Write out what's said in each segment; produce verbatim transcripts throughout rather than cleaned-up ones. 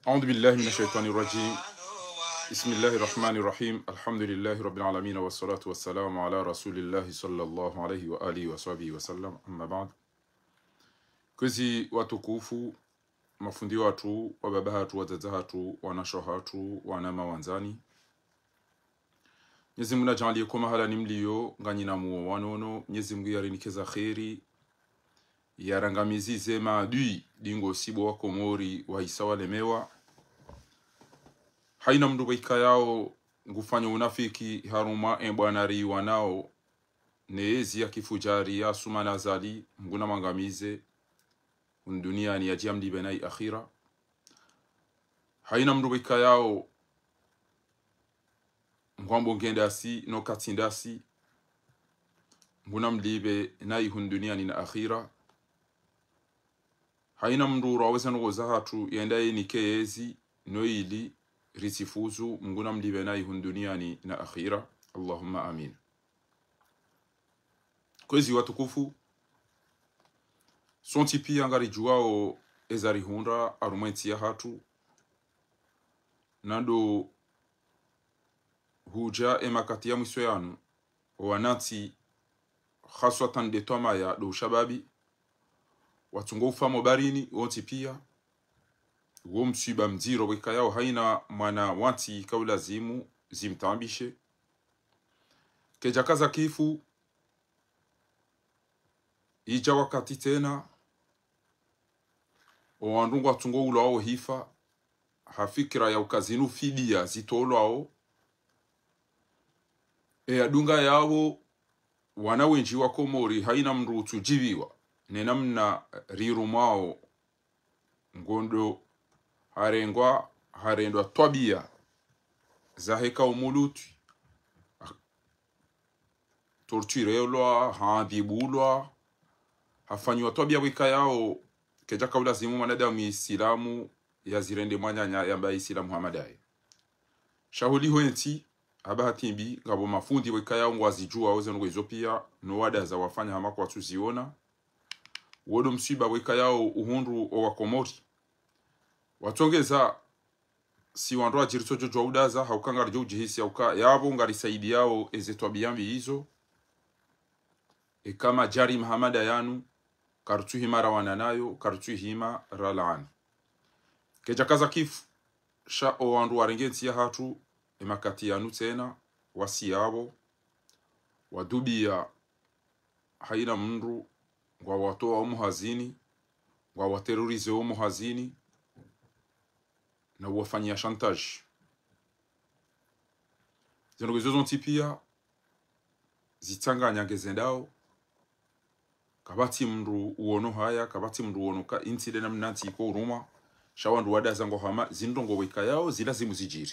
أعوذ بالله من الشيطان الرجيم. بسم الله الرحمن الرحيم. الحمد لله رب العالمين، والصلاة والسلام على رسول الله صلى الله عليه وآله وصحبه وسلم. أما بعد. Kwezi watukufu, mafundi watru, wababa hatru, wadzadze hatru, wanashe hatru, wananya wandzani. Mnyezi Mungu nadjaanliye ko mahalani mliyo, nganyi na muo wa nono, Mnyezi Mungu yarinike za kheri, yarangamizi ze maadui, dingo sibo wa Komori, wahisa walemewa. Haina mndru pvo ikayao ngufanyo unafiki harumwa e bwana riwanao, ne ezi ya kifujari ya Assoumani Azali, Mungu namwangamize, hunu duniani yadje yamlipve nayi akhira. Haina mndru pvo ikayao ngwambo nge ndasi, no katsi ndasi, Mungu namlipve nayi hunu duniani na akhira. Haina mndru raweza ndrongo za hatru yende yenike ezi, no ili ritsifuzu, Mungu namlipve nayi hunu duniani na akhira. Allahumma amin. Kwezi watukufu, sontsi pia ngaridjuwao eza rihundra harumwa entsi ya hatru, na ndo hudja e makati ya mwiso yanu, owanantsi, khaswatan nde twamaya ndo ushababi, watsungo ufa mo baharini, wontsi pia, wo mswiba mdziro pvo ikayao haina mwana wa ntsi kaulazimu zimtaabishe. Kedjakaza kifu, idja wakati tsena, owandru ngwatsungo ulwao hifa, ha fikira ya uka zinu fidiya zitolwao, e yadunga yapvo, wana wendji wa Komori, haina mndru utsudjiviwa, ne namna rirumwao, ngondo harengwa, harendwa twabiya zahe kaumu Lutwi, torturelwa, haadhibulwa, hafanyiwa twabiya pvo ikayao, kedjaka ulazimu mwanadamu Isilamu yazirende mwananya yamba Isilamu hama ndaye. Sha holiho entsi, ha bahati mbi, ngapvo mafundi pvo ikayao ngwazidjuwao ze ndrongo izo pia, no wadaza wafanya hama kwatsuziona. Wo ndo mswiba pvo ikayao uhundru owa Komori. Watsongeza si wandru wadjiri tsodjo djuwa udaza, hauka ngaridjo udjihisi, hauka yapvo ngarisaidiyao eze twabiya mbi izo. Eka madjari mahamada yanu, karutsuhima rawana nayo, karutsuhima ralaani. Kedjakaza kifu, sha owandru warenge entsi ya hatru, e makati yanu tsena, wasi yapvo, wadubiya haina mndru, ngwawatowa omo hazini, ngwawaterrorize omo hazini, na uwafanyiya chantage. Ze ndrongo izo zontsi pia, zitsanganya ngezendao, kapvatsi mndru uono haya, kapvatsi mndru uono ka intsi nde namna ntsi iko urumwa, sha wandru wadaza ngo hama, zindrongo pvo ikayao, zilazimu zidjiri.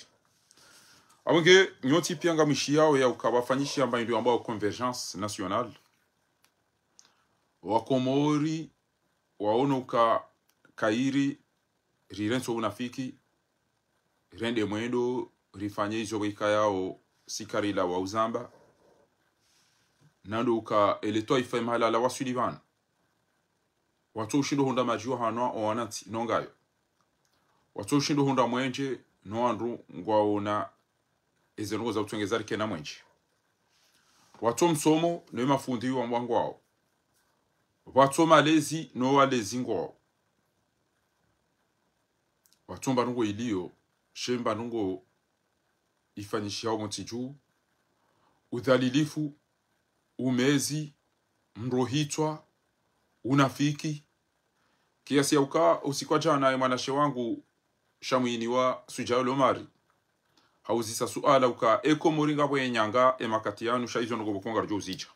Apvo nge, nyontsi pia ngamwishiyao ya uka pvafanyishiha mba indru yambwao convergence nationale. Wakomori, waono uka kayiri, rirentso unafiki, rende mwendo, rifanye izo pvo ikayao si karilawa uzamba. Na ndo uka ele twaifa imahala lawaswili pvanu. Watso ushindo hundra madji wa hanwa owanantsi, no ngayo. Watso ushindo hundra mwenje, no wandru ngwaona eze ndrongo za utsongeza rike na mwenje. Watso msomo, no mafundi wa ngwao. Watso malezi, no walezi ngwao. Watso mba ndrongo iliyo, she mba ndrongo ifanyishihao pvo ntsi dju, udhalilifu, umezi, mrohitswa, unafiki. Kiasi ya uka usiku wa djana ye mwanashe wangu sha mwinyi wa Sudja Omari, hauzisa suala uka e Komori ngapvo enyanga e makati yanu sha izo ndrongo pvoko ngaridjo uzidja.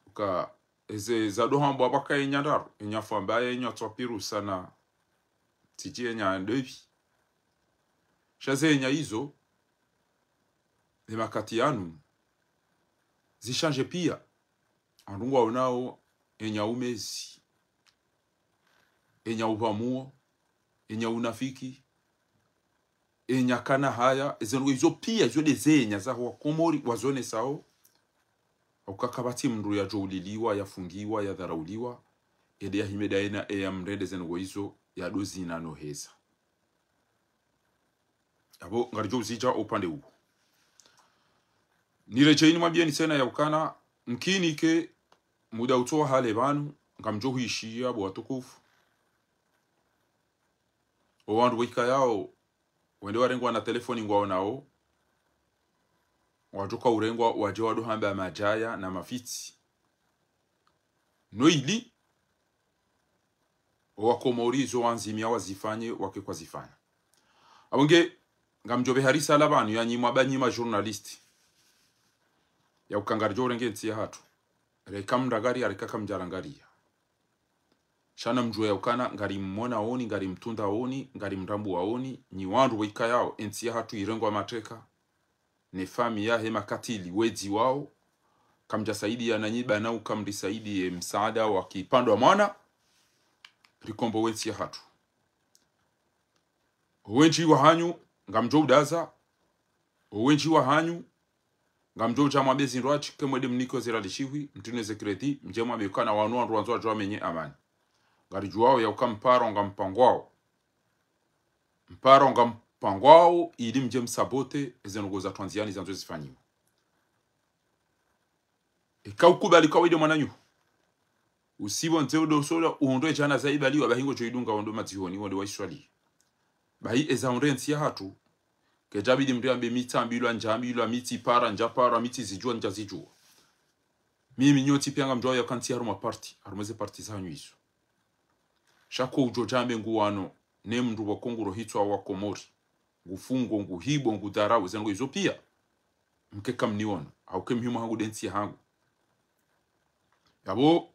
Uka eze zado hambwa pvwaka enya ndraru, enya fwambaye, enya tswapirusa na tsidji enya ndepvi. Sha ze enya izo, e makati yanu, zishanje pia. Wandru ngwaonao enya umezi, enya upvamuo, enya unafiki, enya kana haya, eze ndrongo izo pia, izo nde ze enya zaho Wakomori wazonesao, hauka kapvatsi mndru yadjo uliliwa, yafungiwa, yadharauliwa, ende yahime daye na eya mrende ze ndrongo izo, yado zina no heza. Yapvo ngaridjo uzidja upande uwo. Niredjeyi nimwambiyeni tsena ya ukana, mkinike muda utsowa hale pvanu, ngamdjo hwishiya bo watukufu. O wandru wekayao, wende warengwa na telefoni ngwaonao, wadjoka urengwa wadje wado hamba madjaya na mafitsi. No ili, o wakomori izo wandzimiya wazifanye, wake kwazifanya. Apvo nge, ngamdjo pveha risala pvanu ya nyi mwamba nyi ma journaliste. Ya uka ngaridjo urenge ntsi yahatru. Reka mndangariya, reka kamdjarangariya. Sha namdjuwe ya ukana, ngarimwonaoni, ngarimtundaoni, ngarimrambuwaoni, nyi wandru wekayao, entsi yahatru irengwa mateka, ne famiyi yahe makatili wedzi wao, kamdjasaidiya nanyi pvanu uka mrisaidiye msaada wa kipvandwa mwana, rikombowe entsi yahatru. Owendji wahanyu, ngamdjo udaza, owendji wahanyu, ngamdjo udja mwambe zindru atsi, ke mwende mnike ozera lishihwi, mtine ze crédit, mdje mwambe ukana wanu wandru wandzo wadjo wamenye amani. Ngaridjuwao ya uka mparo ngampangwao. Mparo ngampangwao, ili mdje msabote, eze ndrongoo za twandziyani zandzo zifanyiwa. Eka ukubali ka wende mwananyahu. Usipvo ndze udo sola, uhundre djana za ibaliwa, bahi ngodjo idunga wendo madzihoni, wende waiswali. Bahi eza hundre ntsi yahatru, kedjabidi mndru yambe mi tsambilwa, ndjambilwa, mi tsipara, ndjapara, mi tsizidjuwa, ndjazidjuwa. Mimi nyontsi piya ngamdjuwao ya uka ntsi harumwa parti, harumwa ze parti zahanyu izo. Sha ko udjo djambe nguwano, ne mndru pvoko ngurohitswa wakomori. Ngufungo, nguhibo, ngudharau, ze ndrongoo izo piya. Mke kamniono, hauke muhimu hangu nde ntsi yahangu. Yapvo,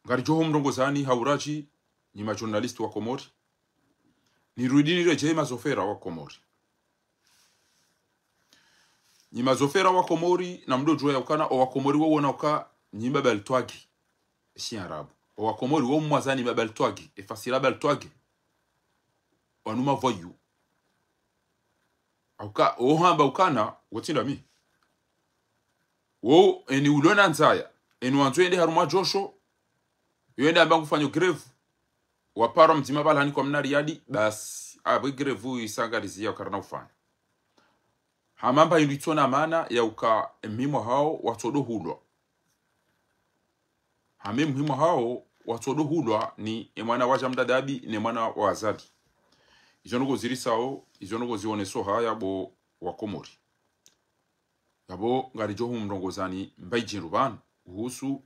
ngaridjo humrongozani ha uradji, nyi ma journaliste wa Komori. Nirudi niredjeyi mazofera wa Komori. Nyi mazofera wa Komori, namdo djuwa ya ukana, o wakomori wawona uka, nyi mbaba litwagi. Shiarabu. O wakomori wo mwazani mbaba litwagi, efasira mbaba litwagi. Wanu mavoyous. Auka, ohamba ukana, wotsinda mi. Wo, eni ulona ndzaya, eni wandzo yende harumwa djosho, yo yende amba ngufanyo grève, wapara mdzima pvala hani kwa mna Riyadi, basi, apvo grève isangariziya ukarana ufanya. Hama mba hindru itsona mana ya uka emhimwa hawo watsodo hulwa. Hama emhimwa hawo watsodo hulwa ni emwana wa Jamdadabi ne mwana wa Azali. Izo ndrongoo zirisao, izo ndrongoo zioneso haya bo wa Komori. Yapvo ngaridjo humrongozani mbayi djindru pvanu. Uhusu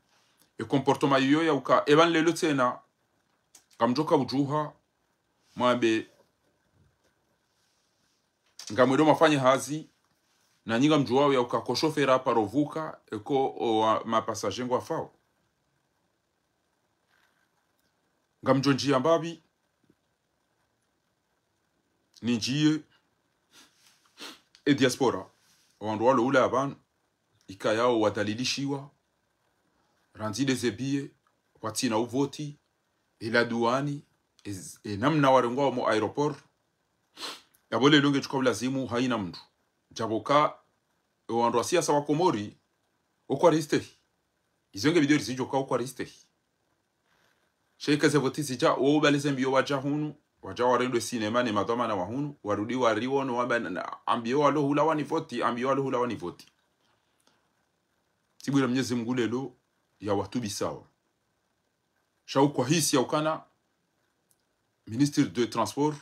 e comportement iyo ya uka, epvanu lelo tsena, ngamdjoka udjuha, mwambe, ngamwendo mwafanye hazi, nanyi ngamdjuwao ya uka ko shofera paro pvuka, eko o wa, ma passagers ngwafao. Ngamdjo ndjiya mbapvi, nindjiye, e diaspora, o wandru walo hula pvanu, ikayao wadhalilishiwa, randzi nde ze billets, kwatsina uvoti, ela duwani, e, e namna warengwao mo aéroport. Yapvo lelo nge tsuka ulazimu hayina mndru. Djapvo ka, e wandru wa siasa wa Komori, okwa ristehi. Izo nge bidi rizidjuwe ka okwa ristehi. Sha eka ze voti zidja, wo ubali ze mbiyo wadja hunu, wadja warendwe sinema ne madhwamana wa hunu, warudi wariwono wamba na, na, ambiyo walo hula wanivoti, ambiyo walo hula wanivoti. Tsibwira Mnyezi Mngu lelo ya watubisao. Sha ukwahisi ya ukana, ministre de transport,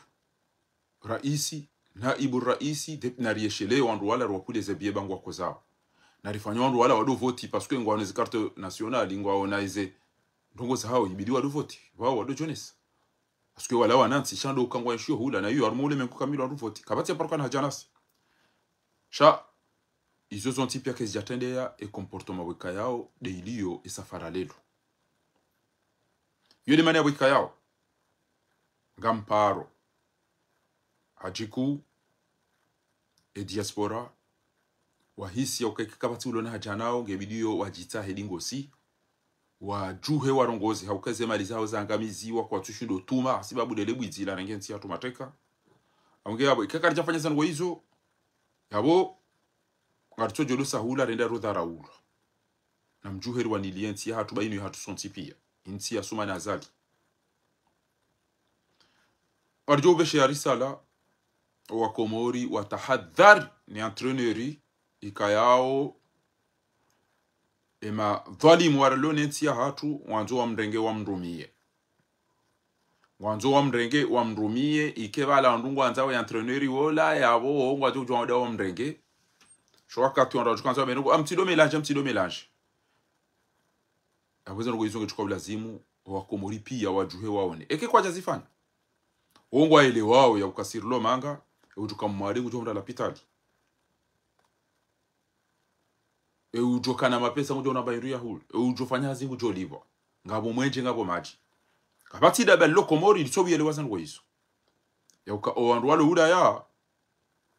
raisi, naibu raisi, de, narieshelee wandru wala riwapvule ze billets pvanu ngwakozao. Narifanye wandru wala wado voti, parce que ngwaone ze carte nationale, ngwaone eze ndrongoo zahao, ibidi wado voti, pvao wado djonesa. Parce que wala wanantsi, sha ndo uka ngwaenshiyo hula, na iyo harumwa ulemengu kamili wado voti. Kapvatsi ya paro kana hadja nasi. Sha, izo zontsi piya kezidjatrendeya, e comportement pvwekayao, nde iliyo, e safara lelo. Iyo nde mana ya pvwekayao. Ngamparo. Hadjiku, e diaspora, wahisi ya uka eka kapvatsi ulona hadja nao, nge bidi yo wadjitsahe dingosi, wadjuhe warongoze, hauka ze mali zahao zangamiziwa, kwatsushindo tuma, hasibabu ndele bwidzi larenge ntsi yahatru mateka. Hau nge yapvo, eka karidjafanya ze ndrongoo izo, yapvo, ngaritsojo lusa hula renda rodharaulwa. Namdjuhe riwaniliye ntsi yahatru, ba inu yahatru sontsi piya. Ntsi ya Sumani Azali. Ngaridjo upvesheya risala, Wakomori watahadhari ne entraîneur ikayao, ema dhwalimu warilo ne ntsi yahatru, wandzo wamrenge wamrumiye. Wandzo wamrenge wamrumiye, ike pvala wandru ngwandzao ye entraîneur wola, yapvo wo ngwadjo udjuwa wada wamrenge. Sho wakati wandru wadjo kandza wamrenge, amtsido mélange, amtsido mélange. Yapvo zinu ngwaizo ngetsuka ulazimu, Wakomori piya wadjuhe waone. Eke kwadja zifanya. Wo ngwaelewao ya ukasirilo manga, e udjo ka mwade ngudjo hundra lapitali. E udjo kana mapesa ngudjo na mba hindru ya hule. E udjo fanya hazi ngudjo lipvwa. Ngapvo mwenje ngapvo madji. Kapvatsi daba lilo Komori litso pvuyelewa zinu ngwaizo. Ya uka o wandru walo Ulaya.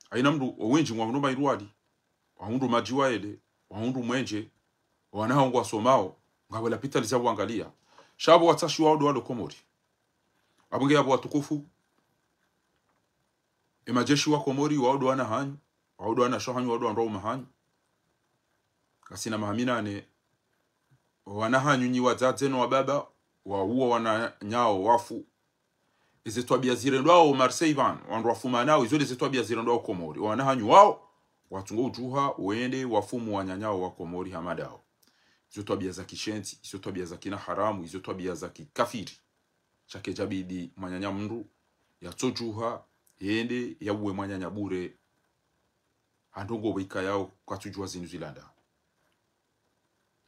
Haina mndru o wendji ngwahundru mba hindru wali. Wahundru madji waele. Wahundru mwenje. Wana hawo ngwasomao. Ngapvo lapitali za uangaliya. Sha pvo watsashi wao ndo walo Komori. Apvo nge yapvo watukufu. Emajeshi wa Komori, wao ndo wana hanyu, wao ndo wanashe hanyu, wao ndo wandru waume hanyu. Kasina maha minane, wana hanyu nyi wadzadze no wababa, wauwa wananyawo wafu. Eze twabiya zirendwao Marseille pvanu, wandru wafumanao, izo ndeze twabiya zirendwao Komori. Wana hanyu wao, watsungo udjuha, wende, wafumu wananyawo wa Komori hama ndawo. Izo twabiya za kishenzi, izo twabiya za kina haramu, izo twabiya za kikafiri. Sha kedjabidi mwananya mndru, yatsodjuha, yende, yauwe mwananya bure, ha ndrongoo pvo ikayao, katsudjuwa zinu zilanda.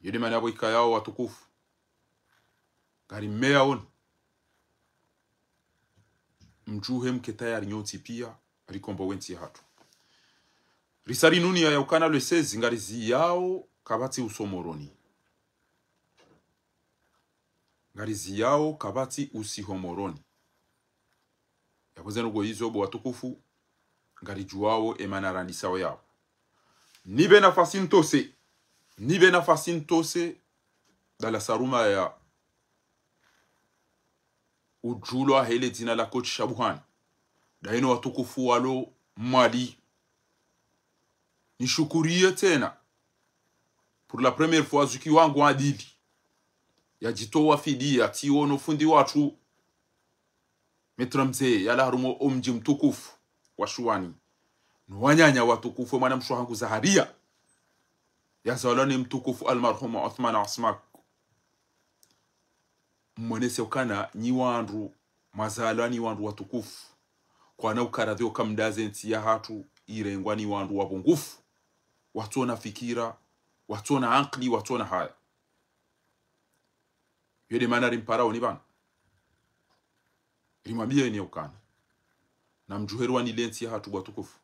Yo nde mana pvo ikayao watukufu. Ngari mmeya woni. Mdjuhe mke tayari nyontsi piya, rikombowe ntsi yahatru. Risa rinuniya ya ukana le seize, ngari ziyao, kapvatsi uso Moroni. Ngari ziyao kapvatsi usiho Moroni. Yapvo zinu ngwaizo bo watukufu, ngari djuwao emana randisao yao. Nipve nafasi ntose. Nipve nafasi ntose. Dala saruma ya udjulwa hele dzina la coach Shabuhani. Daino watukufu walo Mwali. Nishukuriye tsena. Pour la première fois, zuki wangu adili. Yadjitowa fidiya, tsiono fundi watru. Maître Mze, yalawa harumwa omdji mtukufu wa Shuwani. No wananya watukufu, mwana mshe wahangu Zahariya. Yazalwa ni mtukufu almarhumu Othman Asmak. Mwenese ukana nyi wandru, mwazalwa ni wandru watukufu. Kwana ukaradhi uka mdaze ntsi yahatru, irengwa ni wandru wapvungufu. Watsona fikira, watsona ankili, watsona haya. Yo nde mana rimparao ni pvanu. Rimwambiyeni ukana. Namdjuhe riwanile ntsi yahatru bo watukufu.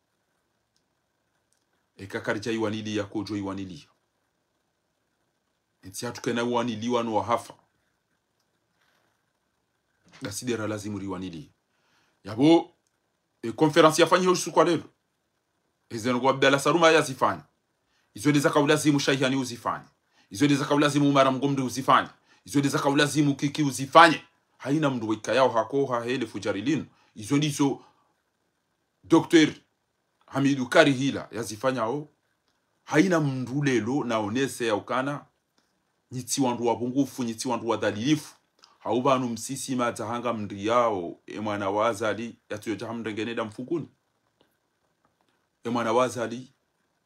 Eka karidja iwaniliya, kodjo iwaniliya. Entsi yahatru kayina waniliwa no wahafa. Ngasi nde ra lazimu riwaniliye. Yapvo, e conférence yafanyiha usiku wa lelo. Ezinu ngo Abdallah Saluma yazifanya. Izo nde zaka ulazimu Shaihani uzifanye. Izo nde zaka ulazimu Umara Mgomri uzifanye. Izo nde zaka ulazimu Kiki uzifanye. Hayina mndru weka yao hakoha hele fujari linu. Izo ndizo Docteur Hamidu Karihila yazifanyao, hayina mndru lelo naonese ya ukana, nyi tsi wandru wapvungufu, nyi tsi wandru wadhalilifu. Hau pvanu msisi madza hanga mndru yao, e mwana wa Azali, yatsuyodja hamrenge nda mfunguni. E mwana wa Azali,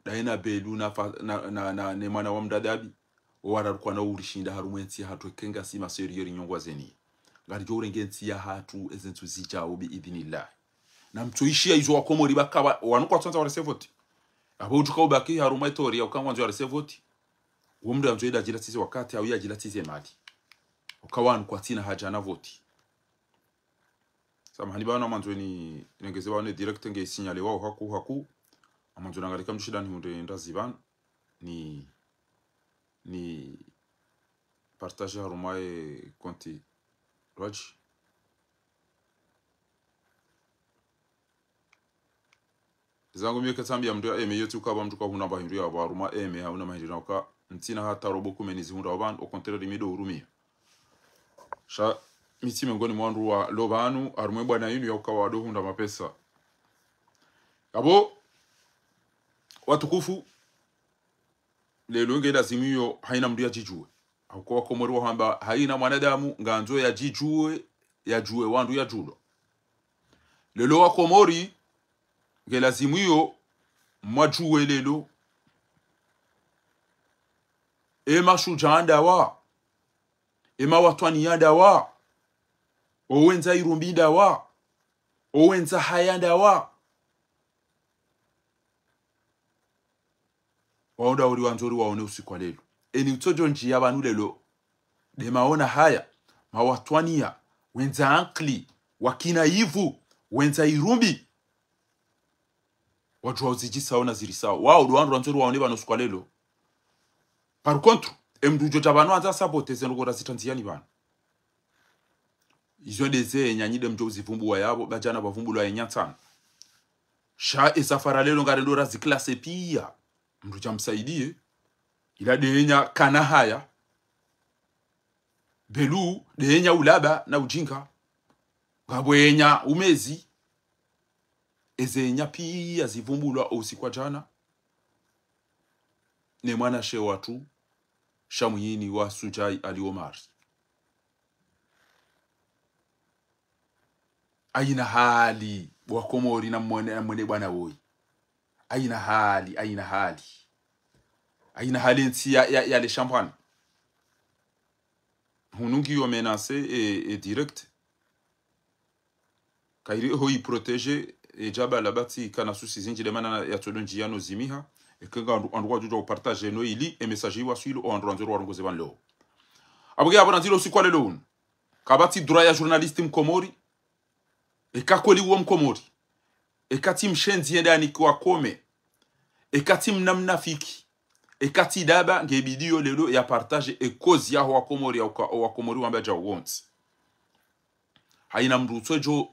daye na Belu na fa-, na, na, na, ne mwana wa Mdadabi, owararukwa na urishinda harumwa entsi yahatru eka ngasi ma sérieux rinyongwa zeni. Ngaridjo urenge entsi yahatru ezentsu zidjao bi idhinillah. Na mtsoishiya izo Wakomori baka wa-, wanu kwatsandza warese voti. Apvo udjuka ubaki harumwa e théorie ya uka ngwandzo yarese voti. Wo mndru yandzo ida djilatsize wakati, au yadjilatsize mali. Uka wanu kwatsina haja na voti. Samahani pvanu, ngamwandzo ni, nengeze pvanu direct nge signalé wao haku, haku. Ngamwandzo nangalika mdru shida ni hundre ndazi pvanu. Ni, ni partage harumwa e compte lwadji. Zangu mi ketsambiya mndru ya aimé, yo tsi uka pvo mndru kahundra mba hindru yapvo harumwa aimé, hauna mahindru na uka, ntsina hata robo kume nizihundrao pvanu, au contraire mi ndo urumiya. Sha, mi tsi mengoni mwa wandru walo pvanu, harumwa e bwana yinu ya uka wado hundra mapesa. Yapvo, watukufu, lelo nge lazimu iyo hayina mndru yadjidjuwe. Hauka Wakomori wahamba hayina mwanadamu ngandzo yadjidjuwe, yadjuwe wandru yadjulwa. Lelo Wakomori, Nge lazimu iyo mwadjuwe lelo. E mashudjaa ndawa. E mawatwaniya ndawa. O wendza irumbi ndawa. O wendza haya ndawa. Wawo nda uri wandzo uri waone usiku wa lelo. Eni utsodjo ndjiya pvanu lelo. Nde maona haya, mawatwaniya, wendza ankili, wakina ivu, wendza irumbi. Wadjuwa uzidjisa ona ziri sawa. Wawo ndo wandru wandzo uri waone pvanu usiku wa lelo. Par contre, e mndru udjo dja pvanu andza sabote ze ndrongoo ra zitrandziyani pvanu. Izo nde ze nyanyi nde mdjo uzivumbuwa yapvo, ba djana pvavumbulwa ye nyantsana. Sha e safari lelo ngarendo ra ziklase piya. Mndru dja msaidiye. Ila nde enya kana haya. Belu, nde enya ulaba na udjinga. Ngapvo enya umezi. Eze enya piya zivumbulwa o usiku wa djana. Ne mwanamshe watru, sha mwinyi wa Sudjai Ali Omar. Ayina hali, bo Wakomori na mwone, na mwone bwana woyi. Ayina hali, ayina hali. Ayina hali ntsi ya, ya, ya le champagne. Hunu ngiyo menacé e, e direct. Kayiri ho i protéger, e djaba la batsi kana soucis zindji nde mana yatsodo ndjiya no zimiha. Eka nga wandru, wandru wadjudja u partager no ili, e message iwaswili, o wandru wandzo uri warongoze pvanu leo. Apvo nge apvo nandzilo usiku wa lelo unu. Kapvatsi droit ya journaliste Mkomori. Eka kweli uwo Mkomori. Eka tsi mshenzi yende yanikiwa kome. Eka tsi mna mnafiki. Eka tsi daba nge bidiyo lelo ya partager e cause yaho Wakomori ya uka, o Wakomori wamba dja wontsi. Hayina mndru utsodjo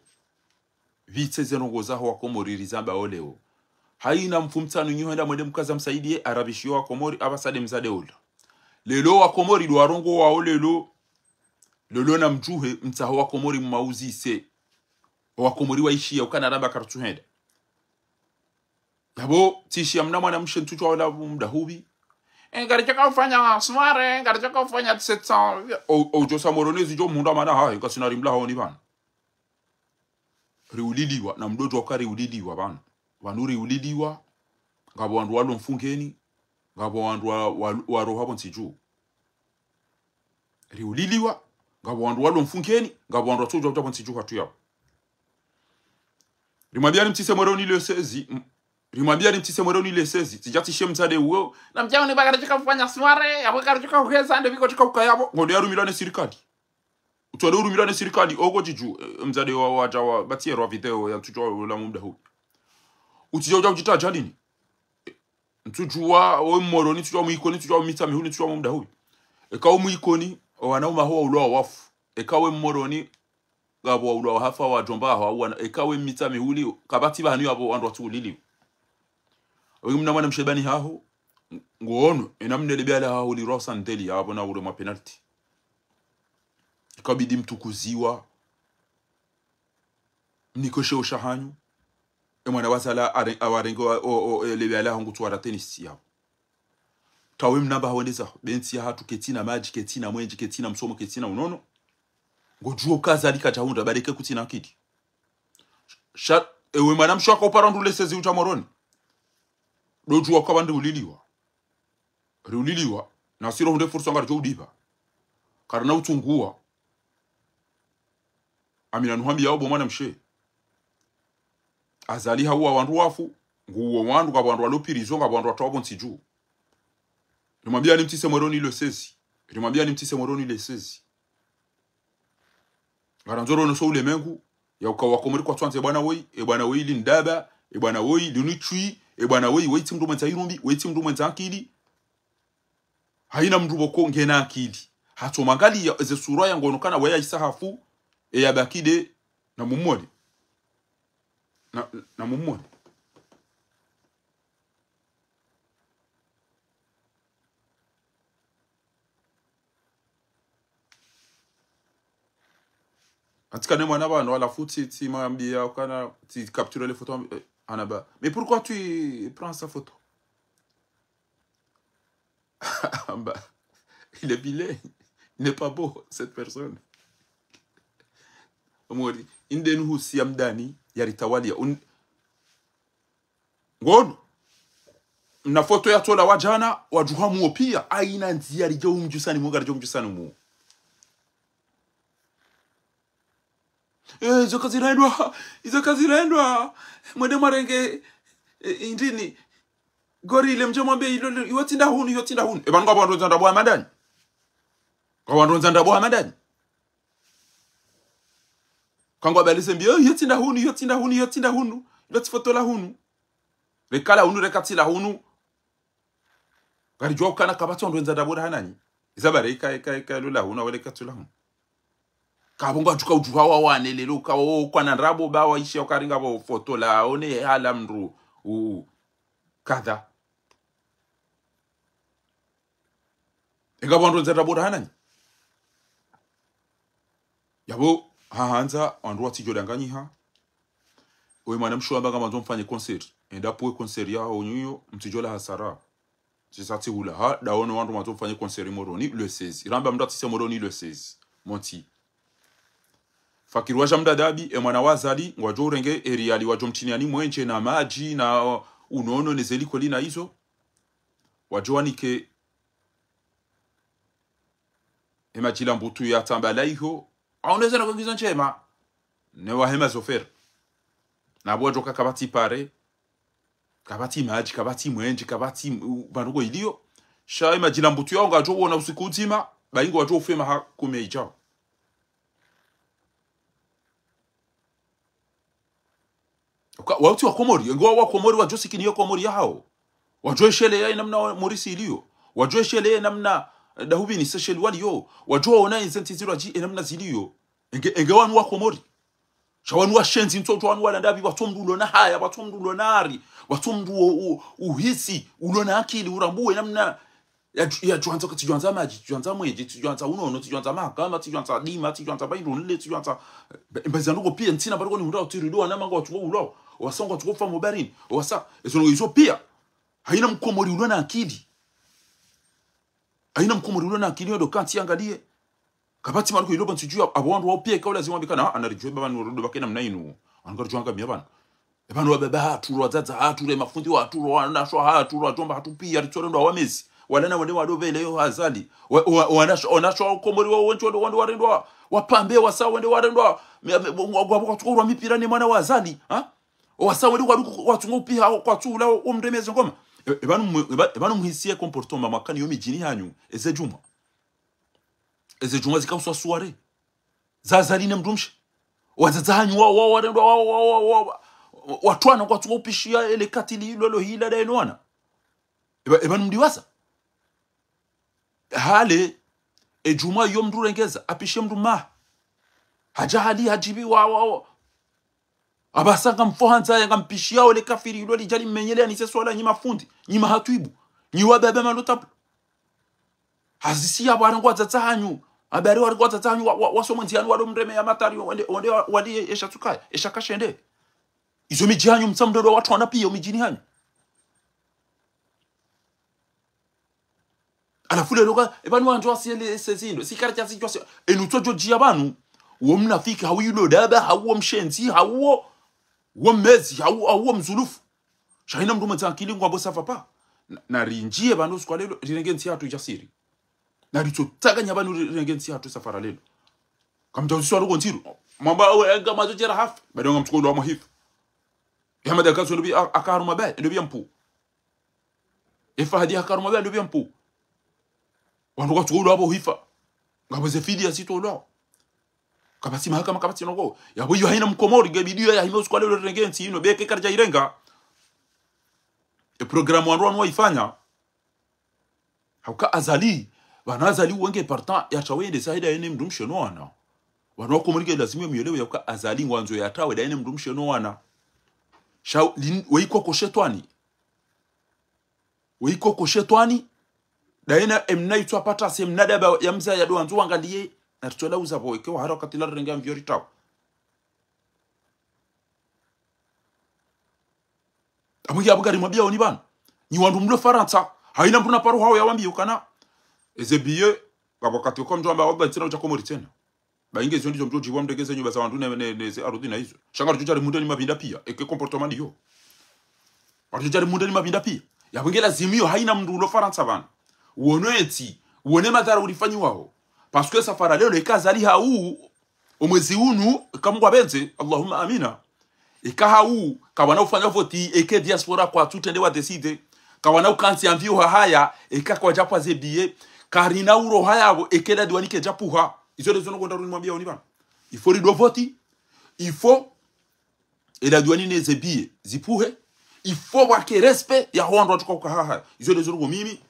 pvitse ze ndrongoo zaho Wakomori rizamba o leo. Hayina mfumtsanu nyi hwenda mwende mkaza msaidiye arabishiyo Wakomori apvasa nde mzade ola. Lelo Wakomori ndo warongowawo lelo. Lelo na mdjuhe mtsaho Wakomori mmauzise. Wakomori waishiya ukana ramba karutsuhenda. Yapvo, tsishiya mna mwanamshe ntsudjuwa ola mdahupvi. E, ngaridjo ka ufanya soirée, ngaridjo ka ufanya sept cents. O, o udjo sa Moroni zidjo mhundra mana hahe, kasina rimlaho ni pvanu. Riuliliwa, na mdodjo uka riuliliwa pvanu. Pvanu riuliliwa, ngapvo wandru walo mfungeni, ngapvo wandru wa, wa, waroha pvo ntsi dju. Riuliliwa, ngapvo wandru walo mfungeni, ngapvo wandru watsodjuwa udja pvo ntsi dju hatru yapvo. Rimwambiya ni mtsise Moroni le sezi, m-, rimwambiya ni mtsise Moroni le sezi, tsidja tsishe mzade uwo. Na mdjao ni ba ngaridjo ka ufanya soirée, yapvo ngaridjo ka uheza, nde pviko djo ka ukaya pvo, ngonde yarumilwa ne sirikali. Utswade urumilwa ne sirikali, oko djidju, e, mzade wa, wadja wa, batiyerwa video ya ntsudjuwa ola mdahupvi. Utsidja udja udjita djalini. Ntsudjuwa, we Mmoroni, ntsudjuwa Mwikoni, ntsudjuwa Mitsamihuli, ntsudjuwa mdahupvi. Eka we Mwikoni, o wanaume waho waulwa wafu. Eka we Mmoroni, ngapvo waulwa wahafa, wadjomba waho, au wana, eka we Mitsamihuli, kapvatsi pvahanu yapvo wandru watsuuliliwa. Oyi mna mwanamshe pvani haho, ng-, ngono, ena mna le biyala haho lirwa usandeli, yapvo na ule mwa penalty. Ikabidi mtukuziwa, mnikoshe usha hanyu. E mwana wazala are-, awarenge wa, o, o, e, le biyala haho ngutsuwara tenisi yapvo. Tawe mnamba hawendeza, be ntsi yahatru ketsina madji, ketsina mwenje, ketsina msomo, ketsina unono. Ngodjuwa uka Azali kadjahundra, baleke kutsina akili. Sha, ewe mwanamshe waka upara ndru le sezi udja Moroni. Ndodjuwa uka pvanu riuliliwa. Riuliliwa. Na siro hundre fursa ngaridjo udipva. Karina utsunguwa. Amina nuhambiya obo mwanamshe. Azali hauwa wandru wafu, nguwo wandru, ngapvo wandru walo prison, ngapvo wandru watrawa pvo ntsi dju. Rimwambiya ni mtsise Moroni le sezi. Rimwambiya ni mtsise Moroni le sezi. Ngarandzo rono so ulemengu, ya uka Wakomori kwatsuandze bwana woyi, e bwana woyi lindaba, e bwana woyi linitswi, e bwana woyi, woyi tsi mndru mwendza irumbi, woyi tsi mndru mwendza akili. Hayina mndru pvoko ngena akili. Hatsomangaliya eze sura ya ngono kana waya isa hafu, e ya baki nde, na mumone. Na, na mumone. Atsikane mwana pvanu, halafu tsi, tsimwambiya ukana, tsi capture le photo, eh, hanamba, mais pourquoi tu prends sa photo ? Amba, il est vilain, il n'est pas beau, cette personne. Omori, inde nuhusiya mdani, yaritawaliya, un-, Ngono. Na foto ya tola wa djana, wadjuha muo pia, haina ndzia ridjo umdjusani muo, ngaridjo umdjusani muo. Eh, izo kazirendwa, izo kazirendwa. Mwende mwarenge, eh, indrini. Gorile mdje mwambe ilo, ilo, iyo tsi nda hunu, iyo tsi nda hunu. Eba ngapvo wandru wandza ndrabo Hamadani. Ngapvo wandru wandza ndrabo Hamadani. Kangwabalize mbi, "Oh, iyo tsi nda hunu, iyo tsi nda hunu, iyo tsi nda hunu. Ilo tsi foto la hunu." Reka la hunu, reka tsi la hunu. Ngaridjuwa ukana kapvatsi wandru wandza ndrabo rahananyi. Iza bare ika, ika, ika, ilo la hunu, wele katsi la hunu. Kapvo ngwadjuka udjuha wa wane lelo, uka wo kwana ndrabo ba waishiya ukaringa pvo foto la, one hala mndru, u, kadha. Eka pvo wandru wandza ndrabo rahananyi. Yapvo, hahandza, wandru watsidjo danganyiha. Owe mwana mshe wamba ngamwandzo mfanye concert. Enda pvuwe concert yaho nyunyo, mtsidjo la hasara. Tsisa tsi hula, ha, ndaono wandru mwandzo mfanye concert Moroni le seize. Iramba mndru atsise Moroni le seize. Monti. Fakiri wadja mdadabi, e mwana wa Azali, ngwadjo urenge e riali wadjo mtiniani mwenje na madji, na, uh, unono, ne ze likoli na izo. Wadjo wanike e madjila mbutu ya tsamba la iho, aoneze na kwengizo ndjema. Ne wahema zofera. Na pvo wadjoka kapvatsi pare, kapvatsi madji, kapvatsi mwenje, kapvatsi, u, pvanu ko iliyo. Sha e madjila mbutu yao ngadjo wona usiku udzima, ba ingo wadjo ufema ha kume idjao. Uka, wautsi wa Komori, ngo wa Komori wadjo sikini yo Komori yahao. Wadjo eshelea e namna wa Morisi iliyo. Wadjo eshelea e namna, eh, Dahubini Seychelles waliyo. Wadjo ona e ze ntsi zilo wadji e namna ziliyo. Enge, enge wanu wa Komori. Sha wanu washenzi ntso djo wanu wala ndapvi, watso mndru ulo na haya, watso mndru ulo na ari, watso mndru u, u, uhisi, ulo na akili, urambuwe namna ya, ya djwandza, tsidjwandza madji, tsidjwandza mwenje, tsidjwandza unono, tsidjwandza mahakama, tsidjwandza dima, tsidjwandza baindronle, tsidjwandza, mba, mba zandoko pia, ntsina bariko ni hundra, utsirido, wana manga watsuko ulo, wasa ngo watsuko fa mubarini, wasa, ezo no izo pia. Haina Mkomori ulo na akili. Haina Mkomori ulo na akili, yo ndo kantsi yangaliye. Kapvatsi mariko ilo pvo ntsi dju ya, apvo wandru wao pia ika ulazimu wambikana, ha, anaridjuwe baba nurudo bake namna inu. Anu ngaridjuwa ngamia pvanu. E pvanu wababa hatru, wadzadze hatru, e mafundi hatru, wanashe hatru, wadjomba hatru pia, ritsorendwa wamezi. Wala na wende wado pvele yo Azali. Wa, wa, wanashe, wanashe wa Komori wa wendji wado, wado warendwa, wapambe wasa wende warendwa, mi, mi, wa, wa, wa, watsuko urwa mipira ne mwana wa Azali, ha? Wasa wende kwa, watsungo upiha, kwatsu ula, o mreme ze ngoma. E, e pvanu mu, e pva, e pvanu muhisiye comportement makani yo midjini hanyu, eze djumwa. Eze djumwa zika uswa suware. Za Azali ne mndru mshe. Wadzadze hanyu wa, wa, warendwa, wa, wa, wa, wa, wa, watwana kwatsuko upishiya ele katili lolo hila da eno wana. E pva, e pvanu mdiwasa. Hale, e djumwa yo mndru rengeza, apishe mndru maha. Hadja hali, hadjibi wa, wa, wa. Apvasa ngamfo handza ya ngampishiya ole kafiri ilo lidjali mmenyele anise swala nyi mafundi, nyi mahatwibu, nyi wababa manotabu. Hazisi ya pvo harengwa wadzadze hanyu, habari harengwa wadzadze hanyu, wa, wa, wasoma ndziani wado mreme ya matari, wende, wende, wa, wali esha tsukaya, esha kashende. Izo midji hanyu mtsa mdodo watru wana pia omidjini hanyu. Halafu lelo ka, e pvanu wandru wasiele ese zindo, sikara cha sijwa si, enu tsodjo djiya pvanu, uwo mnafiki, hau ilo daba, hau uwo mshenzi, hau uwo, uwo mmezi, hau, hau uwo mzulufu. Sha haina mndru mwendza akili ngwambo ça va pas. Na, na rindjiye pvanu usiku wa lelo, rirenge ntsi hatru idjasiri. Na ritsotsanganya pvanu ri, rirenge ntsi hatru safara lelo. Kamdja uziswa ruko ntsiru. Mwamba awe, enga mazo djera hafi. Bado ngamtsuko ulo wa mwahifu. Ya madaka so ndobi, a, akaruma bae, ndobi ya mpu. E Fahadi hakaruma bae, ndobi ya mpu. Wandru kwatsuko ulo apvo hifa. Ngapvo ze fidiya zitolwa. Kapvatsi mahakama, kapvatsi nongo. Yapvo iyo haina Mkomori, nge bidiyo ya hime usiku wa lelo rirenge ntsi inu, beke karidja irenga. E programme wandru wanu waifanya. Hauka Azali, pvanu Azali uwenge partant, yatrawe yende sahe daye ne mndru mshe no wana. Pvanu wa Komori nge lazimu yamuyelewe yauka Azali ngwandzo yatrawe daye ne mndru mshe no wana. Sha, lin, weikoko shetwani. Weikoko shetwani. Daye na emna itswa pata se emna daba ya mza ya do wandzo wangaliye. Na ritsola uza pvo eke wahara wakati la rirenge amvyo ritrawe. Amwingi abu ngari mwambiya oni pvanu. Nyi wandru mlo Farantsa. Haina mndru na paro hawo yawambiye ukana. Eze biye, ngapvo wakati wako mndru amba, "Wabba, ntsina udja Komori tsena." Ba inge zo ndizo mndru djibwa mndregeze nyumba za wandru ne, ne, ne ze arudhi na izo. Sha ngaridjo djari mundre ni mapvinda pia. Eke comportement iyo. Wandru djari mundra ni mapvinda pia. Yapvo nge lazimu iyo haina mndru ulo Farantsa pvanu, uone entsi, uone madhara ulifanyiwaho. Parce que safara leo eka Azali hau, omwezi unu, eka Mungu apvendze, Allahumma amina. Eka hau, kapvana ufanya voti, eke diaspora kwatsu trende wa décider. Kapvana ukantsi amvio hahaya, eka kwadjapva ze billets. Karina uro haya pvo, eke la douane kedjapvuha. Izo ndezo noko ndraru nimwambia oni pvanu. Il faut rido voti. Il faut e la douane ne ze billets zipvuhe. Il faut pvwake respect yaho wandru watsuka uka hahaya. Izo ndezo noko mimi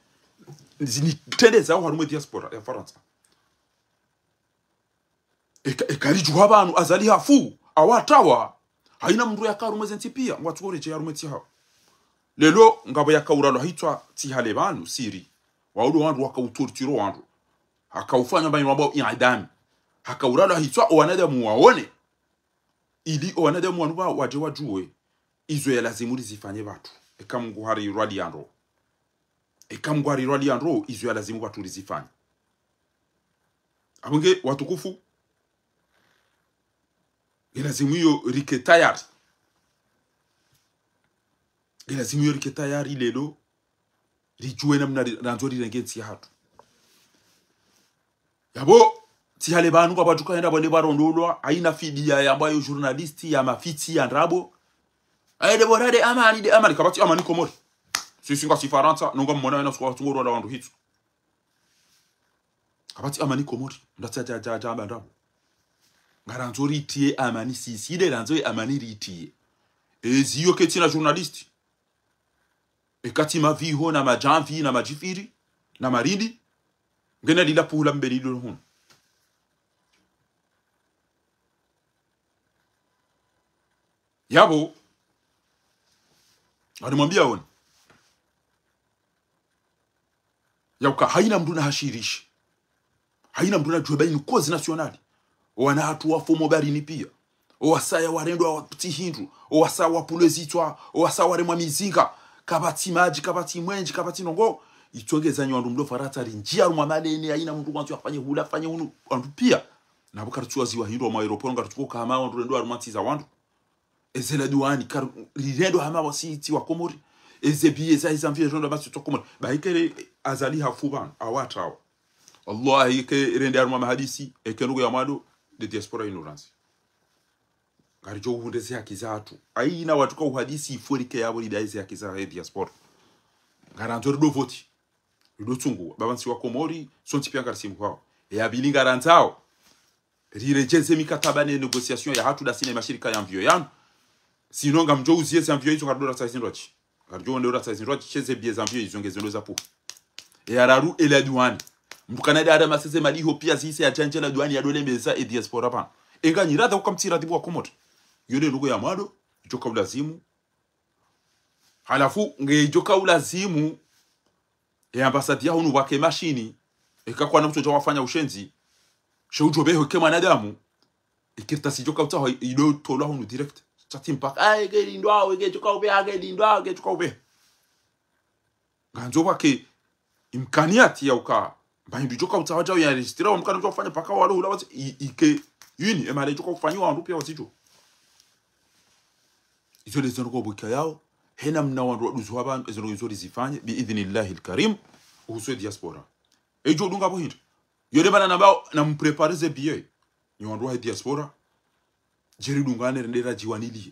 zinitrendeza harumwa e diaspora ya Farantsa. Eka, eka ridjuha pvanu Azali hafu, awatrawa. Haina mndru yaka harumwa ze ntsi pia, ngwatsuko redjeya harumwa entsi yahawo. Leo, ngapvo yaka uralwa hitswa Tihale pvanu, Siri. Waudo wandru waka utortiro wandru. Haka ufanya mbanyi wambao iadami. Haka uralwa hitswa, o wanadamu waone. Ili o wanadamu wanu pvwa wadje wadjuwe. Izo ya lazimu rizifanye pvatru. Eka Mungu harirwaliya ndro. Eka Mungu harirwaliya ndro, izo ya lazimu pvatru rizifanye. Apvo nge watukufu, nge lazimu iyo rike tayari. Nge lazimu iyo rike tayari leo, ridjuwe namna ri-, randzo rirenge ntsi yahatru. Yapvo, Tihale pvanu kapvatsuka henda pvwende pvarondolwa, haina fidiya yambwa yo journaliste ya mafitsi ya ndrabo. Aye nde pvo rade amani, nde amani, kapvatsi amani Komori. Sisi ngasi Farantsa, nonga mmona wena suka watsungo rwala wandru hitswa. Kapvatsi amani Komori, ndatsa dja, dja, dja, amba ndrabo. Ngarandzo ritiye amani sisi, ile randzo ye amani ritiye. Ezi iyo ketsina journaliste. Eka tsi mapviho na madjamvi na madjifiri na marindi, ngena lila pvuhula mbeli lilo hunu. Yapvo, ngarimwambia oni. Yauka haina mndru na hashirishe. Haina mndru na djuwe ba inu cause nationale. O wana hatru wafo mobarini pia. O wasaya warendwa wa tsi hindru. O wasaya wapvulwe zitswa. O wasaya waremwa mizinga. Kapvatsi madji, kapvatsi mwenje, kapvatsi ndrongo. Itsongeza nyi wandru mlo Farantsa rindjia harumwa malene. Haina mndru ngwandzo yafanye hula, fanye hunu. Wandru pia. Napvo karitsuwaziwa hindru harumwa aéroport, ngaritsuko kama wandru rendwa harumwa ntsi za wandru. Eze la douane, kar-, rirendwa hama wasi tsi wa Komori. Eze billets za, eze avion rendwa masi tsi wa Komori. Ba ikere Azali hafu pvanu, awatrawa. Wallahi, ike rende harumwa mahadisi, eke ndrongo ya mwando, nde diaspora ignorance. Ngaridjo uhundre ze haki zahatru. Haina watsuka uhadisi ifwerike yapvo lidai ze haki za he diaspora. Ngarandzo rido voti. Rido tsunguwa. Ba pvanu si wa Komori, sontsi pia ngarisimu hao. E ya pvili ngarandzao. Riredjeze mikataba ne négociation yahatru dasi ne mashirika ya mvio yanu. Sinon ngamdjo uziye ze avion izo ngarido ratsaha zindru atsi. Ngaridjo wende ratsaha zindru atsi, she ze billets za avion izo nge zendo zapvuha. E ya raru e la douane. Mndru kana nde ara maseze maliho pia zise ya djandje la douane yado lembeza e diaspora pvanu. Enga nyi radha uka mtsi radhi wa Komori. Yo nde ndrongo ya mwando, idjoka ulazimu. Halafu, nge idjoka ulazimu, e ambassade ya hunu pvwake mashini, eka kwana mtsodja wafanya ushenzi, she udjo pveho eke mwanadamu, e kartasi idjoka utsahwa ido tolwa hunu direct. Tsatsi mpaka, ah, eke lindwa, eke idjoka upveha, eke lindwa, eke idjoka upveha. Ngandzo pvwake imkaniyati ya uka, mba hindru idjoka utsahwa djau ya enregistré, wa mkana udjo ufanya paka walo hula watsi, i-, ike, yini, e mara idjoka ufanyiwa wandru pia watsidjo. Izo nde zindru ko bwika yao, hena mna wandru waduzu wa pvanu, ezo ndrongo izo rizifanye, bi idhnillahi al-karim, uhusu e diaspora. Edjo dunga pvo hindru. Yo nde mana nambao, na mprépare ze billets. Nyi wandru wa he diaspora. Djeri dungane rende radjiwaniliye.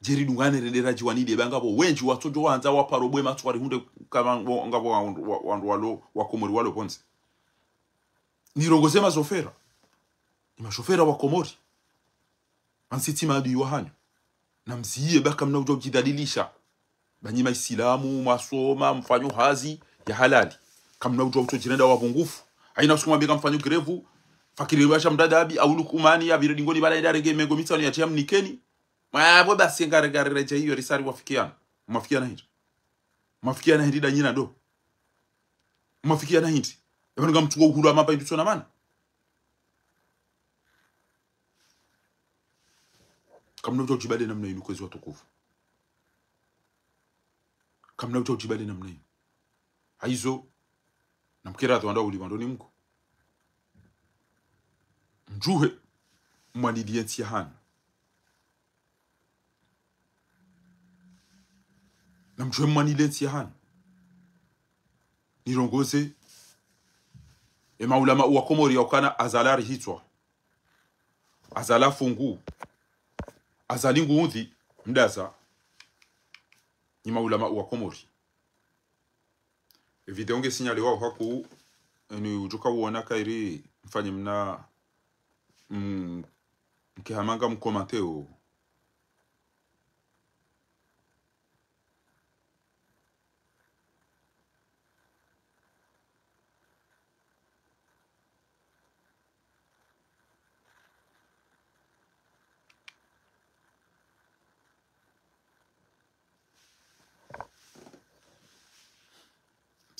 Djeri dungane rende radjiwaniliye. Ba ngapvo wendji watsodjo wandza waparo bwe matso warihundre kama ngo-, ngapvo wa-, wa-, wandru walo, wa Komori walo pvondze. Nirongoze mashofera. Ni mashofera wa Komori. Ansi tsi maadui wahanyu. Na mziye ba kamna udjo udjidhalilisha. Ba nyi maisilamu, mwasoma, mfanyo hazi ya halali. Kamna udjo utsodjirenda wapvungufu. Haina usiku mwambe kamfanyo grève, fakiri washa mdadabi, au Lukumani, yapvire dingoni pvala enda renge mengo mitsanu ya tsi ya mnikeni. Mwapvo basi ngare, ngare redjeyi iyo risari wafikiana. Mwafikiana hindri. Mwafikiana hindri da nyi na ndo. Mwafikiana hindri. Yapvanu ngamtsungo uhulwa mamba hindru tsona mana. Kamna udjo udjibale namna inu kwezi watukufu. Kamna udjo udjibale namna inu. Haizo, na mkera atu wandru wa huli pvandoni mko. Mdjuhe, mwaniliye ntsi yahanyu. Namdjuwe mwanile ntsi yahanyu. Nirongoze. Emaulama wa Komori yaukana Azali arihitswa. Azali afungu. Azali ngundzi mdaza. Nyi maulama wa Komori. Evideo nge signalé wao haku, eni udjoka uona kairi mfanye mna, mm, mke hama ngamcommenté o.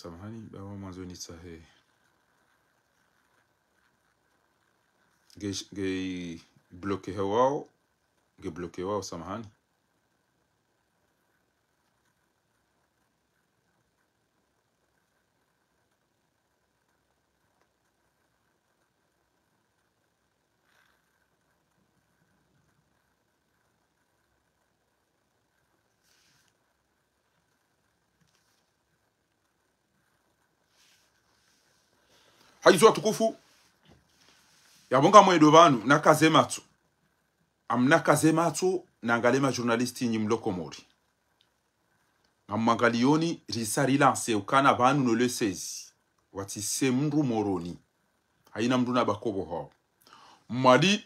Samahani, bawa mwandzo nitsahe. Nge, nge bloqué hewao, nge bloqué wao, samahani. Hayizo watukufu, yapvo ngamwendo pvanu, nakaze matso. Amnakaze matso, nangalie majournaliste nyi mlo Komori. Ngamwangaliyoni, risa rilancé, ukana pvanu no le seize. Watsise mndru Moroni. Hayina mndru na bakobo hao. Mwali,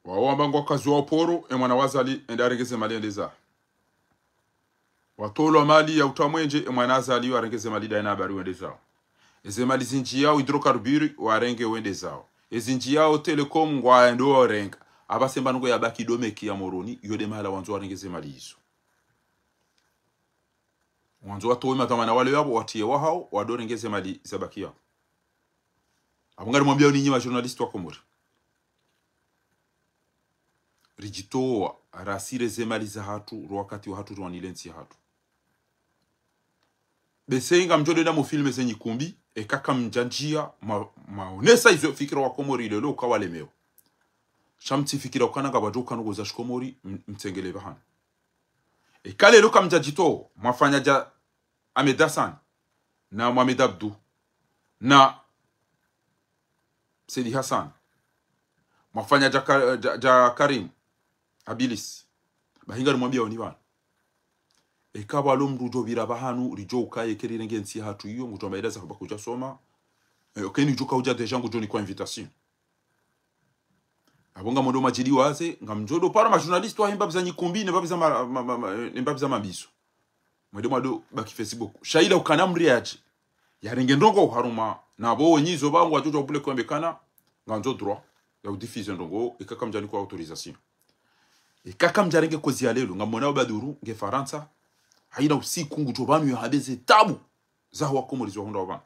wao wamba ngwakaziwao poro, emwana wa Azali, ende arenge ze mali ende za. Watolwa mali ya utamwenje, emwana Azali, yo arenge ze mali dayina habari wende zao. Eze mali zindjiyao hydrocarbures, warenge wende zao. Ezindjiyao Telecom, ngwaendo warenga. Apvasa emba nungo yabaki Domec ya Moroni, yo nde mahala wandzo warenge ze mali izo. Wandzo watowe madhwamana wale yapvo, watiye wahao, wado renge ze mali zabaki yapvo. Apvo ngarimwambiao ninyi majournaliste wa Komori. Ridjitowa, rasire ze mali zahatru, ro wakati wahatru, rwanile ntsi yahatru. Bese inga mdjo denda mufilme ze nyikumbi, eka kamdjandjiya, ma, maonesa izo fikira wa Komori lelo uka walemeo. Sha mtsifikira ukana ngapvadjo ukana ugoza shikomori, m, mtsengele pvahanu. Eka lelo kamdjadjitowa, mwafanya dja Ahmed Hassan, na Mohamed Abdou, na Said Hassan. Mwafanya dja Ka-, dja, dja Karim Abilis. Bahi ngarimwambiaoni pvanu. Eka pvalo mndru udjo pvira pvahanu, ridjo ukaye ke rirenge ntsi yahatru iyo, ngudjo amba eda za haba kudja soma. Eh, eka nidjo uka udja déjà ngudjo nikwa invitation. Apvo ngamwendo madjidi waze, ngamdjo do para majournaliste wahe mbapvi za nyikumbi, ne mbapvi za ma, ma, ma, ma, ne mbapvi za mabiso. Mwende mwado baki Facebook. Sha ila ukana mdru yadje. Yarenge ndrongoo harumwa. Na apvo wenyi izo pvangu wadjo djuwa bule kwembe kana. Ngandzo droit ya udiffuser ndrongoo. Eka kamdjanikwa autorisation. Eka kamdjarenge kozi ya lelo. Ngamwona Badru, nge Farantsa. Hayina usiku ngudjo pvanu yahabeze tabu. Zaho wa Komori zo wahundra wapvanu.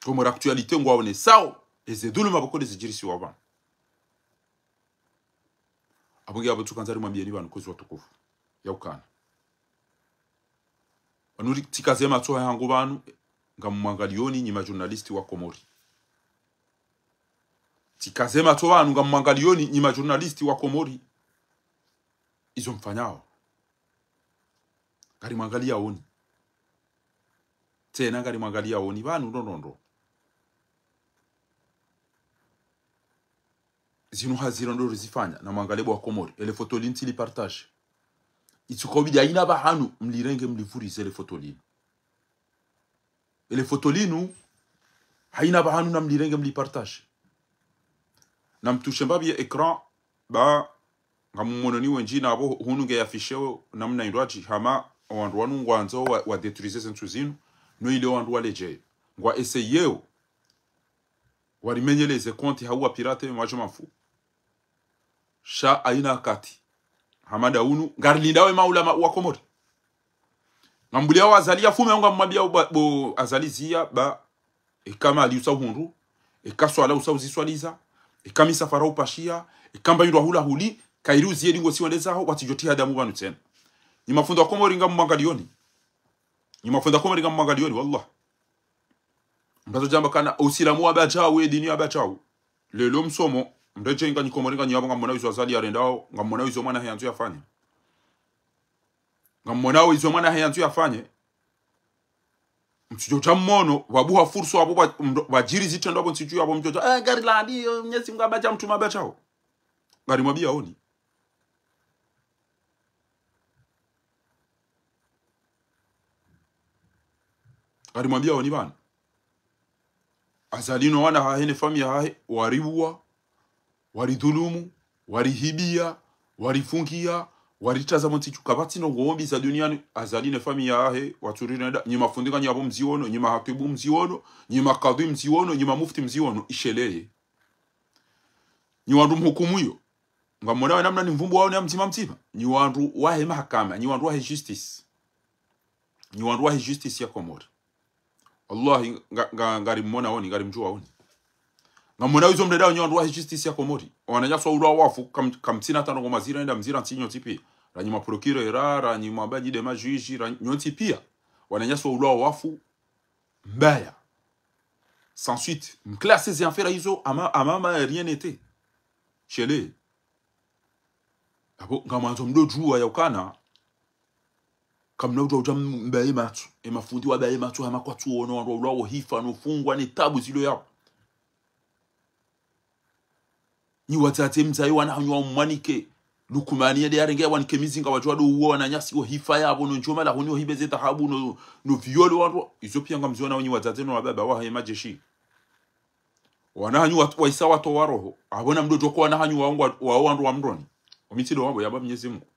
Komori Actualité ngwaonesao. Eze dhuluma pvoko ndezidjirisiwao pvanu. Apvo nge apvo tsukandza rimwambieni pvanu kozi watukufu. Yaukana. Pvanu ri, tsikaze matso yahangu pvanu, ngamwangaliyoni nyi majournaliste wa Komori. Tsikaze matso pvanu, ngamwangaliyoni nyi majournaliste wa Komori. Izo mfanyao. Ngarimwangaliyaoni. Tsena ngarimwangaliyaoni pvanu ndo ndo ndo. Zinu haziro ndo rizifanya, namwangalie bo wa Komori. Ele foto linu tsili partage. Itsuka ubidi hayina pvahanu, mlirenge mlivurize ele foto linu. Ele foto linu, hayina pvahanu namlirenge mlipartage. Namtushe mbapvi ye écran, ba ngamumwononi wendji na apvo hunu nge affiché namna indwaji hama wandru wanu ngwandzo wa, wa détruise ze ntsu zinu, no ile wandru waledjeye. Ngwa essayeo, warimenyeleze compte hau wa pirate, mwajo mafu. Sha hayina wakati. Hamada unu, ngarilindao emaulama wa Komori. Ngambuliao Azali yafume, ngamwambiao ba, bo Azali ziya, ba, eka mali usa uhundru, eka swala usa uziswaliza, eka misafara upashiya, eka mba indru hula huli, kairi uziye dingo siwende zaho, watsidjo tiha damu pvanu tsena. Nyi mafundi wa Komori ngamwangaliyoni. Nyi mafundi wa Komori ngamwangaliyoni, wallah. Mbazo djamba kana usilamu wa badjau, ye dini ya badjau. Lelo msomo, Mredjeyi nganyi Komori nganyi yapvo, ngamwonao izo Azali yarendao, ngamwonao izo mwana hahe yandzo yafanye. Ngamwonao izo mwana hahe yandzo yafanye. Mtsidjo tsa mwono, pvabuha fursa apvo pva-, mdo-, pvadjiri zitrendwa apvo ntsidju yapvo mdjo tsa, eh, ngarilani, eh, Mnyezi Mngu apvadja mtrume apvadjao. Ngarimwambiaoni. Ngarimwambiaoni pvanu. Azali no wana hahe ne famiyi yahahe, wariuwa, waridhulumu, warihibia, warifungia, waritraza pvo ntsidju, kapvatsi ndrongoo mbi za duniani, Azali ne famiyi yahahe, watsurirenda, nyi mafundi nganyi yapvo mziono, nyi mahatwibu mziono, nyi makadhwi mziono, nyi mamufti mziono, isheleye. Nyi wandru mhukumuyo. Ngamwonao namna ni mvumbuwao ne ya mdzima mdzima. Nyi wandru wahe mahakama, nyi wandru wahe justice. Nyi wandru wahe justice ya Komori. Wallahi, nga, nga, ngarimwonaoni, ngarimdjuaoni. Ngamwonao izo mrendao nyi wandru wahe justice ya Komori. Wananyasi waulwa wafu, kam-, kamtsina tano ngoma zira enda mzira ntsi nyontsi pia. Ranyi maprocureur, ra, ranyi mabadji de majuge, ra, nyontsi pia. Wananyasi waulwa wafu, mbaya. Sans suite. Mclassé ze affaire izo, ama, ama, ama, rien n'était. Shele. Apvo, ngamwandzo mdo djuwa ya ukana. Kamna udjuwa udja mbaye matso. E mafundi wabaye matso, hama kwatsuono, wandru waulwa wahifa, no fungwa, ne tabu zilo yapvo. Nyi wadzadze mzaye wana hanyu wamwanike. Lukumani yende yarenge yawanike mizinga wadjo wado uwa wananyasi wahifa yapvo, no ndjoma lahoni wahibe ze dhahabu, no, no viole wandru. Izo pia ngamzionao nyi wadzadze no wababa wahe majeshi. Wana hanyu wa, waisa watowa roho. Apvo namdo djuwa ko wana hanyu waongwa, wao wandru wa mroni. Omitsindo wapvo yamba Mnyezi Mngu.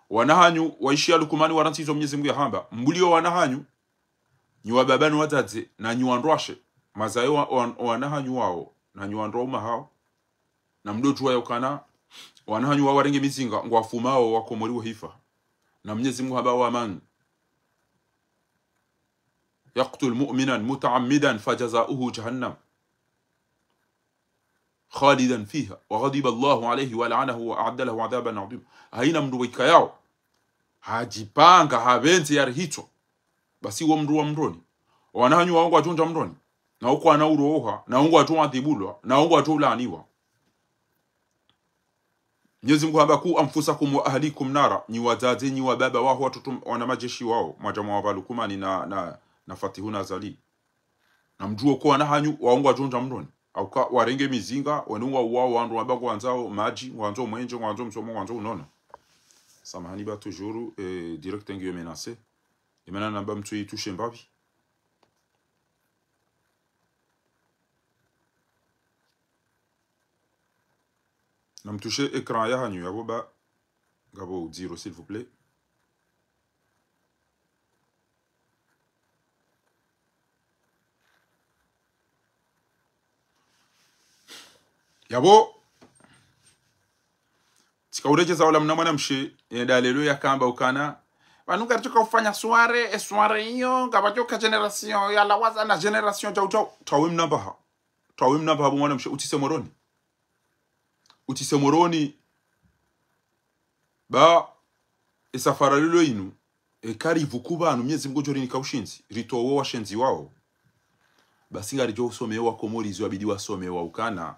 Wana hanyu waishia Lukumani warantsi izo Mnyezi Mngu yahamba. Mbuliyo wana hanyu, nyi wababa no wadzadze, na nyi wandrwashe, mazaye wa, wa, wana hanyu wao, na nyi wandrwa uma hao, namdo djuwa ya ukana, wana hanyu wao warenge mizinga, ngwafumao wakomori wahifa. Na Mnyezi Mngu hamba ومن يقتل مؤمنا متعمدا فجزاؤه جهنم خالدا فيها وغضب الله عليه ولعنه وأعد له عذابا عظيما. Haina mndru wekayao hadjipanga, hapvendze yarihitswa. Basi wo mndru wa mroni. Wana hanyu wao ngwadjo ndja mroni. Na uko wana uroha, na ngwadjo wadhibulwa, na ngwadjo ulaaniwa. Mnyezi Mngu hamba قوا أنفسكم وأهليكم نارا, nyi wadzadze, nyi wababa waho watoto wana majeshi wao, mwadja mwawapva Lukumani na, na, na Fatihu na Azali. Namdjuwe ko wana hanyu, wao ngwadjo ndja mroni. Hauka warenge mizinga, wende ngwauwao wandru wamba ngwandzao madji, ngwandzo mwenje, ngwandzo msomo, ngwandzo unono. Samahani ba toujours, eh, direct ngiyo menacé. Imana namba mtsu itushe mbapvi. Namtushe écran yahanyu yapvo ba ngapvo udziro, s'il vous plaît. Yapvo, tsika uredjeza ola mna mwanamshe, yenda lelo yakamba ukana. Pvanu ngaridjoka ufanya soirée, e soirée iyo, ngapvadjoka génération ya lawaza na génération djau djau. Tawe mna mbaha. Tawe mna mbaha bo mwanamshe, utsise Moroni. Utsise Moroni. Ba, e safara lilo inu, eka rivuku pvanu, Mnyezi Mngu djo rinika ushindzi, ritowe washenzi wao. Basi ngaridjo usome wakomori izo yabidi wasome wa ukana.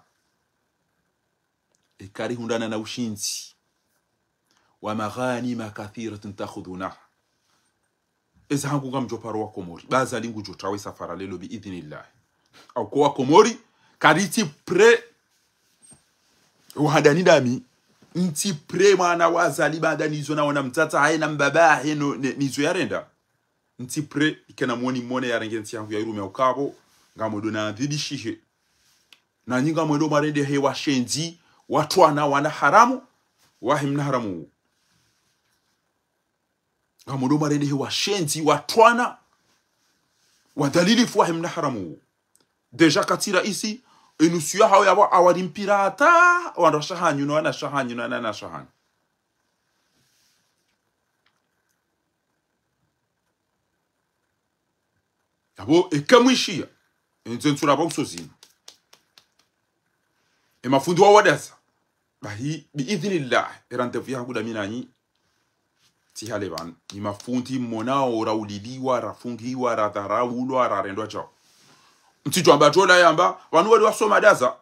Eka rihundrana na ushindzi. ومغانم كثيرة تأخذونها. Eza hangu ngamdjo paro wakomori. Ba Azali ngudjo tawe safara lelo بإذن الله. Hauka wakomori, karitsi prêt. Wahandani ndami. Ntsi prêt mwana wa Azali baada nizo naona mdzadze hahe na mbaba hahe no, ne, nizo yarenda. Ntsi prêt, ikena mwoni mwone yarenge ntsi yangu yairume ukapvo, ngamwendo nadhibishihe. Nanyi ngamwendo mwarendehe washenzi, watwana wana haramu, wahe mna haramu. Ngamwendo mwarendehe washenzi, watwana, wadhalilifu wahe mna haramu. Déjà katsi raisi, enusu yahao yapvo awari mpira hata, wandrwashe hanyu, no wananyashe hanyu, no wananyashe hanyu. Yapvo, eka mwishiya, enze ntsura pvo usozini. E mafundi wao wadaza. Bahi, بإذن الله, e rendez-vous yahangu ndami nanyi. Tsi hale pvanu. Nyi mafundi mwonao rauliliwa, rafungiwa, radharaulwa, rarendwa djau. Mtsidjo amba tola yamba, pvanu wali wasoma daza.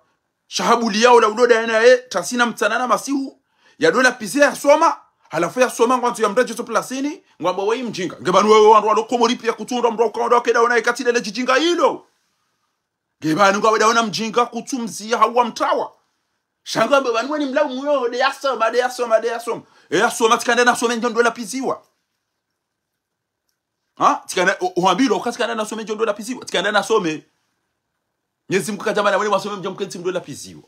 Sha habuliyao la udoda yena ye, tasina mtsana na masihu, ya dola pizi yasoma, halafu yasoma ngwandzo yamdradje tso plasini, ngwamba weyi mdjinga. Nge pvanu wewe wandru walo Komori piya kutsu ndo mndru ukaonda wakeda ona yikatsi lele djidjinga ilo. Nge pvanu ngwaweda ona mdjinga kutsu mziya hau wa mtrawa. Sha ngambe pvanu weni mlaumu yo, de yasoma, de yasoma, de yasoma. E yasoma, tsikanda nasome ndjo ndo lapiziwa. Ha? Tsikanda, o-, ohambilwa, uka tsikanda nasome ndjo ndo lapiziwa. Tsikanda nasome. Mnyezi Mungu kadjamba na wale wasome mdja mkentsi mdo lapiziwa.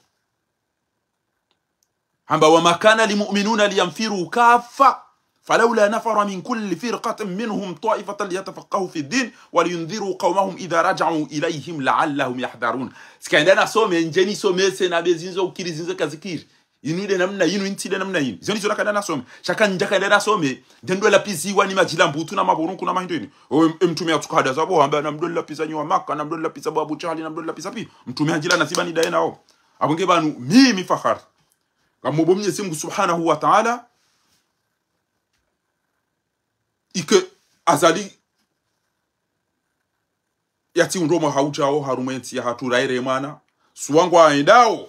Hamba, وما كان المؤمنون لينفروا كافة فلولا نفر من كل فرقة منهم طائفة ليتفقهوا في الدين ولينذروا قومهم إذا رجعوا إليهم لعلهم يحذرون. Tsikanda nasome, ndjeni somese na be zinzo ukiri zinzo kazikiri. Inu ile namna inu, intsi ile namna inu. Izo ndizo nakanda nasome. Sha ka ndjakanda nasome, ndendo lapiziwa ni madjila mbutu na maburunku na mahindo ini. O, em-, em-, mtrume atsukahada zabo, hamba namdo lapiza nyi wa Maka, namdo lapiza bo Abu Jahali, namdo lapiza pi. Mtrume handjila naziba ni daye nao. Apvo nge pvanu, mimi Fakhari. Ngamomba Mnyezi Mungu Subhanahu wa Ta'ala, ike Azali yatsi undro mwaha udjao harumwa entsi yahatru raire mwana, suwa ngwaendao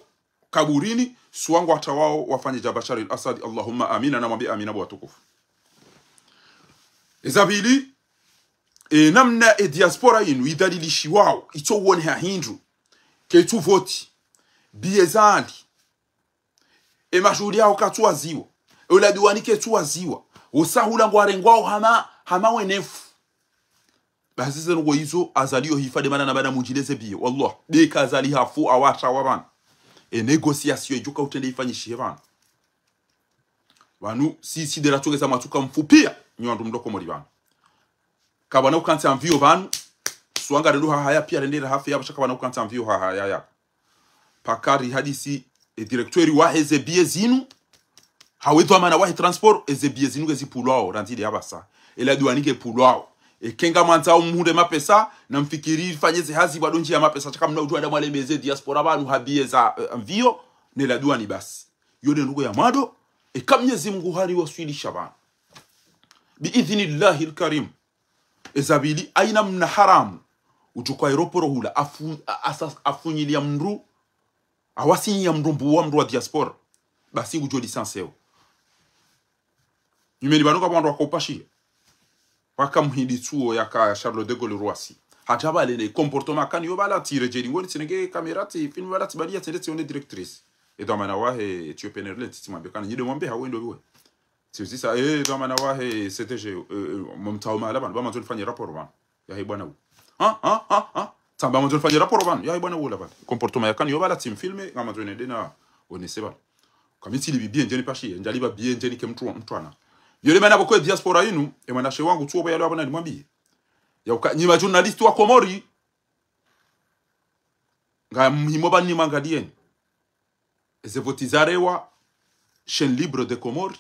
kaburini, suwa ngwatrawao wafanye dja Bashar al-Assad, Allahumma amina, namwambe amina bo watukufu. Eza pvili, e, namna e diaspora inu idhalilishiwao, itso uone ha hindru, ketsu voti, biye zali, e mashuhuli yao katsu waziwa. E uladuwani ketsu waziwa. Osahula ngwarengwao hama, hama wenefu. Basi zenu ngo izo, Azali yo hifa de mana na bada mudjileze biye. Wallah, de ka Azali hafu awatrawa pvanu. E négociation idjoka utrende ifanyishihe pvanu. Pvanu, si, si de ratsongeza mwatsuka mfu piya, nyi wandru mdo Komori pvanu. Kapvana ukantsi amviyo pvanu, suwa ngarendo hahaya piya rende rahafe yapvo, sha kapvana ukantsi amviyo hahaya yapvo. Paka rihadisi, e directeur wahe ze biye zinu, hawe dhwamana wahe transport, eze biye zinu ngezipvulwao, randzi de yapvasa. E laduwani ngepvulwao. Eka ngamwandzao muhundre mapesa, namfikiri fanye ze hazi pvwado ndjiya mapesa, sha kamna udjuwa da mwalemeze diaspora pvanu ha biye za, eh, amviyo, ne laduwani basi. Yo de ndrongoo ya mwando, eka Mnyezi Mungu hariwaswilisha pvanu. Bi idhnillahi al-karim. Eza pvili, haina mna haramu, udjo kwa aéroport hula, afu-, a-, asa-, afunyiliya mndru, awasinyiya mndru mbuwa mndru wa diaspora. Basi ngudjo licencieo. Nyumeni pvanu kapvwa wandru wakopashiya. Paka mhindi tsuo yaka Charles de Gaulle Roissy. Hata pvale ne comportement kani yo pvala tire djeli ngoni tsinenge caméra tsi film pvala tsibaliya tsende tsione directrice. E dhwamana wahe, tsiyo penerle, tsi tsimwambe kana, nyi de mwambe hawendo biwe. Tsiuzisa, eh, dhwamana wahe C T G, eh, eh, mumtao mahala pvanu, ba mandzo nifanye rapport pvanu. Yahe bwana wu. Ha, ha, ha, ha. Tsamba mandzo nifanye rapport pvanu. Yahe bwana wu la pvanu. Comportement yakani yo pvala tsimfilme, ngamandzo nende na onese pvanu. Kami tsili bibiye ndjeni pashi, ndjali babiye ndjeni ke mtu, mtwana. Yo de mana pvoko e diaspora inu, e mwanashe wangu tsuo pvo yalo pvanu nimwambiye. Yauka, nyi ma journaliste wa Komori, nga muhimu pvanu nimwangaliyeni. Eze voti zarewa, Chaîne Libre des Comores,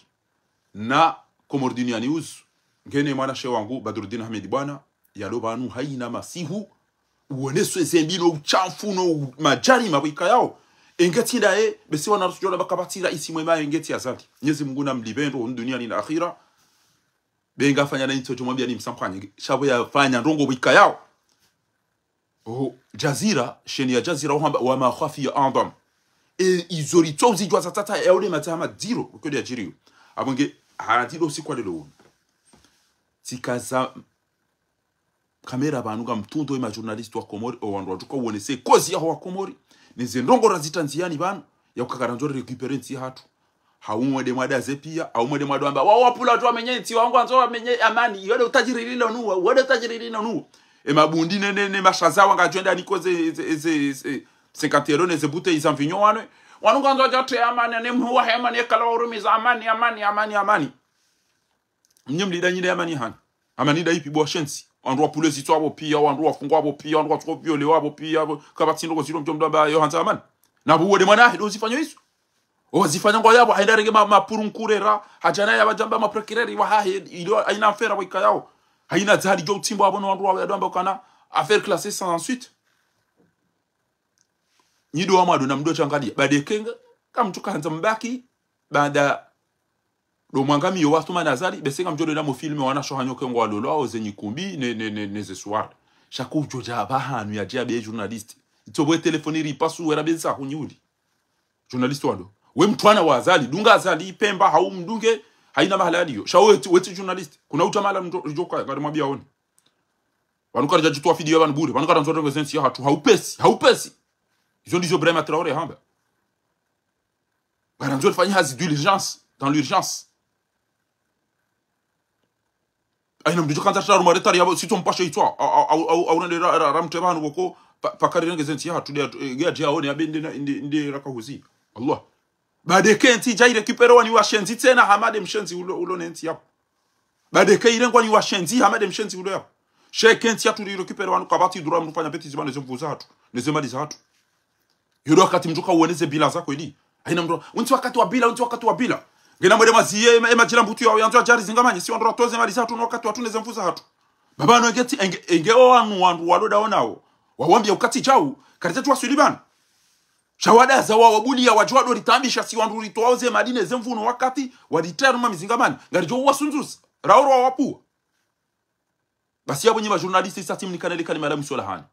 na Comores Dunia News, ngene mwanashe wangu, Badruddin Ahmed Bwana, yalo pvanu haina masihu, uoneswe zembi no utshafu no u-, madjarima pvo ikayao. Engetsi ndaye, bese wana rusudjona pvaka pvatsi raisi mwema engetsi Azali. Mnyezi Mungu namlipve ndro, duniani na akhira. Be ngafanya na intso djo mwambiya ni msamphanye, sha pvo yafanya ndrongoo pvo ikayao. Oh, Jazeera, chaîne ya Jazeera, uhamba, وما خفي أعظم. E, izo ritso uzidjuwa za tata, ya ule matsaha madziro, uko de yadjiriyo. Apvo nge, hadi lo usiku wa lelo unu. Tsikaza kamera pvanu ngamtrundo e ma journaliste wa Komori, o wandru wadjuka uonese kozi yaho wa Komori, neze ndrongoo razitrandziyani pvanu, ya ukakarandzo récupérer ntsi yahatru. Haumwe de mwadaze piya, haumwe de mwado amba, wa wapvula wandru wamenye ntsi, wangu wandzo wamenye amani, yo de utajiri lilo nuwa, wo de utajiri lilo nuwa. E mabundi ne, ne, ne mashaza wanga djwenda niko ze, ze, ze, ze, cinquante euros ne ze bouteille za mvinyo wanwe. Wanu ngwandzo wadjatre amani, ne mhu wahe amani, ekala wahurumiza amani, amani, amani, amani. Mnye mlida nyine amani hanyu. Amani da ipi bo washenzi. Wandru wapvulwe zitswa pvo piya, wandru wafungwa pvo piya, wandru watsuko violewa pvo piya, pvo, kapvatsi ndrongoo zilo mdjo mdo amba yo handza amani. Na pvo wo de mwana hahe, do zifanyo izo. O zifanya ngwa yapvo, haenda renge ma, mapuru nkurera, hadjana ya wadjamba ma procureur wahahe, ilo haina mfera pvo ikayao. Haina zahali djo utsimbwa apvo no wandru wa yado amba ukana, affaire classée sans suite. Nyi do wa mwado na mdo tsangaliya. Baada kenga, kamtsuka handza mbaki, baada do mwangamiyo wa Athumani Azali, bese ngamdjo do na mo filme wanasho hanyu ke ngwalolwao ze nyikumbi, ne, ne, ne, ne ze suwara. Sha kudjo dja pvahanu yadje yabe journaliste. Itso pvo e téléphone ripasu wera bensa hunyi uli. Journaliste wado. We mtwana wa Azali, dunga Azali, Pemba, hau mdunge, haina mahala yaliyo. Sha wetsi, wetsi journaliste. Kuna uta mahala mdru, ridjo kaya, ngarimwambia one. Pvanu karidja djitwa fidiyo pvanu bure. Pvanu karandzo renge zentsi yahatru, haupesi, haupesi. Izo ndizo Ibrahima Traoré hamba. Ngarandzo rifanye hazi d'urgence, dans l'urgence. Haina mdru djo kandza tara rumare tari yapvo, sitso mpashe itswa. Au, au, au, au, au, rende ra, ra, ramtre pvanu pvoko, pa, paka rirenge zentsi yahatru, nde, eh, nge adje aone, abe nde na, nde, nde rakahuzi. Allah. Baada eka entsi idja irécupéré wa ni washenzi tsena, hama nde mshenzi ulo, ulo ne ntsi yapvo. Baada eka irengwa ni washenzi, hama nde mshenzi ulo yapvo. Sha eka entsi yahatru irécupéré wanu kapvatsi droit mdru fanya bêtise pvanu neze nvu zahatru, neze mali zahatru. Yo ndo wakati mdru kauone ze bilan za kweli. Haina mdru, wentsi wakati wa bilan, wentsi wakati wa bilan. Ngena mwende mwaziye, ema, ema djila mbutu ya, yandzo adje arizingamanye, si wandru watoze mali zahatru no wakati wahatru neze nvu zahatru. Baba no engeti, enge, enge o wanu wandru walo dawo nawo. Wawambia ukati djau, karitsa tu waswili pvanu. Sha wadaza wa wabulia wadjo wado ritambisha si wandru ritoao ze mali neze nvu no wakati, waritera numa mizingamani. Ngaridjo uwasunzuzi. Raoro wa wapua. Basi yapvo nyi ma journaliste, isa tsi mnikane le kalima la mwiso la hanyu.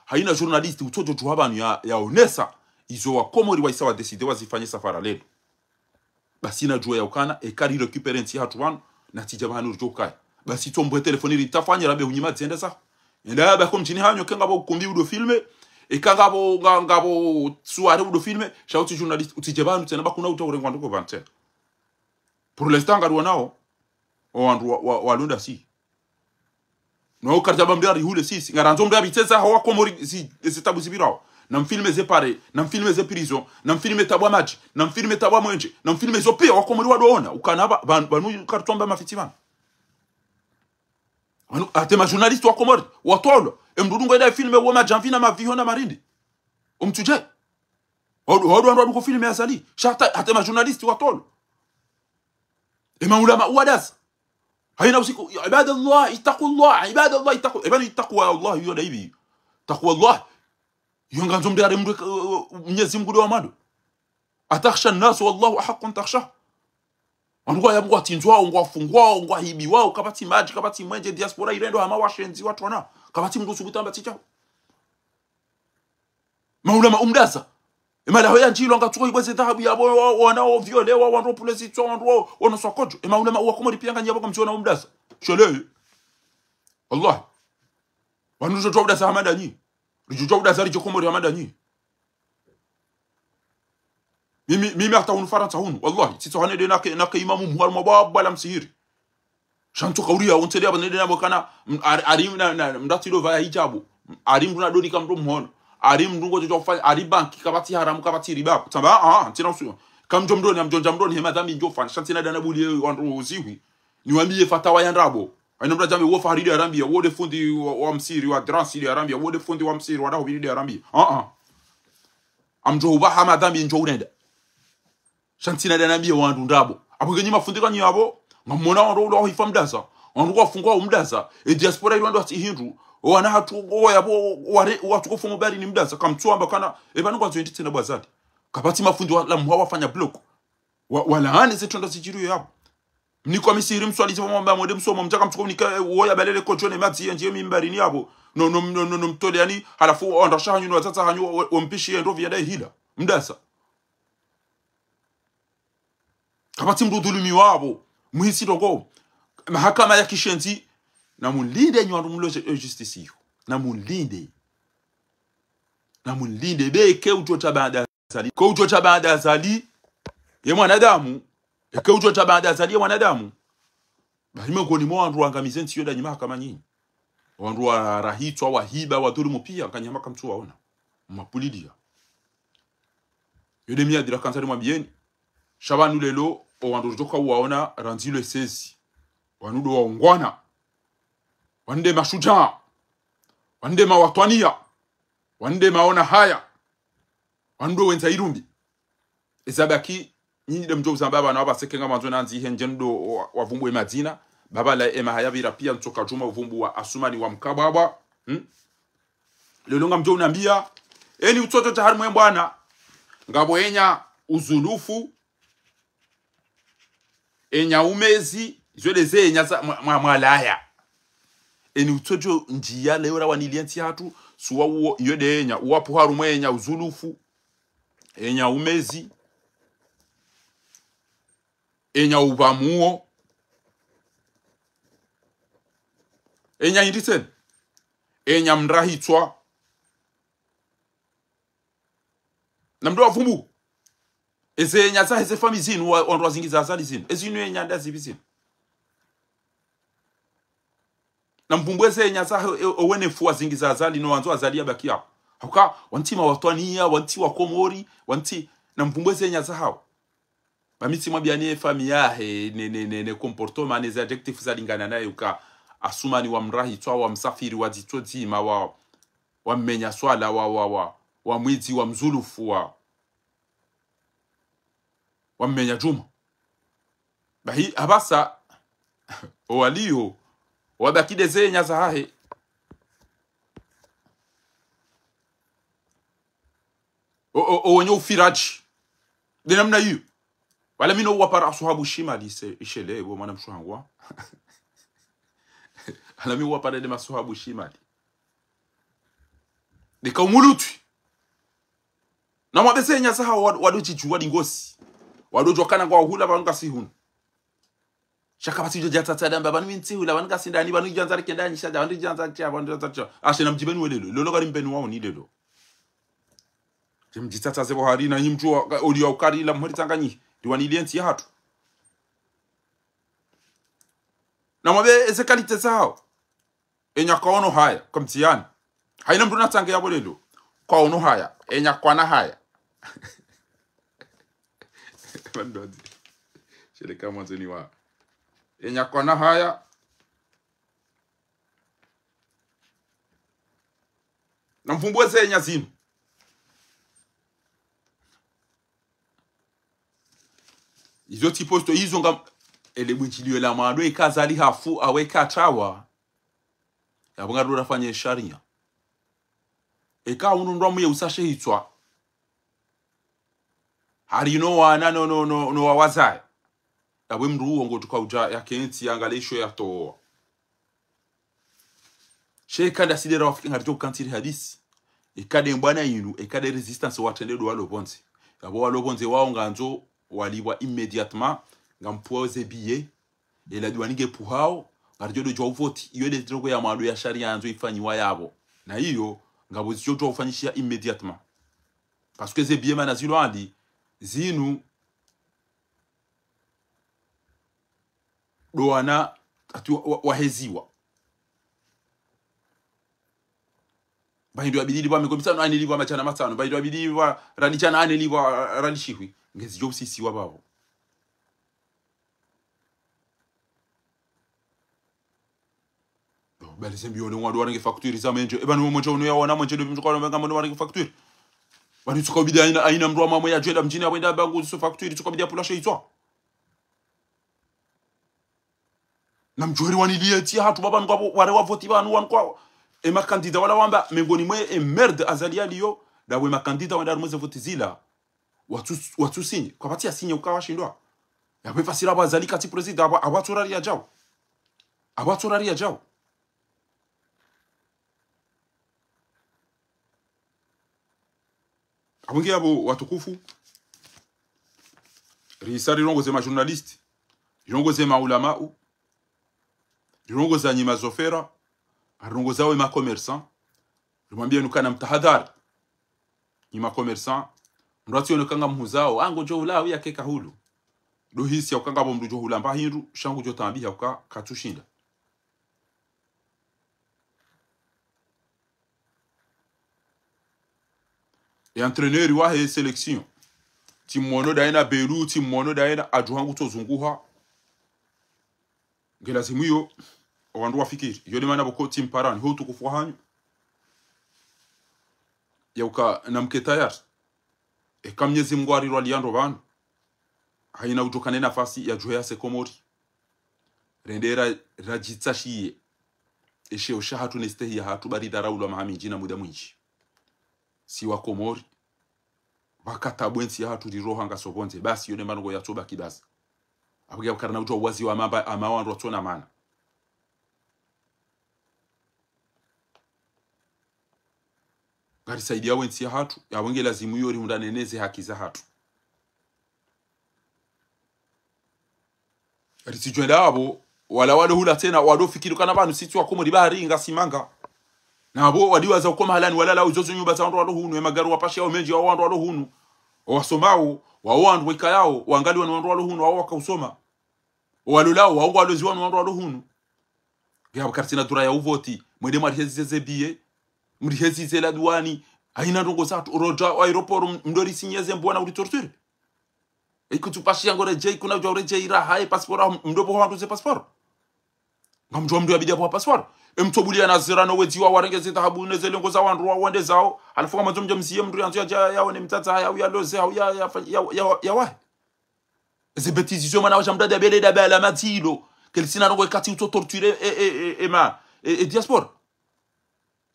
Haina journaliste, utsodjo djuha pvanu ya, yaonesa, izo Wakomori waisa wadécidé wazifanye safara lelo. Basi nadjuwe yaukana, eka rirécupéré ntsi yahatru pvanu, natsidja pvahanu ridjo kaya. Basi tsombo ye téléphone ritafanye, rabe hunyi madzenda zaho. Enda yabako mdjini hanyu, eka ngapvo ukumbi udo filmé, eka ngapvo, nga, ngapvo soirée udo filmé, sha utsi journaliste, utsidje pvanu tsena, ba kuna uta urengwa ndoko pvanu tsena. Pour l'instant, ngariwonao, o wandru wa, wa, walonda si. No, karidja ba mdru arihule sisi. Ngarandzo mdru abitseza hawa Komori zi, zi tabu zipvirao. Na mfilme ze pare, na mfilme ze prison, na mfilme tabu ya madji, na mfilme tabu ya mwenje, na mfilme zo pia Wakomori wadoona. Ukana ba, ba, pvanu karitsomba mafitsi pvanu. Pvanu, hata ma journaliste wa Komori, watolwa. E mdru dungo ida filme wo madjamvi na maviho na marindi. Umtsudje. Wadu, wadu wandru waduko filme ya Azali. Sha hata, hata ma journaliste watolwa. E maulama uwadaza. Haina usiku, ya ibadallah, ittaqullah, ibadallah, ittaqu-, e pvanu ittaqwa Allah, yo daibi. Taqwallah. Yo ngandzo mdru are mdru, eh, eh, Mnyezi Mngu ndo wa mwando. Atakhsha nnas wallahu ahaqqu an takhshah. Wandru ngwayapvo ngwatsindzwao, ngwafungwao, ngwahibiwao, kapvatsi madji, kapvatsi mwenje, diaspora irendo hama washenzi watwana. Kapvatsi mdru usubutu amba tsi djao. Maulama umdasa. Emalaho ya ndjilo ngatsuko ibweze dhahabu yapvo, wa, wana wo viole, wa, wandru pule zitswa, wandru wo, wono swakodjo. Emaulama uwa Komori pia nganyi yapvo kamtsiona umdasa. Shole. Wallahi. Wandru djo udasa hama ndanyi. Ridjo udasa ridjo Komori hama ndanyi. Mimi, mimi hata hunu Farantsa hunu, wallahi, tsitso hane de nake, nake imamu mhwari mwa bwa, bwa la msihiri. Sha ntsu kauriya, untsede yapvo nede napvo kana, m-, ari, ari na, na, mdru atsi do pvaya hijabu. Ari mdru na dodi ka mdru mhono. Ari mdru ngodjo djo fanya, ari banki kapvatsi haramu, kapvatsi riba. Tsamba, ah, ntsina usu. Kamdjo mdroni, amdjo ndja mdroni, hema dhambi ndjo fanya. Sha ntsina dana buli ye wandru uziwi. Niwambiye fatawa ya ndrabo. Haina mdru adjambe wo Farid arambia, wo de fundi wa, wa msiri, wa dransi de arambia, wo de fundi wa msiri, wa daho bili de arambia. Ah, ah. Amdjo uba hama dhambi ndjo urenda. Sha ntsina dana mbiye wandru ndrabo. Apvo ngenyi mafundi kanyi yapvo, ngamwona wandru ula wahifa mdasa. Wandru wafungwa umdasa. E diaspora ili wandru watsi hindru. Wana hatru, o yapvo, ware, watsuko fomo bari ni mdasa. Kamtsuamba kana, e pvanu ngwandzo endi tsena bwa Azali. Kapvatsi mafundi wa, la mhwa wafanya bloc. Wa, walaani ze trendwa zidjiriyo yapvo. Mnikwa misiri mswali zipvo mwamba mwende msomo, mtsaka mtsuko mnika, eh, uwo ya balele kodjo ne madzi ya ndjiye mimbarini yapvo. No, no, no, no, no mtole yani, halafu wandru washe hanyu, no wazaza hanyu, wa, wa, wampishi ya ndrovi ya dayi hila. Mdasa. Kapvatsi mdru dhulumiwa yapvo. Muhisi ndrongo. Mahakama ya kishenzi. Na mulinde nyi wandru mlo je, eh, justice iyo. Na mulinde. Na mulinde. Be ke udjo ta baada Azali. Ke udjo ta baada Azali. Ye mwanadamu. Eke udjo ta baada Azali ye mwanadamu. Bahi mengoni mwa wandru wangamize ntsi yo ndanyi mahakama nyinyi. Wandru warahitswa, wahiba, wadhulumu pia, nganyi hama kamtsu waona. Mwapulilia. Yo de miadhira kandza nimwambiyeni. Sha pvanu lelo, o wandru ridjoka uwaona, randzi le sezi. Wanu ndo waungwana. Wanu nde mashujaa. Wanu nde mawatwaniya. Wanu nde maona haya. Wanu ndo wendza irumbi. Eza baki, nyinyi de mdjo uzamba pvanu apvaseke ngamwandzo nandzi ihe ndje ndo wa, wavumbuwe madzina. Baba la ema haya pvira pia ntsoka djuma uvumbuwa Asumani wa Mkabwabwa. Hmm? Lelo ngamdjo unambia. Eni utsotso ta harimwe mbwana. Ngapvo enya uzulufu. Enya umezi, zo de ze enya za mwa, mwa, mwalaya. Eni utsodjo ndjiya leo ra waniliye ntsi hatru, suwa uwo, iyo de enya, uwapu harumwe enya uzulufu, enya umezi, Enya upvamuo. Enya hindri tsena. Enya mrahitswa. Na mndru wavumbu. Eze enya zahe ze famiyi zinu, wa, wandru wazingiza Azali zinu. Ezinu enya ndazipvi zinu. Na mvumbu eze enya zahe, e, owenefu wazingiza Azali, no wandzo Azali yabaki yawo. Hauka, wantsi mawatwaniya, wantsi wa Komori, wantsi, na mvumbu eze enya zahawo. Ba mi tsi mwambia ne famiyi yahe, ne, ne, ne, ne comportement, ne ze adjectifs zalingana naye uka, Asumani wa mrahitswa, wa msafiri, wa dzitso dzima, wa, wa mmenya swala, wa, wa, wa, wa mwidzi, wa mzulufu, wa, wa mmenya djuma. Bahi, apvasa, owaliyo, wabaki ndeze enya zahahe. O, o, o wenye ufiraji. Nde namna iyo. Wala mi no wapara aswahabu shimali ise, ishele, bo mwana mshe wangu wa. Wala mi wapara nde maswahabu shimali. Nde ka umulutwi. Na mwabese enya zahawo wa, wado djidjuwa ndingosi. Wado djuwa kana ngwahula pvanu ngasi hunu. Sha kapvatsi djo djatata damba, pvanu mi ntsi hula, pvanu ngasi ndani, pvanu idjo andza rike ndani, sha dja, pvanu idjo andza rike, pvanu idjo andza rike. Ashe na mdjipveni we lelo, lolo kari mpveni wawo ni lelo. Dje mdjitsatsaze pvo hari na nyi mdjuwa, ka, oliwa ukari la mhori tsanganyi, liwaniliye ntsi yahatru. Na mwambe eze qualité zahawo. Enya kwaono haya, kamtsiyani. Hayina mndru natsange yapvo lelo. Kwaono haya, enya kwana haya. Mandodzi. Shereka mwanzoni wa. Enya kwana haya. Na mvumbu eze enya zinu. Izo tsi posto izo nga, ele bwindjiliyo la mwando eka Azali hafu, awe katrawa. Yapvo ngaro rafanye sharia. Eka unu ndo mwe usashe hitswa. Hari no wana no, no, no, no wawazaye. Yapvo mndru uwo ngo tuka udja yakentsi yangale isho yatowa. She eka nda sidera wafike ngaridjo kantiri hadisi. Eka nde mbwana inu, eka nde résistance watrende ndo walo pvondze. Yapvo walo pvondze wawo ngandzo walipvwa immédiatement, ngampvwa ze billets, ela diwani nge pvuhao, ngaridjo ndo djuwa uvoti, iyo nde trongo ya mwando ya sharia yandzo ifanyiwa yapvo. Na iyo, ngapvo zidjo djuwa ufanyishiha immédiatement. Parce que ze billets mana zilo hali, zinu, ndo wana, ati wa, wa, waheziwa. Ba hindru yabidi lipvwa mengo mitsanu, ane lipvwa madjana matsanu. Ba hindru yabidi lipvwa rali djana, ane lipvwa rali shihwi. Ngezidjo usisiwa pvapvo. Bali zembi yole ngwado warenge facture za mwenje. Eba ni mwenje unu ya wana mwenje ndo mtsuka wana mwenje ndo warenge facture. Bani tsuka ubidi hayina, hayina mndru wa mwamwe yadjwenda mdjini ya wenda bangu zo facture, tsuka ubidi ya pvula she hitswa. Na mdjuheri waniliye ntsi yahatru pvapvanu ngapvo ware wavoti pvanu wanu kwa. E makandida wala wamba, mengoni mwe e merde Azali yaliyo, nda we makandida wenda harumwa ze voti zila. Watsu, watsu sinye, kwapvatsi ya sinye uka washindwa. Yapvo fasira apvo Azali katsi président, apvo, apvo atsorari yadjao. Apvo atsorari yadjao. Apvo nge yapvo watukufu. Risa rirongoze ma journaliste. Rirongoze ma ulamau. Rirongoza nyi ma chauffeur. Rirongoza we ma commerçant. Rimwambie nuka na mtahadhari. Nyi ma commerçant. Mndru atsione uka ngamhuzao. Ah, ngodjo hula, uya keka hulu. Ndo hisi ya uka ngapvo mndru djo hula mba hindru, sha ngudjo tambiha uka katsushinda. E entraîneur wahe sélection. Tsimwono ndaye na Belu, tsimwono ndaye na adju hangu tso zunguha. Nge lazimu iyo, owandru wafikiri. Iyo nde mana pvoko tsimparani, ho utukufu wahanyu. Ya uka na mke tayari. Eka Mnyezi Mngu harirwaliya ndo pvanu. Hayina udjo kana nafasi ya djuhe ya se Komori. Rende ra, radjitsashiye. Esheo shahatru ne stehi yahatru ba ridharaulwa maha mindji na muda mwindji. Si wa Komori. Pvaka tabu entsi yahatru riroha ngaso pvondze. Basi iyo nde mana ngo yatsobaki basi. Apvo nge apvo karina udjuwa uwazi wa mamba, ama wandru watsona mana. Ngarisaidiya we ntsi yahatru, yapvo nge lazimu iyo rihundrane ne ze haki zahatru. Ritsidjwenda apvo, wala walo hula tsena, walo fikiri kana pvanu sitsi wakomori bahari inga simanga. Na apvo wadiwaza uko mahalani walala uzo zo nyumba za wandru walo hunu, emagari wapashiyao mendji ya wandru walo hunu. Owasomao, wao wandru waikayao, wangaliwa ni wandru walo hunu, wao wakausoma. Owalolao, wao ngwaloziwa ni wandru walo hunu. Nge apvo karitsina droit ya uvoti, mwende mwarihezize ze billet, mrihezize la douane, haina ndrongo zatru, urodja o aéroport, mndorisinyeze mbwana uritorture. Ikutsu pashiya ngoredjeyi, kuna udja uredjeyi raha, e passeport, aho mndopvo wandru ze passeport. Ngamdjuwa mndru yabidi yapvo passeport. Emtsobuliya na zera no wedzi wa warenge ze dhahabu ne ze lengo za wandru wa wende zao. Halafu ngamwandzo mdje mziye mndru yandzo yadja yaone mtsatsa haya, au yaloze, au ya, ya, ya, ya, ya wahe. Eze bêtises zo mwana washa mdada bele da bala madzilo. Kalisina ndrongo ikatsi utso torture e, e, e, e ma, e, e diaspora.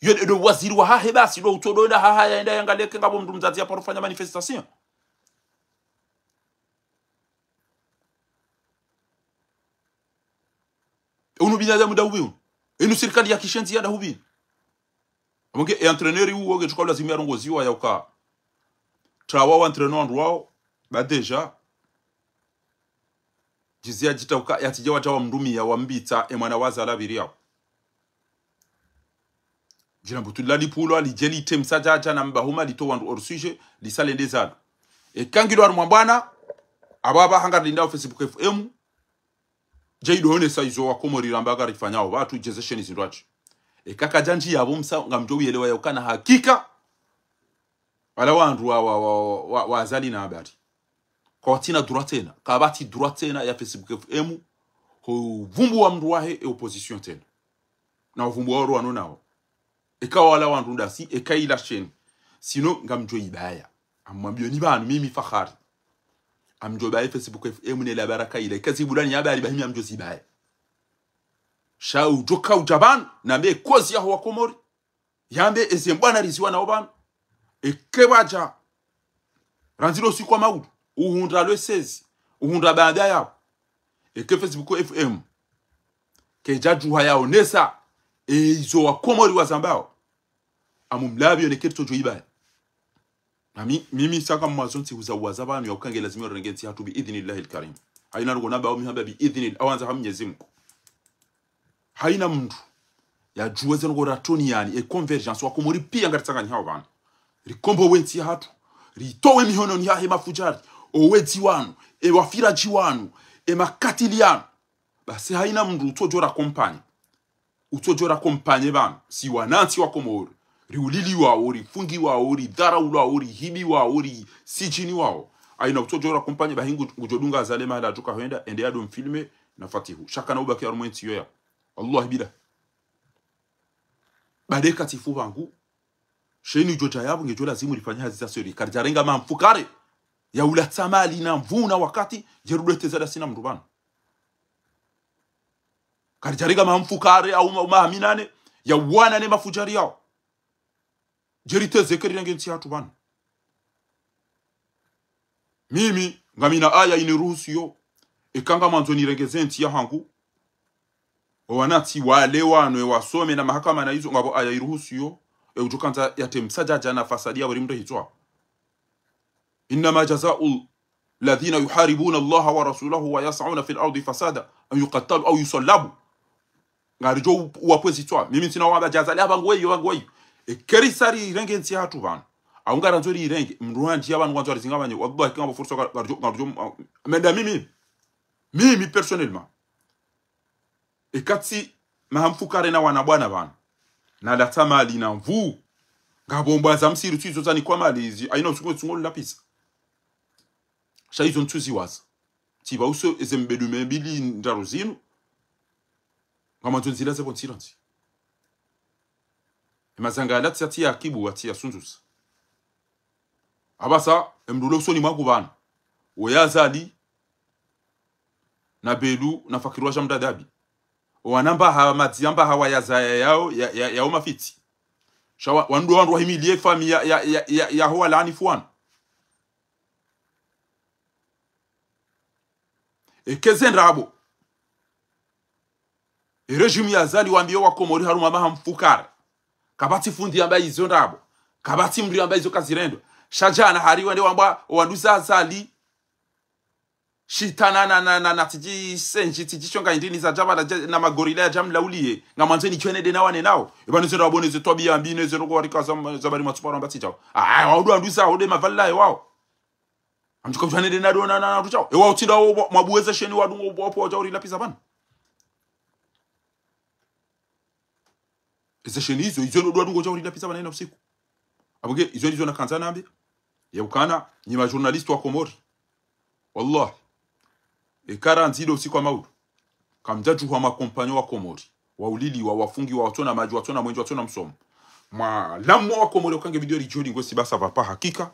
Yo ndo waziri wahahe basi, ndo utsodo enda haha yaenda yangaleke ngapvo mndru mdzadze yaparo fanya manifestation. Unu binadamu da hubi unu. Inu sirikali ya kishenzi ya da hubi. Amonge e entraîneur uwo nge tsuka lazimu yarongoziwa yauka. Trawa wa entraîneur wandru wao, ba déjà. Djizi yadjitauka, yatsidja wadja wamrumiya, wambitsa, e mwana wazala pviri yao. Djina mbutu lila lipvulwa, lidje lite msadjadja na mbahuma, litowa wandru hors sujet, lisalende zalo. Eka ngilo harumwa mbwana, apvo apvaha ngarilindao Facebook F M, dje idoonesa izo wakomori ramba ngarifanyao pvatsu, djezesheni zindru atsi. Eka kadjandji yapvo msa, ngamdjo uyelewa yaukana hakika, wala wandru wa, wa, wa, wa, wa Azali na habari. Kwatsina droit tsena, kapvatsi droit tsena ya Facebook F M, ho vumbuwa mndru wahe e opposition tsena. Na uvumbuwa waro wanu nao. Eka wala wandru ndasi, eka ila sheni. Sino ngamdjo ibaya. Amwambiyo ni pvanu, mimi Fahari. Amdjo baya Facebook F M ne la baraka ila. Eka zibulani habari ba himi amdjo zibaya. Sha udjo ka udja pvanu, nambe kozi yaho wakomori. Yambe eze mbwana riziwa nao pvanu. Eke wadja. Randzi lo usiku wa maudu. Uhundra lwe sezi. Uhundra baada yao. Eke Facebook F M. Kedja djuha yaonesa. E izo wakomori wazambao. Amu mlabi yoneke ritodjo ibaya. Na mi, mimi saka mwazo ntsi huza uwaza pvanu yauka nge lazimu rirenge ntsi hatru bi idhnillahi lkarim. Haina ndrongo nambao mi hamba bi idhni, awandza ha Mnyezi Mngu. Haina mndru yadjuwe ze ndrongo ratroni yani, e convergence wakomori piya ngaritsanganyiha pvanu. Rikombowe ntsi yahatru, ritowe mihononi yahe mafudjari, owedzi wanu, e wafiradji wanu, e makatili yanu. Basi haina mndru utsodjo ra accompagner. Utsodjo ra accompagner pvanu. Si wanantsi wakomori. Riuliliwao, rifungiwao, ridharaulwao, rihibiwao, risijiniwao. Haina utsodjo ra accompagner bahi ngu, ngudjo dunga Azali mahala atsuka hwenda, ende yado mfilme na Fatihu. Sha kana ubaki harumwa entsi yoya. Wallahi billah. Bade katsifu pvangu. Sheni djo dja yapvo ngedjo lazimu rifanye hazi za seri. Karidjarenga mamfukare. Ya ulatsa mali na mvu na wakati, dje rudwete zada sina mndru pvanu. Karidjarenga mamfukare, au ma, ma haminane, ya uwana ne mafudjari yao. Dje ritezeke rirenge ntsi hatru pvanu. Mimi, ngamina aya iniruhusiyo, eka ngamwandzo nirenge ze ntsi yahangu, owanantsi wale wanu, e wasome na mahakama na izo, ngapvo aya iruhusiyo, e udjo kandza yate msadjadja na fasadi ya buri mndru hitswa. إنما جزاء الذين يحاربون الله ورسوله ويسعون في الأرض فسادا أن يقتلوا أو يصلبوا. Ngaridjo u-, uwapvwezi tswa. Mimi ntsina wamba djaza le hapva ngweyo, hapva ngweyo. Eke risa rirenge ntsi yahatru pvanu. Au ngarandzo rirenge, mndru handji ya pvanu ngwandzo arizinga pvanye. Wallahi, kama fursa nga-, ngaridjo, ngaridjo, menda mimi. Mimi, personnellement. Eka tsi mahamfukare na wana bwana pvanu. Na latsa mali na mvu. Ngapvo mbwa za msiri tsi izo zanikwa mali izi. Haina usungo, usungo lula pisa. Sha izo ntsu ziwaza. Tsi pva uso eze mbedu membili ndraru zinu. Ngamwandzo ndzila ze pvo ntsira ntsi. Emazanga yala tsi ya, tsi ya kibu, wa tsi ya sunzusa. Apvasa, emndru ule usoni mwaku pvanu. Wo ya Azali, na Belu, na Fakiri wa Shamdadabi. Owana mbaha, madzi ya mbaha wa ya zaya yao, ya, ya, yao mafitsi. Sha wa, wandru, wandru wahimiliye fami ya, ya, ya, ya, ya ho walaani fuwanu. Eke ze ndrabo. E régime ya Azali wambiyo wakomori harumwa mahamfukare. Kapvatsi fundi yamba izo ndrabo. Kapvatsi mndru yamba izo kazirendwa. Sha djana hari wende wamba wandru za Azali. Shitana na, na, na, na tsidji senji, tsidji shonga indrini za djaba na, na magorila ya djamla uliye. Ngamwandzo nitshwene de na wane nao. Eba neze rabone ze twabiya mbi, neze rogo warika za, za bari matsuparo amba tsidjao. Ah, wao ndo wanduza, wao de mavala ya wao. Amtsuka kutshwane de na do na, na, na, tsidjao. E wao tsinda wao, mwabuwe ze sheni wadungo, wao, wao, djao rila pisa bana. Eze sheni izo, izo ndo wadungo djao rila pisa bana ina usiku. Abuge, izo, izo nakandza nambe. Ya ukana, nyi ma journaliste wa Komori. Wallah. Eka randzi do usiku wa maudu. Kamdjadjuha ma compagnons wa Komori. Wauliliwa, wafungiwa, watsona madji, watsona mwenje, watsona msomo. Mwa lamwa wa Komori ukange video ridjoli ngwe si basa vapa hakika.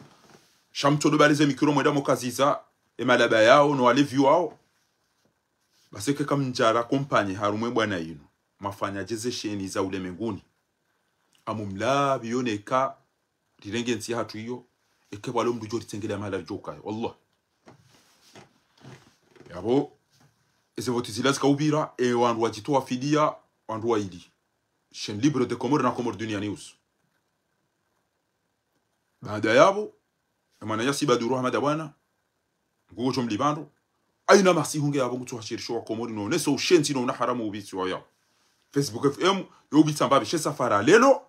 Sha mtsodo baleze mikro mwenda mokaziza, e malaba yao, no walevi wao. Basi eka kamdjara compagne harumwe bwana inu. Mwafanya dje ze sheni za ulemenguni. Amumlabi yoneka rirenge ntsi yahatru iyo, eke pvwalo mndru djo ritsengele mahala ridjo ukaya. Wallah. Yapvo, eze voti zila zikaupvira, e wandru wadjitowa fidiya, wandru waili. Chaîne Libre des Comores na Comores Dunia News. Baada yapvo, e mwananyasi Baduru Ahmada bwana, nguo djo mlipvandro, aina masihu nge yapvo ngutso hashirisho wa Komori no, neso ushenzi no una haramu ubitsi wa yao. Facebook F M, yo ubitsa mbapvi, she safara lelo,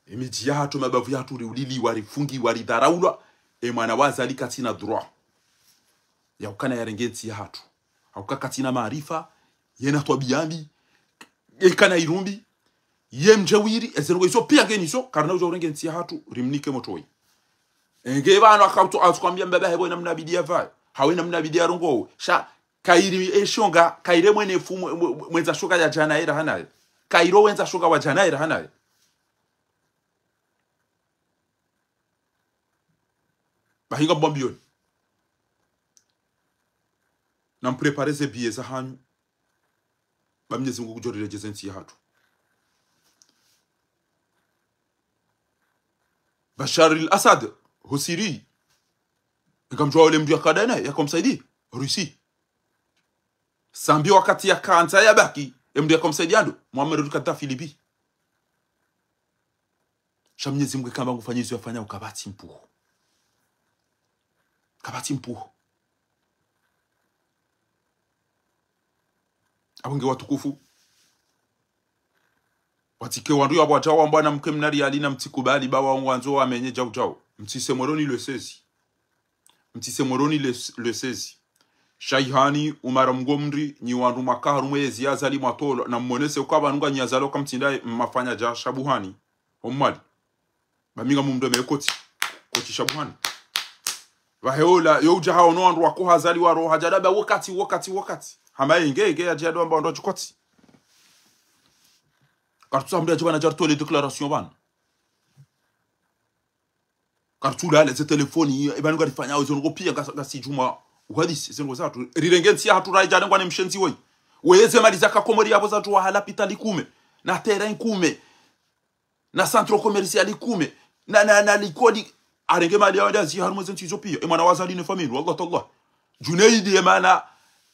e midji yahatru, mabavu yahatru, riuliliwa, rifungiwa, ridharaulwa, e mwana wa Azali katsina droit ya ukana yarenge ntsi yahatru. Hauka katsina maarifa, yena twabiya mbi, yekana irumbi, ye mdjewiri, eze ndrongo izo piya ngeni zo, karina udja urenge ntsi yahatru, rimnike motroni. Enge pvanu akauto, atsukwambia mbaba hepvo ina mna bidiya pvayo, hawe ina mna bidiya rongowe. Sha, kairi eshonga, kaire mwenefu, mwe-, mwe-, mwendza shonga ya djana era hanaye. Kairo wendza shonga wa djana era hanaye. Bahi ngamwambiyoni. Nampréparé ze billets zahanyu. Ba Mnyezi Mungu ngudjo riredjeze ntsi yahatru. Bashar al-Assad, ho Syrie. Ngamdjuwa ole mndru yakadana, yakomsaidi, Russie. Sambi wakati yakandza yabaki, e mndru yakomsaidi ando, Muammar al-Kadhafi Libye. Sha Mnyezi Mungu ikamba ngufanya izo yafanya ukapvatsi mpuho. Kapvatsi mpuho. Apvo nge watukufu. Watsike wandru yapvo wadjao wambwa na mke mnari alina mtsikubali ba wao ngwandzo wamenye djau djau. Mtsise Moroni le seize. Mtsise Moroni le, le seize. Shaihani, Umara Mngomri, nyi wandru mwaka harumwe yezi ya Azali mwatolwa, na mmonese ukaba nunga nyi Azali oka mtsinda mafanya dja Shabuhani. Omwali. Ba mi ngamumdome koti. Koti Shabuhani. Pvaheola, yo udja haono wandru wako ha Azali waro hadja daba wakati, wakati, wakati. Hama inge, inge yadja do amba wandru wadjikoti. Kartsu ambe adjiba na djartole déclaration bana. Kartsu lale ze telefoni, eba nunga rifanya, izo nungo piya ngasi, ngasi djuma uhadisi, ze nungo zatru. Rirenge ntsi yahatru raidja nengwa ne mshenzi woyi. Weye ze mali zaka Komori yapvo zatru wahala pita likume. Na terrain kume. Na centre commercial kume. Na, na, na likoli. Arenge mali yawo ndazi harumwe ze ntsi izo piya. E mwana wa Azali ne famille, wallah tallah. Junaidi e mana,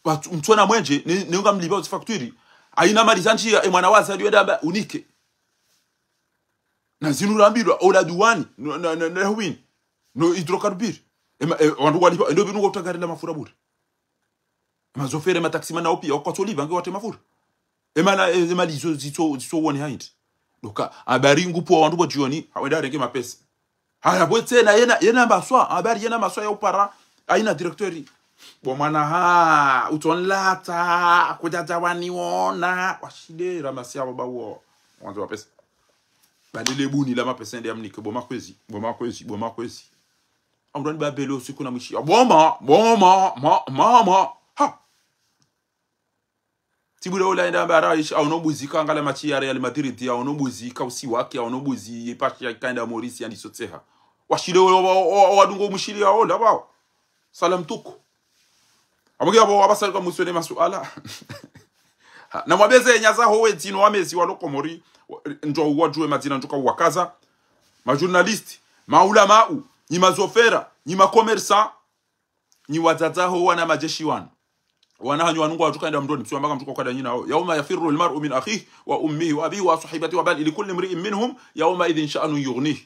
watu, mtsona mwenje, ne, ne unga mlipva uzi facture. Aina mali za ndziya, e mwana wa Azali wenda amba unike. Na zinu rambilwa, ola duwani, no, na, na, na huwini, no hydrocarbure. Ema, e, wandru walipva, endo binu ngwa utagarila mafura bure. Ema zofere, ema taxi mana opia, wakwa tsoliva nge wate mafura. Ema na, e, ema lizo, zitso, zitso wone haindi. Doka, habari ngupo wandru bo jioni, hawenda arenge mapesa. Haya, bwe tsena, yena, yena maswa, habari yena maswa ya upara, haina directeur. Bo mwana ha, utonlata, kudjadja waniona, washile, ramasi abo ba wo, wandru wa pesa. Badele buni la mapesa ende yamnike, bo makwezi, bo makwezi, bo makwezi. Amdwani babele usiku na mwishi, bo ma, bo ma, ma, ma, ma, ha. Tibure ola enda mbara ishi, aono buzi kangala matshi ya Real Madrid, aono buzi kausi wake, aono buzi yepashi ya kaenda Maurice yandi sotseha. Washile o, o, o, o, wadungo mushili ya ola, bao. Salam tuku. Amugi abo wabasali kwa muswele masuala. Ha, na mwabeze nyaza howe dzino wamezi walo Komori, wa, njo wajue madzina njo kawakaza. Ma journaliste, ma ulamau, nyi ma zofera, nyi ma commerçant, nyi wadzadze ho wana majeshi wanu. Wana hanyu wanu ngwadjo kaenda mdroni, msiwamba ka mdjo kwa nyina ho. يوم يفر المرء من أخيه وأمه وأبيه وصاحبته وبنيه لكل امرئ منهم يومئذ شأن يغنيه.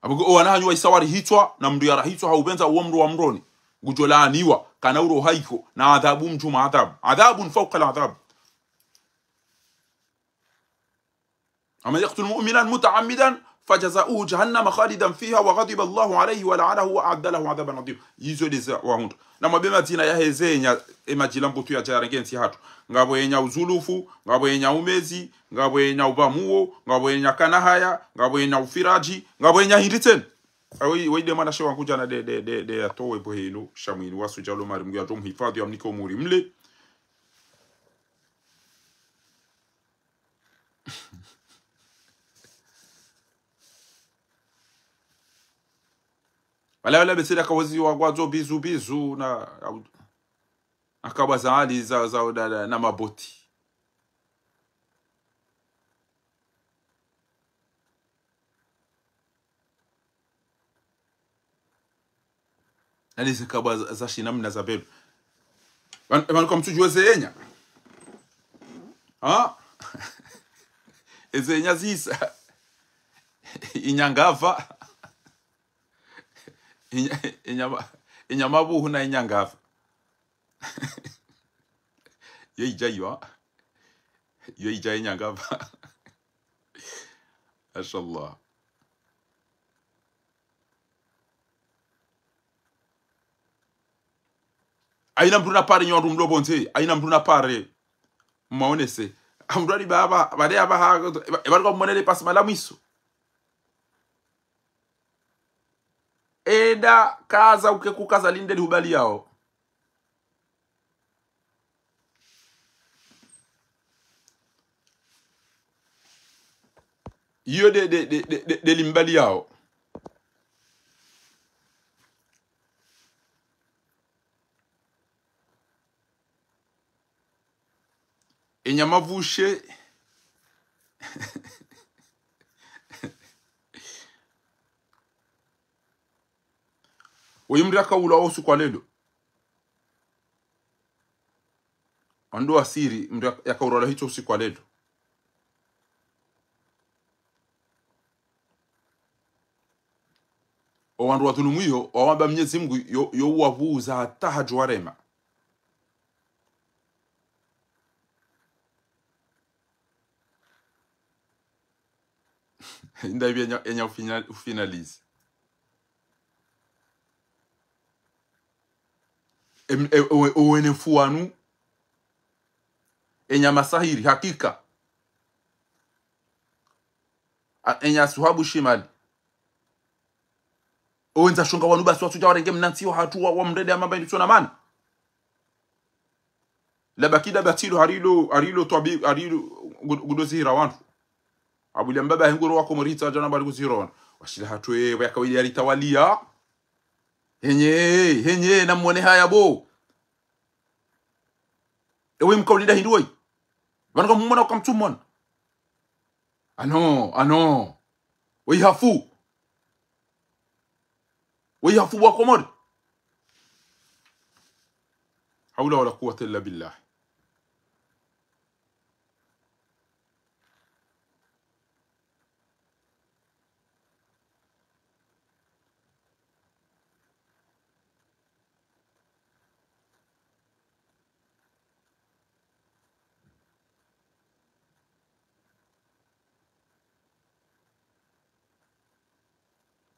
Abugo o wana hanyu waisa warihitswa, na mndru yarahitswa, haupvendza uwo mndru wa mdroni. Ngudjo laaniwa, kana uroha iko, na adhabu mdjuu mwa adhabu. عذاب فوق العذاب. ومن يقتل مؤمنا متعمدا فجزاؤه جهنم خالدا فيها وغضب الله عليه ولعنه وأعد له عذابا عظيما. Izo ndeza wahundru. Na mwambe madzina yaheze enya, emadjila mbutu yadja yarenge ntsi hatru. Ngapvo enya uzulufu, ngapvo enya umezi, ngapvo enya ubamuo, ngapvo enya kanahaya, ngapvo enya ufiradji, ngapvo enya hindri tsena. Awe, we nde mwanashe wangu djana nde, nde, nde, nde yatowe bwe hinu, sha mwinyi wasu djalo mari Mngu yadjo mhifadhwi yamnike umuri mle. Wala, wala, betsela kawozi wa kwadzo bizu, bizu, na, au-, akabwa za hali za, za, na, na, na maboti. Nani zikabwa za, za shina mna za belu. Wan-, wan kwa mtsudjuwa eze enya. Ha? Eze enya zisa. Inyangava. Inya-, inyama-, inyamabuhu na inyangava. Yo idja yo. Yo idja inyangava. Mashallah. Haina mndru na pare nyo wandru mlo pvondze. Haina mndru na pare. Mwaonese. Amndru ali baba, bale aba ha, bale kwa mmonele pasi mala mwiso. Eda kaza uke kukaza linde lihubali yao. Iyo nde, nde, nde, nde, nde, nde limbali yao. Enyamavushe. Oyi mndru yakaulwa usiku wa lelo. Wandru wasiri, mndru yaka-, yakaulwa hitso usiku wa lelo. O wandru wadhulumu iyo, wawamba Mnyezi Mngu, yo, yo uwabuza hata hadjo warema. Nda ibi enya, enya ufina-, ufinalize. Em, e, o, o wene mfuwanu. Enya masahiri, hakika. A, enya suhabu shimali. Owenza shonga wanu basi watsudja warenge mnantsi wa hatru wa, wa mrende amamba inditsona mana. Labakida batilo harilo, harilo twabi, harilo gud-, gudo zihira wandru. Abulia mbaba henguro wako moritsa djana bali kuzihira wandru. Washila hatru ewe ya kawili yaritawalia. Henye, henye, na mwone haya bo. Ewe mkaulida hindru woyi. Wanu kamumona ukamtsumona. Ano, ano. Woyi hafu. Woyi hafu wa Komori. حول ولا قوة إلا بالله.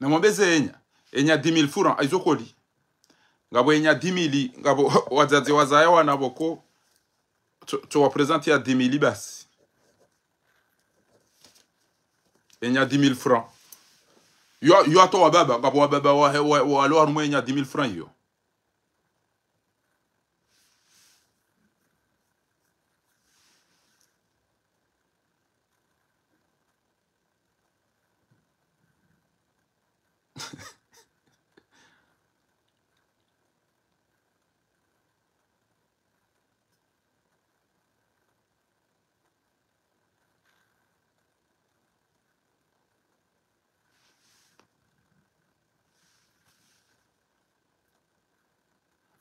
Namwambe ze enya, enya dix mille francs, haizo koli. Ngapvo enya dix mille, ngapvo wadzadze wazaya wana pvoko, tso, tso wa présenter ya dix mille basi. Enya dix mille francs. Yo, yo hata wababa, ngapvo wababa wa, wa, wa, walo harumwa enya dix mille francs yo.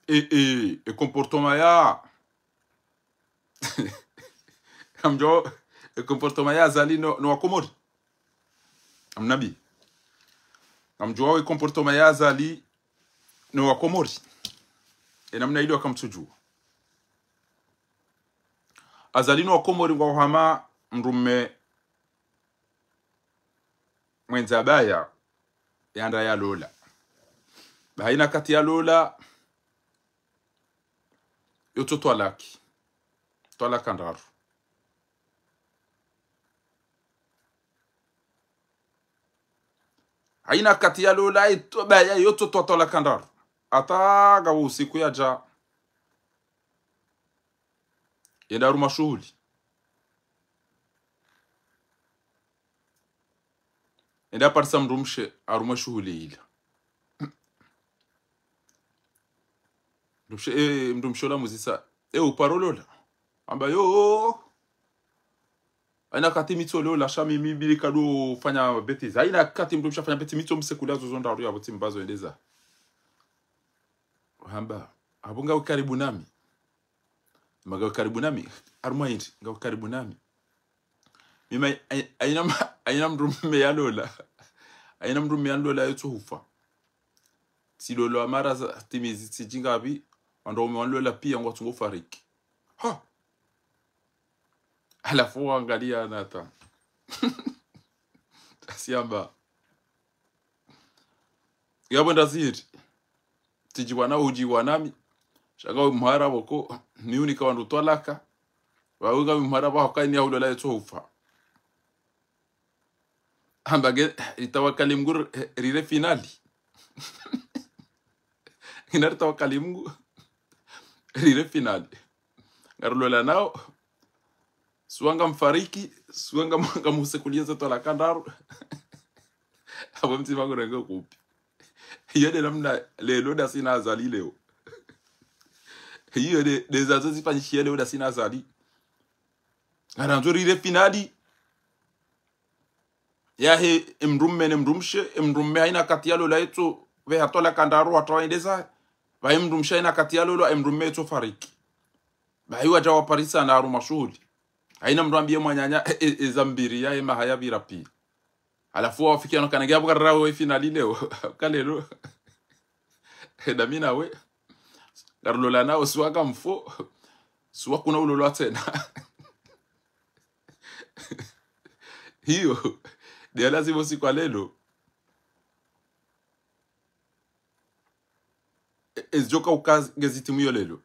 E, e, e comportement ya. Ngamdjuwa e comportement ya Azali no, no wa Komori. Amnabi. Ngamdjuwa e comportement ya Azali no wa Komori. Ye namna ilio kamtsudjuwa. Azali no Wakomori ngwao hama mdrume mwendza baya, yanda yalola. Ba haina wakati yalola, yotso twalaki. Twalaka ndraru. Haina wakati yalola, yitso baya, yotso twa twalaka ndraru. Hata ngawo usiku yadja, yende harumwa shuhuli. Yende yaparisa mdrumshe harumwa shuhuli ila. Mdrumshe, eh, mdrumshe ola muzisa, eh, uparo lola? Hamba yo. Haina wakati mi tso lola, sha mi, mi bili kado fanya bêtise. Haina wakati mdrumshe afanya bêtise, mi tso msekulia zozo ndraru yapvo tsi mbazo yendeza. Hamba, apvo ngawe karibu nami. Hamba ngawe karibu nami. Harumwa hindri, ngawe karibu nami. Mimi, hai-, haina ma-, haina mdrume yalola. Haina mdrume yalola yotso hufa. Tsilolwa mara zatimizi tsidji ngapvi, wandru waume walola pia ngwatsungo fariki. Ha! Halafu wangalia nata. Tasi hamba. Yapvo ndaziri. Tsidjiwa na udjiwa nami. Sha ngawe mhara pvoko, mi unika wandru twalaka. Wawe ngawe mhara pvoko haina yalola yotso hufa. Hamba nge, ritawakali Mngu, eh, rire finali. Ngina ritawakali Mngu, rire finali. Ngarulola nao, suwa ngamfariki, suwa ngam-, ngamusekulia ze twalaka ndraru. Apvo mtsima ngurenge kupvi. Iyo nde namna leo ndasi na Azali leo. Iyo nde, nde zazo zifanyishiha leo ndasi na Azali. Ngarandzo rire finali. Yahe, emdrume ne mdrumshe, emdrume haina wakati yalola yetso, pveha twalaka ndraru hata wayendeza, pvahe mdrumshe haina wakati yalola, emdrume yetso fariki. Pvahe wadja waparisa na harumwa shuhuli. Haina mdru ambiye mwananya, e, e, eza mbiri yahe maha yapvira pia. Halafu wafikiana kana nge apvo karara we finali leo, ka leo. E, nda mi nawe. Ngarulola nao, suwa ngamfo, suwa kuna ulolwa tsena. Iyo, nde ya lazima usiku wa leo. E, ezidjoka uka ngezitimu iyo leo.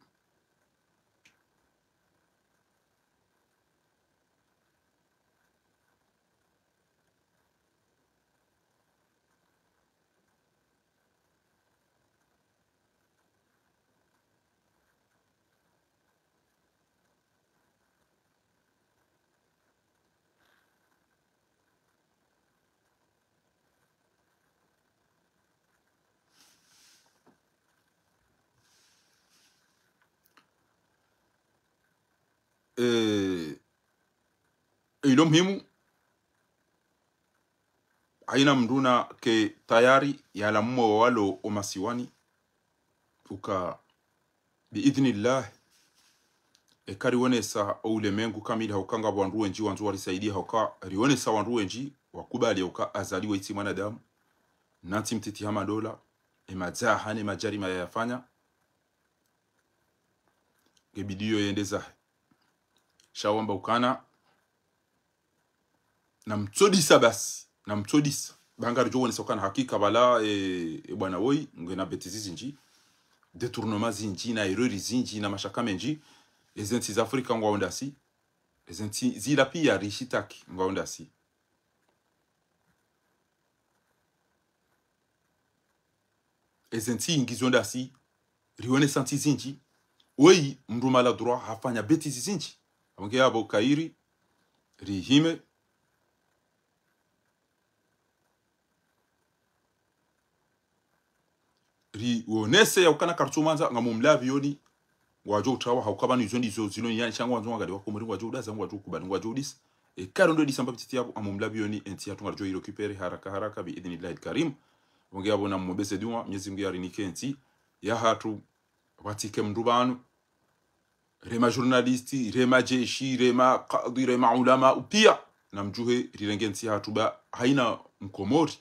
Eh, ilo muhimu, haina mndru na ke tayari yalamuwe walo omasiwani, uka biidhnillah, eka rionesa oulemengu kamili hauka ngapvo wandru wendji wandzo warisaidiye, hauka rionesa wandru wendji wakubali hauka Azali waitsi mwanadamu, na ntsi mtiti hama ndola, emadzaha ne madjarima yayafanya, nge bidi iyo yende zahe. Sha wamba ukana, namtsodisa basi, namtsodisa. Ba ngaridjo wonesa ukana hakika pvala, e, e bwana woyi, ngena bêtises zindji, détournement zindji, na erreurs zindji, na mashaka mendji, eze ntsi za Afrika ngwao ndasi, eze ntsi zila pia rishitaki ngwao ndasi. Eze ntsi ngizo ndasi, rionesa ntsi zindji. Woyi, mndru mala droit hafanya bêtises zindji. Apvo nge apvo kairi, rihime, rionese ya ukana karitsumwandza, ngamumlavioni, ngwadjo utawa, hauka pvanu izo ndizo zilo nyani, sha ngwandzo ngwangaliye wakomori ngwadjo udaza, ngwadjo ukubali, ngwadjo udisa. Eka ro ndo disa mba pvititi yapvo, ngamumlavioni, entsi yatru ngaridjo irécupérer haraka haraka, biidhnillahil karim. Apvo nge apvo namuombeze dua, Mnyezi Mngu yarinike entsi yahatru, pvatsike mndru pvanu, rema journaliste, rema jeshi, rema kadhi, rema ulama, upia, namdjuhe rirenge ntsi yahatru ba, haina mkomori.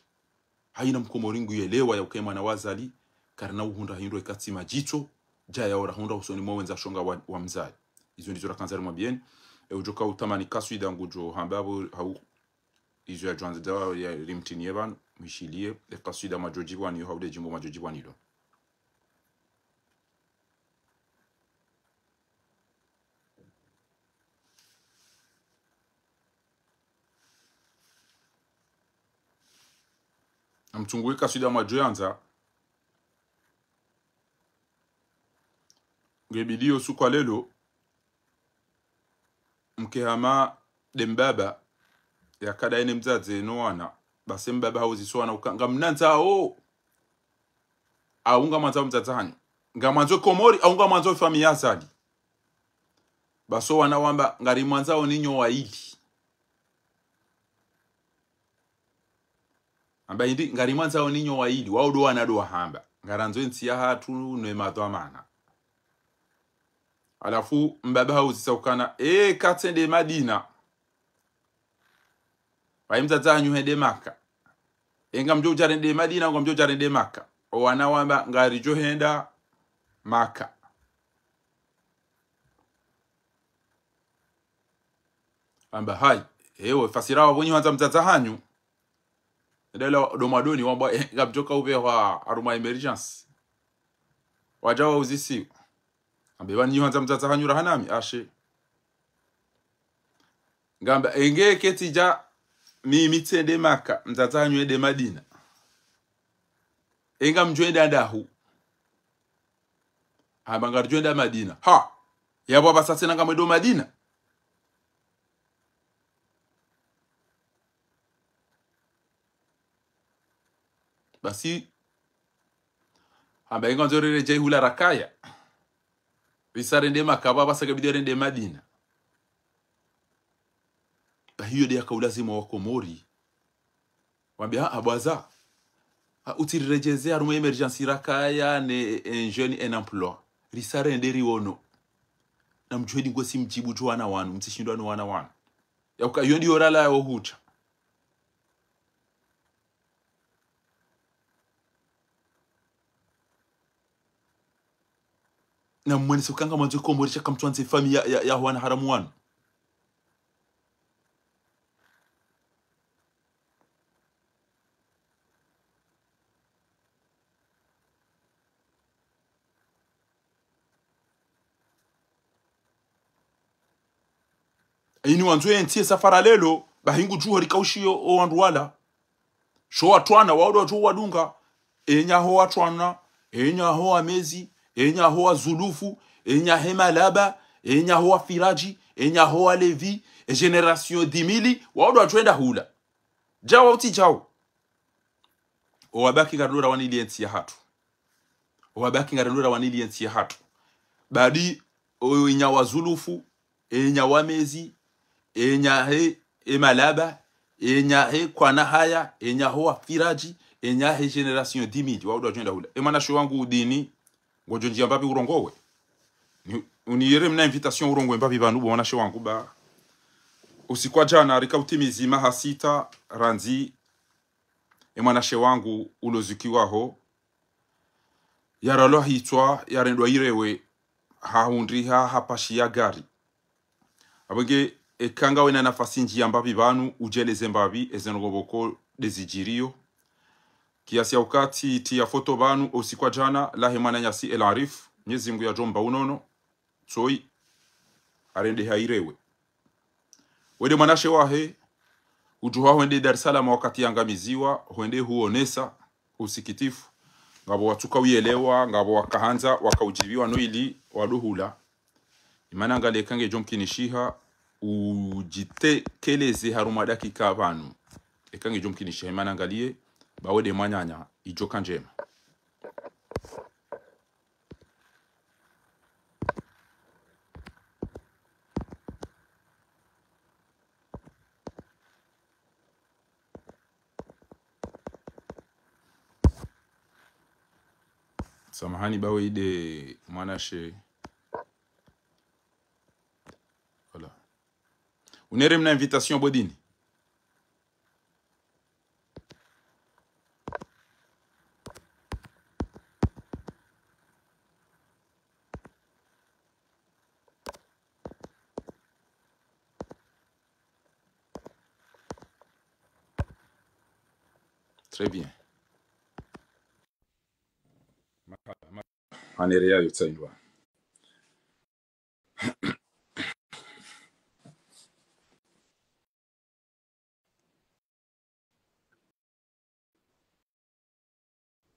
Haina mkomori nguyelewa ya uka emwana wa Azali, karina uhundra hindru eka tsi madjitso, djaya ora hundra usoni mwa wendza shonga wa, wa mzayi. Izo ndizo rakandza rimwambiyeni. E udjo ka utamani kaswida ngudjo hamba apvo hau izo yadjo andza ya rimtiniye pvanu, mwishiliye, e kaswida mwadjo djipvwa niyo hau le djimbo mwadjo djipvwa nilo. Namtsunguwe kaswida mwadjo yandza. Nge bidi yo usiku wa lelo, mke hama nde mbaba, yakada ene mdzadze no wana, basi mbaba hauziso wana uka, ngamnandzao, au ngamwandzao mdzadze hanyu. Ngamwandzo Komori, au ngamwandzo famiyi ya Azali. Basi o wana wamba, ngarimwandzao ninyo wayili. Amba hindri, ngarimwandzao ninyo wayili, wao ndo wana ndo wahamba. Ngarandzo entsi yahatru no emadhwamana. Halafu mbaba hauzisa ukana, e, katsende Madina. Wayi mdzadze hanyu hende Maka. E ngamdjo udja rende Madina, ngamdjo udja rende Maka. O wana wamba, ngaridjo henda Maka. Amba hayi, ewe, fasira wapvo nyi hwandza mdzadze hanyu. Ndela ndo mwadoni wamba, e, ngamdjo ka upvehwa harumwa emergence. Wadja wauzisiwa. Amba pvanu nyi hwandza mdzadze hanyu raha nami, ashe. Ngamba, e nge ketsidja mimi tsende Maka, mdzadze hanyu ende Madina. E ngamdjo enda ndahu. Amba ngaridjo enda Madina. Ha! Yapvo apvasa tsena ngamwendo Madina. Basi, amba inga ndzo riredjeyi hula rakaya. Risa rende Maka, apvasa kabidi rende Madina. Bahi iyo nde yaka ulazimu wa Komori. Wambe, ha, abwaza. Ha, utsiriredjeze harumwa emergence rakaya ne, e, jeune en emploi. Risa rende riwono. Na mdjuhedi ngwe si mdjibu djo wana wanu, mtsishindwa no wana wanu. Yauka, iyo ndiyo rala ya ohucha. Na mwanise ukanga mwandzo Komori sha kamtswandze famiyi ya, ya, ya wana haramu wanu. Ini wandzo yentsi ye safara lelo, bahi ngudjuho rikaushiyo o wandru wala. Sho watwana, wao ndo wadjo wadunga. Enya ho watwana, enya ho wamezi, enya ho wazulufu, enya he malaba, enya ho wafiraji, enya ho walevi, e génération dix mille, wao ndo wadjo enda hula. Djawa utsi djawa. Owabaki ngarendo rawanili yentsi yahatru. Owabaki ngarendo rawanili yentsi yahatru. Badi, o enya wazulufu, enya wamezi, enya he, e malaba, enya he kwana haya, enya ho wafiraji, enya he génération dix mille, wao ndo wadjo enda hula. E mwanashe wangu udini, ngodjo ndjia mbapvi urongowe. Ni, uniyere mna invitation urongowe mbapvi pvanu bo mwanashe wangu ba. Usiku wa djana, rika utimizi maha sita, randzi, e mwanashe wangu ulozikiwaho, yaralwa hitswa, yarendwa irewe, hahundriha, hapashiya gari. Apvo nge, eka ngawe na nafasi ndjia mbapvi pvanu, udjeleze mbapvi, eze ndrongoo pvoko ndezidjiriyo. Kiasi ya ukati, tiya foto pvanu, usiku wa djana, lahe mwananyasi El Arif, Mnyezi Mngu yadjomba unono, tsoyi, arendeha irewe. Wende mwanashe wahe, udjuha hwende Dar es Salaam wakati yangamiziwa, hwende huonesa usikitifu. Ngapvo watsuka uyelewa, ngapvo wakahandza, wakaudjiviwa no ili, wado hula. Imana ngaliye eka ngedjo mkinishiha, udjitekeleze harumwa dakika pvanu. Eka ngedjo mkinishiha, imana ngaliye, ba wende mwananya, idjoka ndjema. Samahani, ba wende mwanashe. Voilà. Unere mna invitation bo dini. Très bien. Ma-, ma-, manere yayo tsaindwa.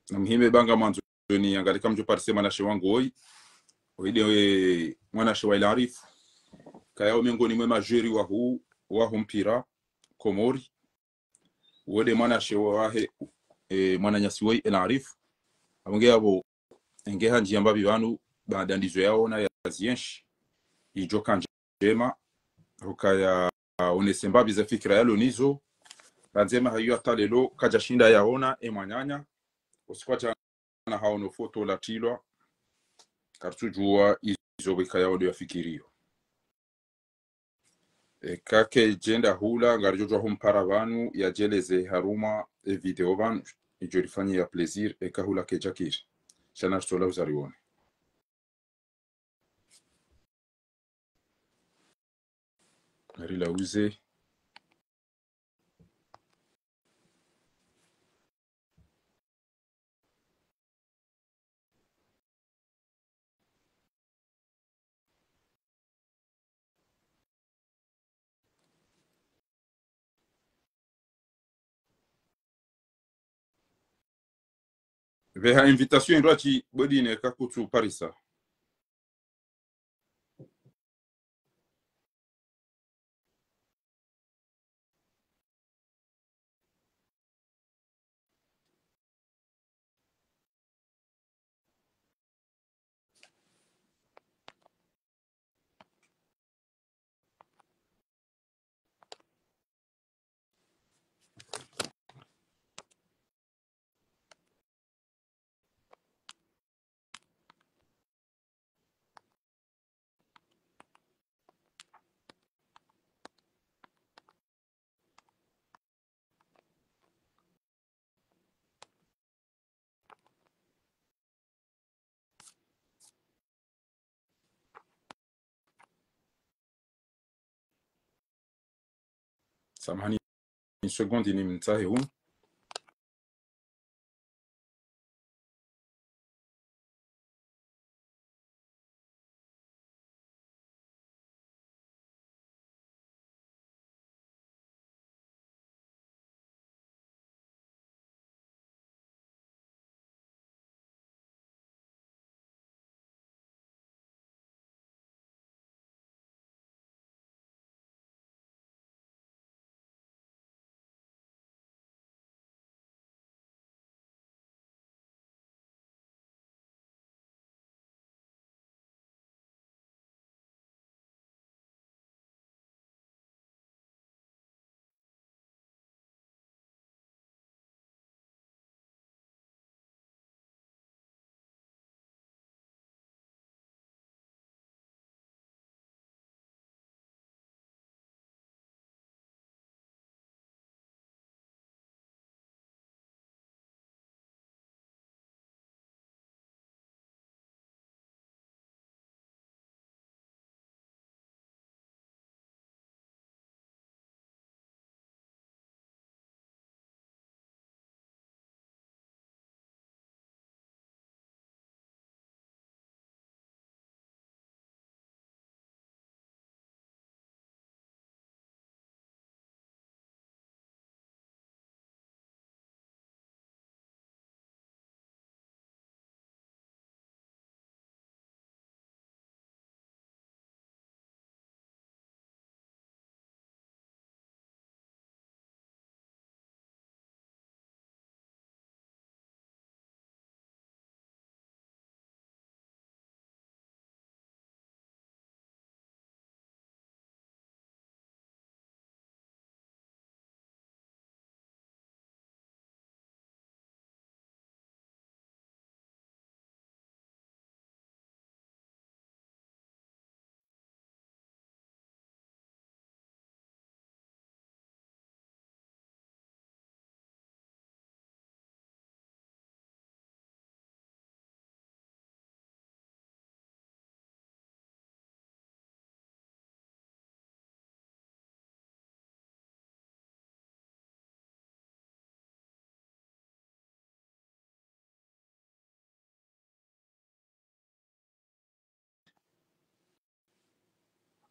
Na muhime banga mwandzo ni angalika mdjo parise mwanashe wangu oyi. Oyi nde, eh, mwanashe wa El Arif. Kaya miongoni mwe majeri wahu, wahu mpira Komori. Wo nde mwanashe wahe, eh, mwananyasi woyi El Arif. Abonge abo, enge handjiya mbapvi pvanu, baada ndizo yaona ya zienshi. Idjo ka ndjema, hukaya onese mbapvi ze fikira yalo nizo. Randzema hayo hata lelo, kadja shinda yaona, e mwananya. Usiku wa djana haono foto latilwa. Karitsudjuwa izo bweka yaono yafikiriyo. Eka kedjenda hula, ngaridjo djuwa humpara pvanu, yadjeleze harumwa e video pvanu, idjo rifanyiya plaisir, eka hula kedjakiri. Sha na ritola uzarione. Narilauze. Pveha invitation ndo atsi bodine kakutsu parisa. Samahani, une seconde, ni mtsahe hunu.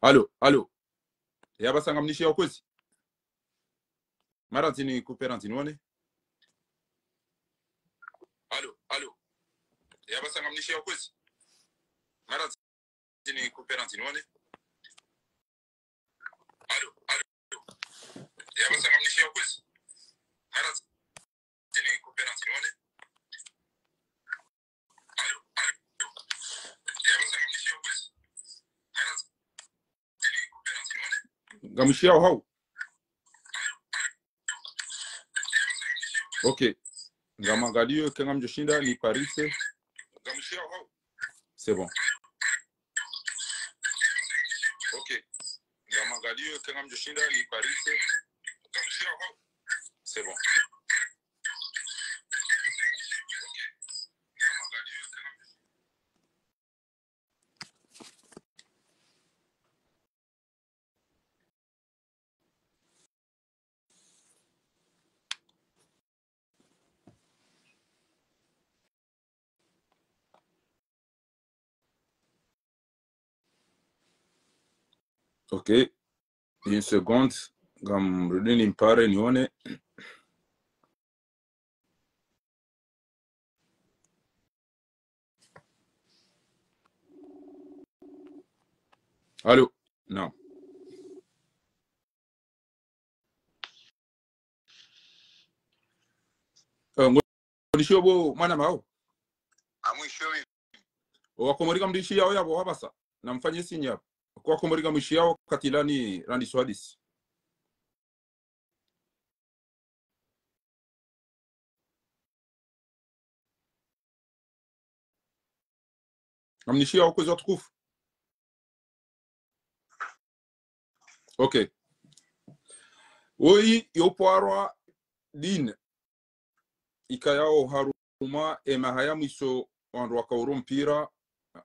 Allô, allô. Yapvasa ngamnishiyao kwezi? Mara ndzini kupera ndzini one. Allô, allô. Yapvasa ngamnishiyao kwezi? Mara ndzini kupera ndzini one. Allô, allô. Yapvasa ngamnishiyao kwezi? Mara ndzini kupera ndzini one. Allô, allô. Yapvasa ngamnishiyao kwezi? Mara ndzini kupera ndzini one. Ngamnishiyao hau? Ok. Ngamwangaliyo, eka ngamdjoshinda niparise. C'est bon. Ok. Ngamwangaliyo, eka ngamdjoshinda niparise. C'est bon. Ok. Une seconde. Ngamrudi nimpare nione. Allô? Non. Eh, ngamnishiyao bo mwanama hau? Ngamnishiyao. Owakomori ngamnishiyao yapvo hapvasa. Namfanye signe yapvo. Owakomori ngamnishiyao wakati lani randiso hadisi. Ngamnishiyao kwezi watukufu? Ok. Woyi yo pvarwa dine. Ikayao harumwa emaha ya mwiso wandru wakauro mpira,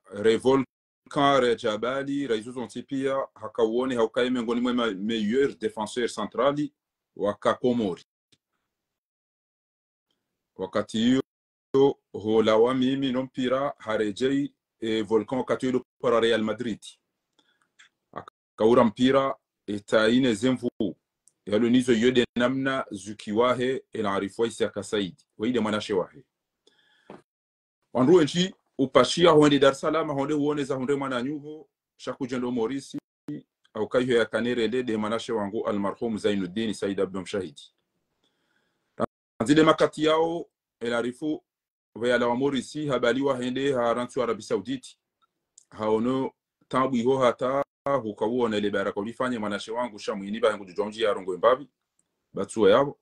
Revolcan, Rejabali, raizo zontsi pia, hakauone, haukaye mengoni mwe ma meilleurs défenseurs centrales waka Komori. Wakati iyo, holawa mimi no mpira, haredjei, e, Volcan wakati iyo para Real Madrid. Hakaura mpira, e, taine zemvu. Yalo nizo iyo de namna zuki wahe, El Arif Waisi aka Saidi. Wayi de mwanashe wahe. Wandru wendji upashiya hwende Dar es Salaam, hwende huoneza hundre mwananyaho, sha kudjendo Morisi, hauka iyo yakana rende de mwanashe wangu almarhum Zainuddin Said Abdou Mshahidi. Randzi de makati yao, El Arif, pvo yalawa Morisi, habaliwa hende, harantsiwa Arabie Saoudite. Haono taabu iho hata, hukauona ile baraka ulifanye mwanashe wangu, sha mwinyi pvahe ngudjudjuwa mdji ya rongowe mbapvi, batsuwa yapvo.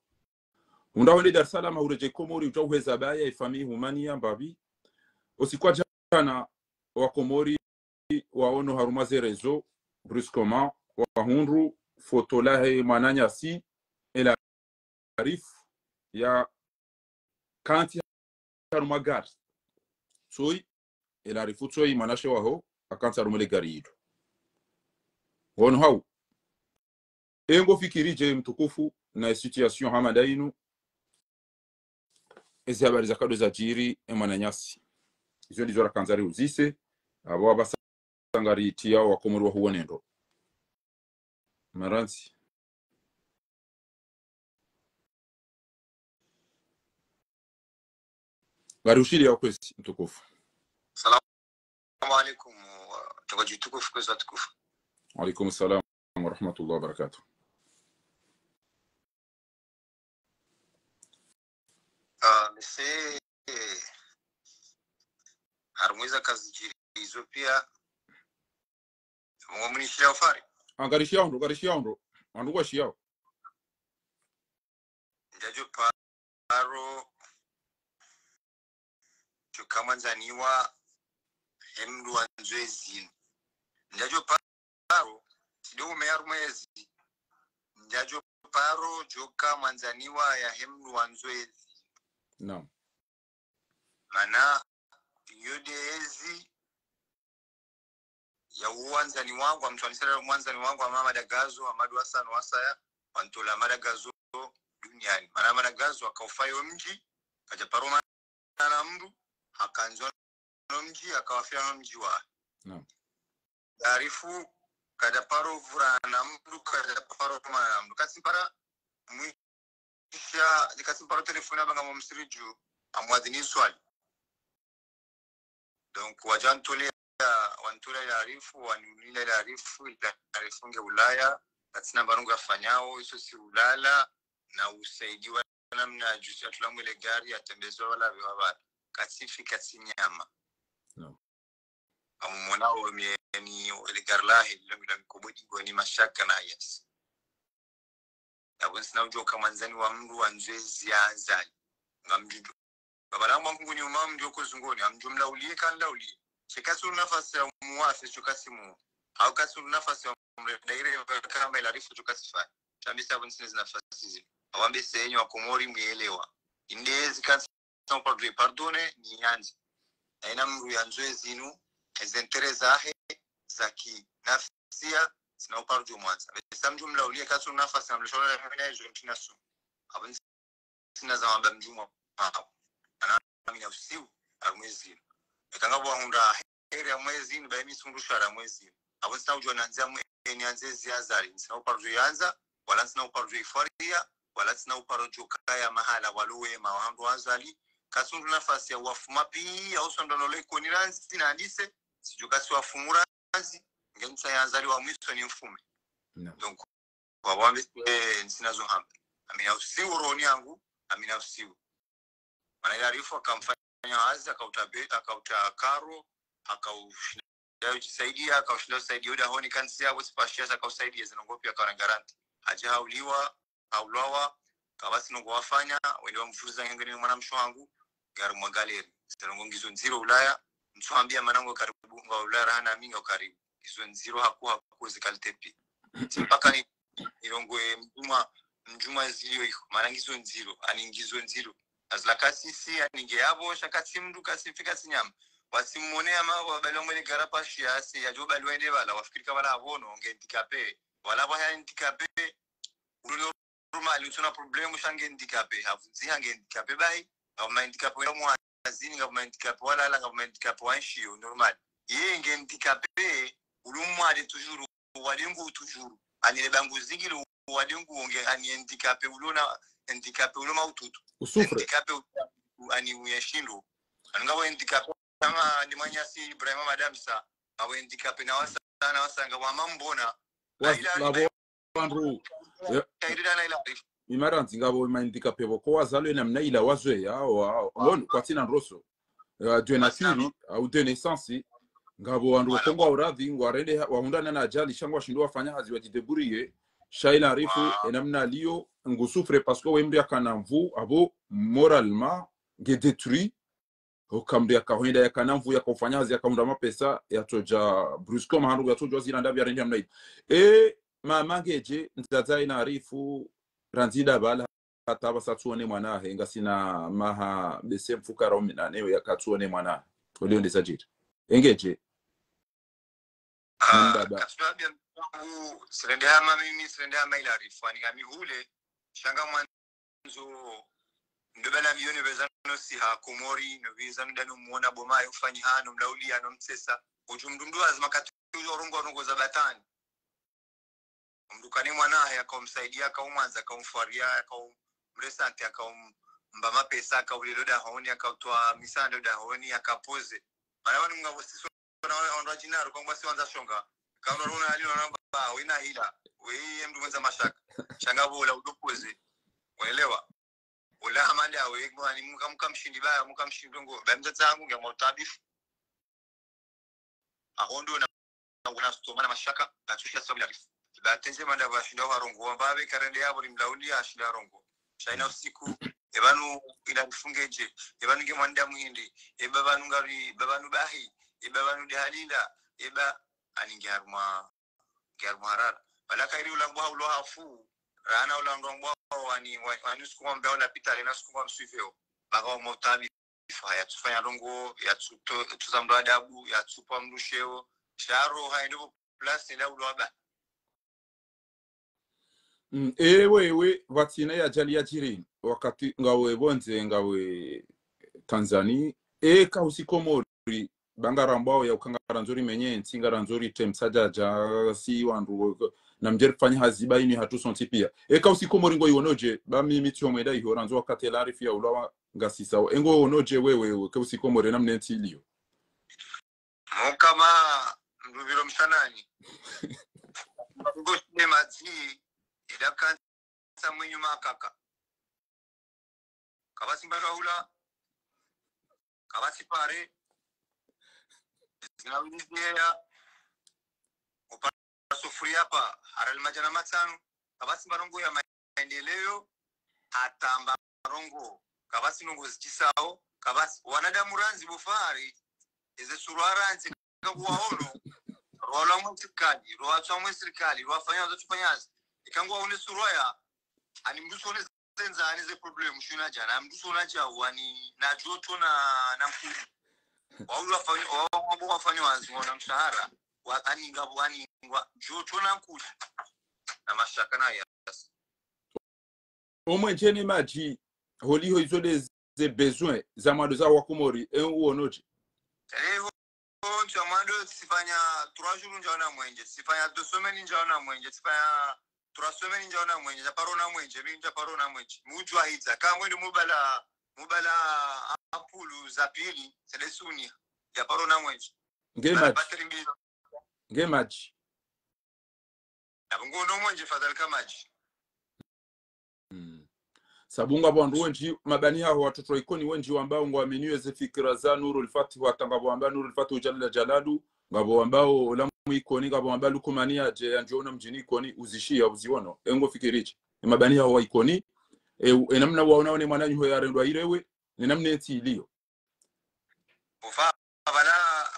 Hundra hwende Dar es Salaam, huredjei Komori, udja uheza baya, ifamiyi humaniya mbapvi. Usiku wa djana, Wakomori waono harumwa ze réseaux, brusquement, wahundru foto lahe mwananyasi, El Arif, yakantsi harumwa gari. Tsoyi, El Arif tsoyi, mwanashe waho, akantsi harumwa le gari ilo. Wono hau. Engo fikiri dje mtukufu na situation hama nda inu, ezi habari zakado zadjiri e mwananyasi. Izo ndizo rakandza riuzise, apvo apvasa ngaritiyao Wakomori wahuone ndro. Marantsi. Ngari ushiliya kwezi mtukufu. Salamu alaikum, wa-, tuka djitukufu kwezi watukufu. Wa alaikum salam wa rahmatullahi wa barakatuh. Ah, mese, harumwa eza kazidjiri izo pia. Mungu munishiliya ufari. Ah, ngarishiyao ndro, ngarishiyao ndro. Wandru ngwashiyao. Ndjadjo paro djoka mwandzani wahe mndru wandzo ezinu. Ndjadjo paro, tsi de ume harumwa ezi. Ndjadjo paro djoka mwandzani wahe mndru wandzo ezinu. Naam. Mana, iyo de ezi ya uwandzani wangu, amtwanisira mwandzani wangu, Amama Dagazo, Amadu Hassan Wasaya, wantolea Amama Dagazo duniani. Mana Amama Dagazo, hakaufa yo mdji, kadja paro mana na mndru, hakandzwa no mdji, hakawafiya no mdji wa. Naam. Arifu, kadja paro vurana mndru, kadja paro mana mndru. Kasimpara mwisha, kasimparo telefoni amba ngamwamsiri dju, amwadhini swali. Donc, wadja wantolea, wantolea ile arifu, waniulila ile arifu, ile arifu nge Ulaya, katsina mba ndrongo yafanyao, iso si ulala, na usaidiwa namna jusi atula mwele gari, atembezwa wala vewa wala. Katsifi, katsinyama. No. Amumona o mieni ele gari lahe, lilo mila mikobodi ngoni mashaka na yes. Yapvo ntsina udjo ka mwandzani wa mndru wa nzwezi ya Azali. Ngamdjudjo. Baba langu mkunguni uma mndru yoko zungoni, amdjo mlaulie ka nlaulie. Sheka suru nafasi ya muwafe, shoka simu. Au ka suru nafasi ya mre daire kamba ile arifu, shoka sifani. Tambisa yapvo ntsina zi nafasi zini. Awambe senyi wa Komori mwelewa. Inde zi kansi sans pardon, pardonner, ni yandzi. Haina mndru yandzwe zinu, eze intérêt zahe, za kinafsia, sina uparo djo mwandza. Besa mndru mlaulie ka suru nafasi na mleshola na mina ejo ntina su. Apvo ntsina za wamba mndru mwa. Ana mina usiu, harumwa ezinu. Eka ngapvo wahundra heri harumwa ezinu, ba emi sundru shara harumwa ezinu. Apvo ntsina udjo nandzi amwe, eni yandze zi Azali. Ntsina uparo djo yandza, wala ntsina uparo djo ifwaria, wala ntsina uparo djo kaya mahala walo wema, wandru wa Azali. Ka sundru nafasi ya wafuma pia, au sondro nole koni randzi, na andise, sidjo kasi wafumu randzi, nge ntsa ya Azali wa mwiso ni mfume. No. Donc, wawambe, eh, ntsina zo hamba. Amina usiu roni yangu, amina usiu. Mana ile arifu akamfanya hazi, akauta be-, akauta karo, akaushinda ujisaidia, akaushinda usaidia udahoni kansi yapvo sipashia, akausaidia zinu ngo pia kana garanti. Hadja hauliwa, haulwawa, kapvatsi ndrongo wafanya, wende wamvuza ngengeni mwana mshe wangu, ngari mwa galeri. Zinu ngo ngizo ndziro Ulaya, ntsuhambia mana ngo karibu, nga Ulaya rahana mi nga karibu. Ngizo ndziro haku, haku zi qualité pia. Tsi mpaka ni, nilongoe mdjuma, mdjuma zilio iho, mana ngizo ndziro, ani ngizo ndziro. Azila kasisi, ani nge yapvo, sha katsi mndru, kasifi, katsinyama. Wasimone ama, wabali wamwele gari pashia, se, yadjo bali wende pvala, wafikiri ka pvala apvo no, nge handicapé. Wala pvwa ya handicapé, ulo normal, utsuna problème, sha nge handicapé, hapvundziha nge handicapé bahi, ngapvo ma handicapé wenda mwazini, ngapvo ma handicapé walala, ngapvo ma handicapé wanshiyo, normal. Ye nge handicapé, ulo mwade toujours, wade ngu toujours. Ani le bangu zingilo, wade ngu onge, ani handicapé ulo na, handicapé ulo maututu. Usouffre. Handicapé u-, ani uyashindo. Ani ngapvo handicapé, kama ni mwananyasi Ibrahima Madamsa, ngapvo handicapé na wasa, na wasa ngapvo amambona. Was-, Aila, ngapvo wandru. Yeah. Kairida na ila arifu. Imarandzi ngapvo ma handicapé pvoko wazalwa namna ila wazwe ya, wa, wa, kwatsina ndroso. Eh, de nature, au de naissance. Ngapvo wandru Voilà. Kongo wa uradhi, ngwarende, wahundrana na ajali, sha ngwashindo wafanya hazi wadjidébrouiller. Sha ile arifu, Wow. enamna liyo, ngu souffre parce que we mndru yakana nvu, apvo moralement, nge détruit. Oka mndru yakahwenda, yakana nvu, yakaufanya hazi, yakahundra mapesa, yatsodja brusquement, handru yatsodja zila ndapvi yarende namna ile. E, mama ngedje, ndzadza ile arifu, randzi nda pvala, hata pvasa tsuone mwanahe, ngasina maha bese mfukara umi na nane, yaka tsuone mwanahe. Olio nde zadjiri. Engedje. Ah, Mbaba. Kaswabia mwangu, sirende hama mimi, sirende hama ile arifu, ani ngami hule, sha ngamwandzo, ndo bala milioni pveza no siha Komori, no pveza no dano mwona boma, yo fanyi hano, mlaulia, no mtsesa, udjo mndru mndru azima kati ujo rongo, rongo za batwani. Mndru kane mwanahe, akaumsaidia, akaumwandza, akaumfwaria, akaumresante, akaumba mapesa, akaulelo dahoni, akautoa misando dahoni, akapoze. Mana wanu ngapvo sisi wana, wana, wana djinaru, kwa ngwasi wandza shonga. Kamna runa hali wana ba, wena hila. We, ye mndru mwendza mashaka. Sha ngapvo ula udopoze. Unaelewa? Ula hamali awe, kwa ni muka, muka mshindi baya, muka mshindi ngo. Ba mdzadze wangu nge mwa utabifu. Ahondo na, na una stoma na mashaka, na tsushi ya sababu ile arifu. Ba tenze manda ba shinda warongo, wamba be karende yapvo ni mlauli ya shinda rongo. Sha ina usiku, e pvanu ile arifu ngedje, e pvanu nge mwanda muhindi, e ba pvanu ngari, ba pvanu bahi, e ba pvanu de halila, e ba ani nge harumwa, nge harumwa harara. Bala kairi ulangwa ulo hafu, rana ulangwa wani, wa-, wani usiku wa mbea ula pitali na usiku wa mswifeo. Baka wa motabi, ifa, yatsufanya ndrongo, yatsuto-, yatsuza mndru adabu, yatsupa mndru sheo, sha roha ende pvo place nda ulo aba. Mm, ewe, ewe, pvatsina ye ajali yadjiri, wakati ngawe pvondze, ngawe Tanzanie, eka usi Komori, ba ngarambwao ya uka ngarandzo rimenye ntsi, ngarandzo ritremsa djadja, si wandru, namdje rifanye hazi ba inu hatru sontsi pia. Eka usikomori ngoiwono dje, ba mimi tsi omwenda iho, randzo wakati la arifu ya ulawa ngasisao. E ngoiwono dje wewe, eka usikomori namna entsi iliyo. Mukama mndru pvilo msanani. Ngo shine madzi, ida kantsa mwenyu makaka. Kapvatsi mbashahula, kapvatsi pare, zina wili ziheya, upara sufuria pa, harali madjana matsanu, kapvatsi mbarongo ya maendeleo, hata mbarongo, kapvatsi ndrongo zidjisao, kapvatsi, wanadamu randzi bo Fahari, eze surwa randzi, ka kuwaono, rwalwa mwe sirikali, rwatswa mwe sirikali, rwafanya wazo tufanya hazi. Ika nguwaone surwa ya, ani mndru sone zenza, ani ze problème, shuna djana, mndru sona dja, wani, na joto na, na nkudi. Waulu wafanya, wa-, wa-, wa-, wafanya wazi, wana mshahara, wa-, ani ngapvo, ani ngwa, joto na nkudi. Na mashaka na yasi. Omwenje ne madji, holiho izo nde ze besoin za mwando za wakomori, e uwono dje? Leo, ntsu ya mwando, tsifanya trois jours ndjaona mwenje, tsifanya deux semaines ndjaona mwenje, tsifanya trois semaines ndjaona mwenje, ndjaparo na mwenje, mi ndjaparo na mwenje. Mudjwa hidza, ka mwendo mubala, mubala apulu za pili, tsende suni, ndjaparo na mwenje. Nge madji. Nge madji. Napvo ngo no mwenje fadhali ka madji. Mm. Sabu ngapvo wandru wendji, mabani haho watoto wa Ikoni wendji wambao ngwaminio ze fikira za Nurul Fatih, hata ngapvo wambao Nurul Fatih Jalla Jalalu, ngapvo wambao ola mwi Ikoni, ngapvo wambao Lukumani yadje, yandjiona mdjini Ikoni, uzishiya, uziwono. E ngofikiri dje? E mabani haho wa Ikoni, e, e namna waonao ne mwananyaho yarendwa irewe, ne namna entsi iliyo. Ufa, pvala,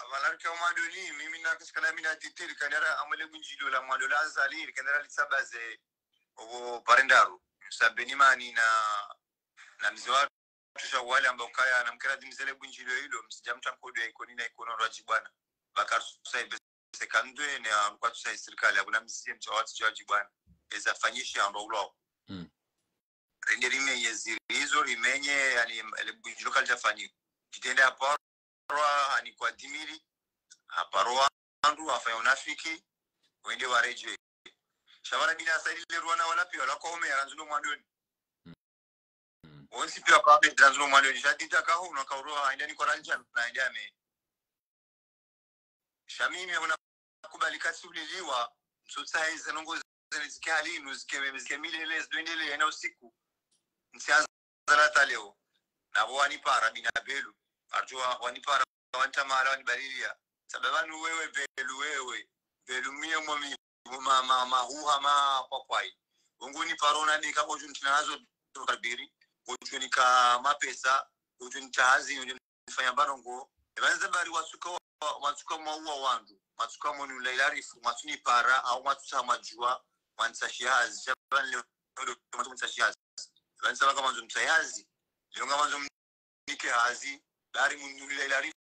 pvala rike omwando ni, mimi na kasikana mina titiri, kanera amwele bundjilio la mwando la Azali, kanera litsabaze, obo parendaru, sabeni mani na, na mze wa tusha wale amba ukaya, na mkera dimzele bundjilio ilo, msidja mtsankodo ya Ikoni na Ikoni ndo wadjibwana. Bakar susa ibe sekandwe ne, ah, kwa tusa isirikali, abuna mzie mtsa watsi wadjibwana. Eza fanyishi ando ulo. Mm. Rende rimenye zirizo, rimenye, yani, ele bundjilio kalidjafanyiwa. Djitende aparwa, hani kwa dimili, aparwa wandru, afanya unafiki, wende waredjei. Sha pvala bina saidi le rwana wala pia, wala kwa ume, yaranzu no mwandoni. Mm. Wontsi pia kwa ume, yaranzu no mwandoni. Sha dita kaho, unakaurwa, haindani kwa randja, na haindani ame. Sha mimi huna kubali katsi uliliwa, mtsotsaha ize ndrongo zene zike hali inu, zike, zike milele, zidwendelee, yena usiku. Ntsianza lata leo. Napvo wanipara bina belu. Arjua wanipara, wantamala, wanibalilia. Sababu anu wewe belu wewe. Belu mie mwa mi, ma, ma, mahuha ma kwa kwai. Ungu niparo na nika koju ntsina nazo kabiri. Koju nika mapesa. Koju nitsaha hazi, koju nifanya mbarongo. Eba nze bari watsuka wa-, watsuka mwauwa wandru, watsuka mwoni ulailarifu, mwatsunipara, au mwatsusa madjua, mwanitsashi hazi, sha pvanu leo, ndo, mwatsu mwanitsashi hazi. Eba nze baka mwandzo mtsahi hazi, leo nga mwandzo mnike hazi, bari mwoni ulailarifu,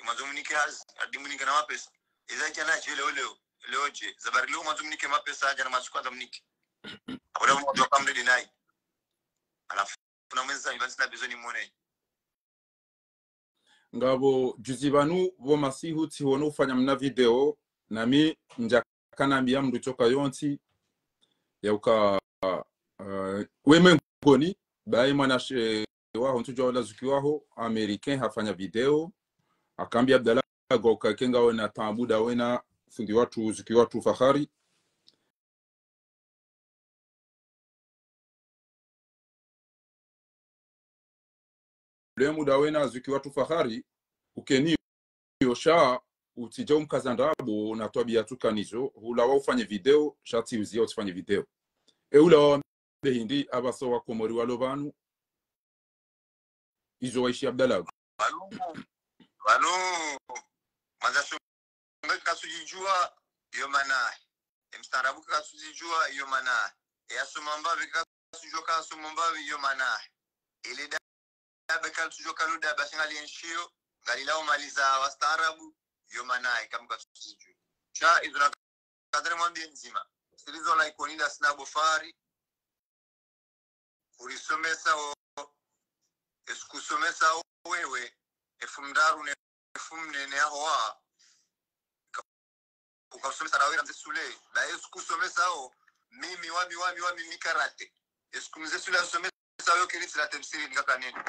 mwandzo mnike hazi, adi mnike na mapesa. Eza djana dje leo leo, leo dje, zabari leo mwandzo mnike mapesa, djana matsuka za mnike. Apvo leo mwandzo kamde dinai. Alafu, kuna mwenza, iba ntsina besoin nimwone. Ngapvo juzi pvanu pvo masihu tsihono ufanya mna video, nami ndjaka nambia mndru tsoka yontsi, yauka, eh, weme Ikoni, baye mwanashe waho ntsudjua ola zuki waho, Américain hafanya video, akambia Abdallah, gauka kenga wena taabu nda wena fundi watru, zuki watru Fahari. Leo muda wena zuki watru Fahari, ukeni yo sha, utsidja umkaza ndrabo na twabia tsukanizo, hulawa ufanye video, sha tsi uzia utsifanye video. E hulawa wambe hindri, apvasa wakomori walo pvanu, izo waishi Abdallah. Pvanu, pvanu, mwandzasho Nge katsudjidjua, iyo mana. E mstaarabu katsudjidjua, iyo mana. E yasoma mbapvi katsudjua, kasoma mbapvi, iyo mana. Ile da-, dabe katsudjua, kalo dabe, shinga lienshio, ngalilao maliza wastaarabu, iyo mana, eka mkatsudjidjua. Sha, izo na kadre mwambie ndzima. Silizo la Ikoni nda sina bo Fahari. Kurisomesa o, esikusomesa o wewe, efu mndraru ne efu mnene aho wa, uka-, ukausomesa rawe Ramze Sule, ba esu kusomesa o, mimi, wami, wami, wami, mi karate. Esu kumze Sule asomesa yo kiri sila temsiri nika kanene.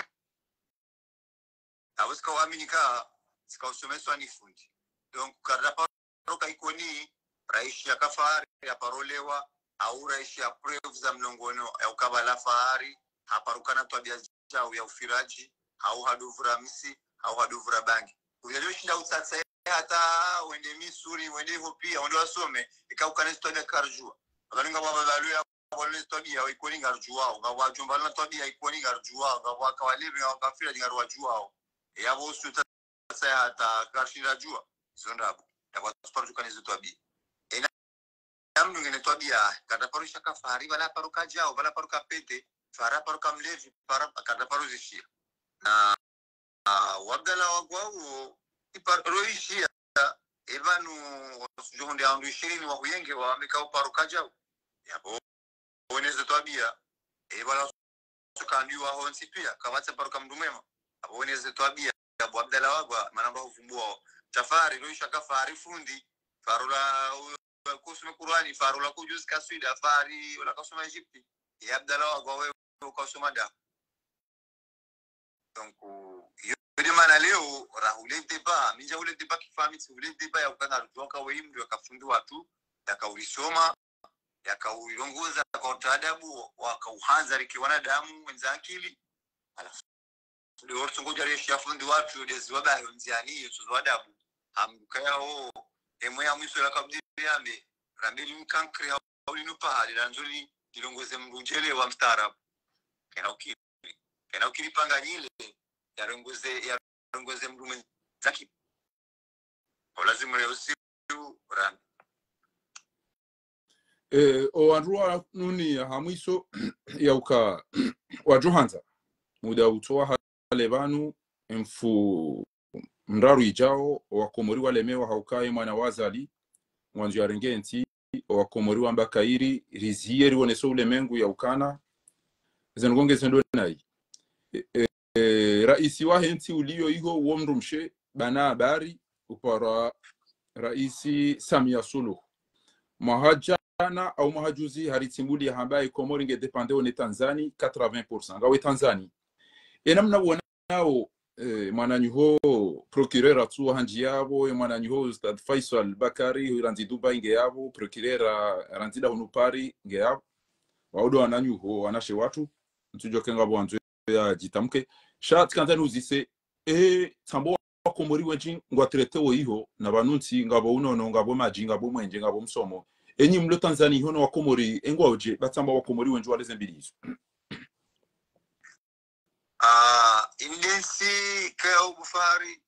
Abo sika wami nika, sika usomeswa ni fundi. Donc, karda paro ka Ikoni, raishiya ka Fahari, ya paro lewa, au raishiya preuve za mlongono, ya ukabala Fahari, haparo kana twabia djau ya ufiraji, hau haduvura msi, hau haduvura bangi. Kuvya leo shinda utsatsa hata wende Misuri, wende iho pia, wende wasome, ika ukana zitwabia karjua. Wakati ngapvo wababalu ya, wale zitwabia, wa Ikoni ngarjuao, ngapvo wajomba na twabia, Ikoni ngarjuao, ngapvo waka walevi, ngapvo waka firaji ngarwajuao. Yabo usu utsatsa hata karshira jua, zo ndrabo. Yabo tuparo jukana zitwabia. Ena mndru ngena twabia, karda paro ishiya ka Fahari, bala paro kajao, bala paro kapete, Fahari paro kamlevi, para, karda paro zishiya. Na, ah, wabdala wagwao, iparo ishiya, epvanu, wasujo hunde wandru ishirini wa huyenge, wambe ka uparo kajao. Yabo, weneze twabia, ebala suka ndiwa hontsi pia, kapvatsi paro ka mndru mwema. Abo weneze twabia, abo Abdala wagwa, mana mba huvumbua. Sha Fahari, lo ishiya ka Fahari fundi, Fahari la, u-, kusome Kurani, Fahari la kujuzi kaswida, Fahari la kasoma Egypte. Ya Abdala wagwa we, ukasoma da. Donc, yo, yo de mana leo, rahule débat, mi nja hule débat kifami, tsi hule débat ya ukana rujua ka we mndru ya ka fundi watru, ya kaulisoma, ya kauilongoza kwa utaadabu, wa kauhandza rike wanadamu, wenza akili. Halafu, leo tsungo jari eshiya fundi watru, de ziwa bayo ndziani, yo tsuzo adabu. Hamduka yao, emwe ya mwiso la kabdiri yambe, rambe li mkankre hau linu pahali, la nzuli, lilongoze mndru ndjele wa mstaarabu. Kena ukiri. Kena ukiri panga nyile, yarongoze, yarongoze mndru mwenzaki. Olazimu leo usiu, rani. Eh, o wandru wa nuni ya hamwiso ya uka wajo handza. Muda utsowa hale pvanu, mfu mraru ijao, o Wakomori walemewa hauka ye mwana wa Azali, ngwandzo yarenge ntsi, o Wakomori wamba kairi, riziye riwonese ulemengu ya ukana, zenu ngonge zendo nayi. E, e, e, raisi wahe ntsi uliyo iho uwo mndru mshe, bana habari, uparwa raisi Samia Suluhu. Mwaha jana au mwaha juzi haritsimbuliya hamba ye Komori nge dépendre ne Tanzanie quatre-vingts pour cent. Ngawe Tanzanie. Ena mna wona nao, eh, mwananyaho procureur atsuwa handji yapvo, ye mwananyaho Ustadh Faisal Bakari, randzi Dubai nge yapvo, procureur, ah, randzi da hunu Paris nge yapvo. Wao ndo wananyaho, wanashe watru, ntsujo ke ngapvo wandzo ya jitamke. Sha tsikandza niuzise, eh, tsambo Wakomori wendji ngwa traité wo iho, na pvanu ntsi, ngapvo unono, ngapvo madji, ngapvo mwenje, ngapvo msomo. Enyi mlo Tanzanie iho no Wakomori, engwauje, ba tsambo Wakomori wendji waleze mbili izo. Ah, inde ntsi kaya ubu Fahari,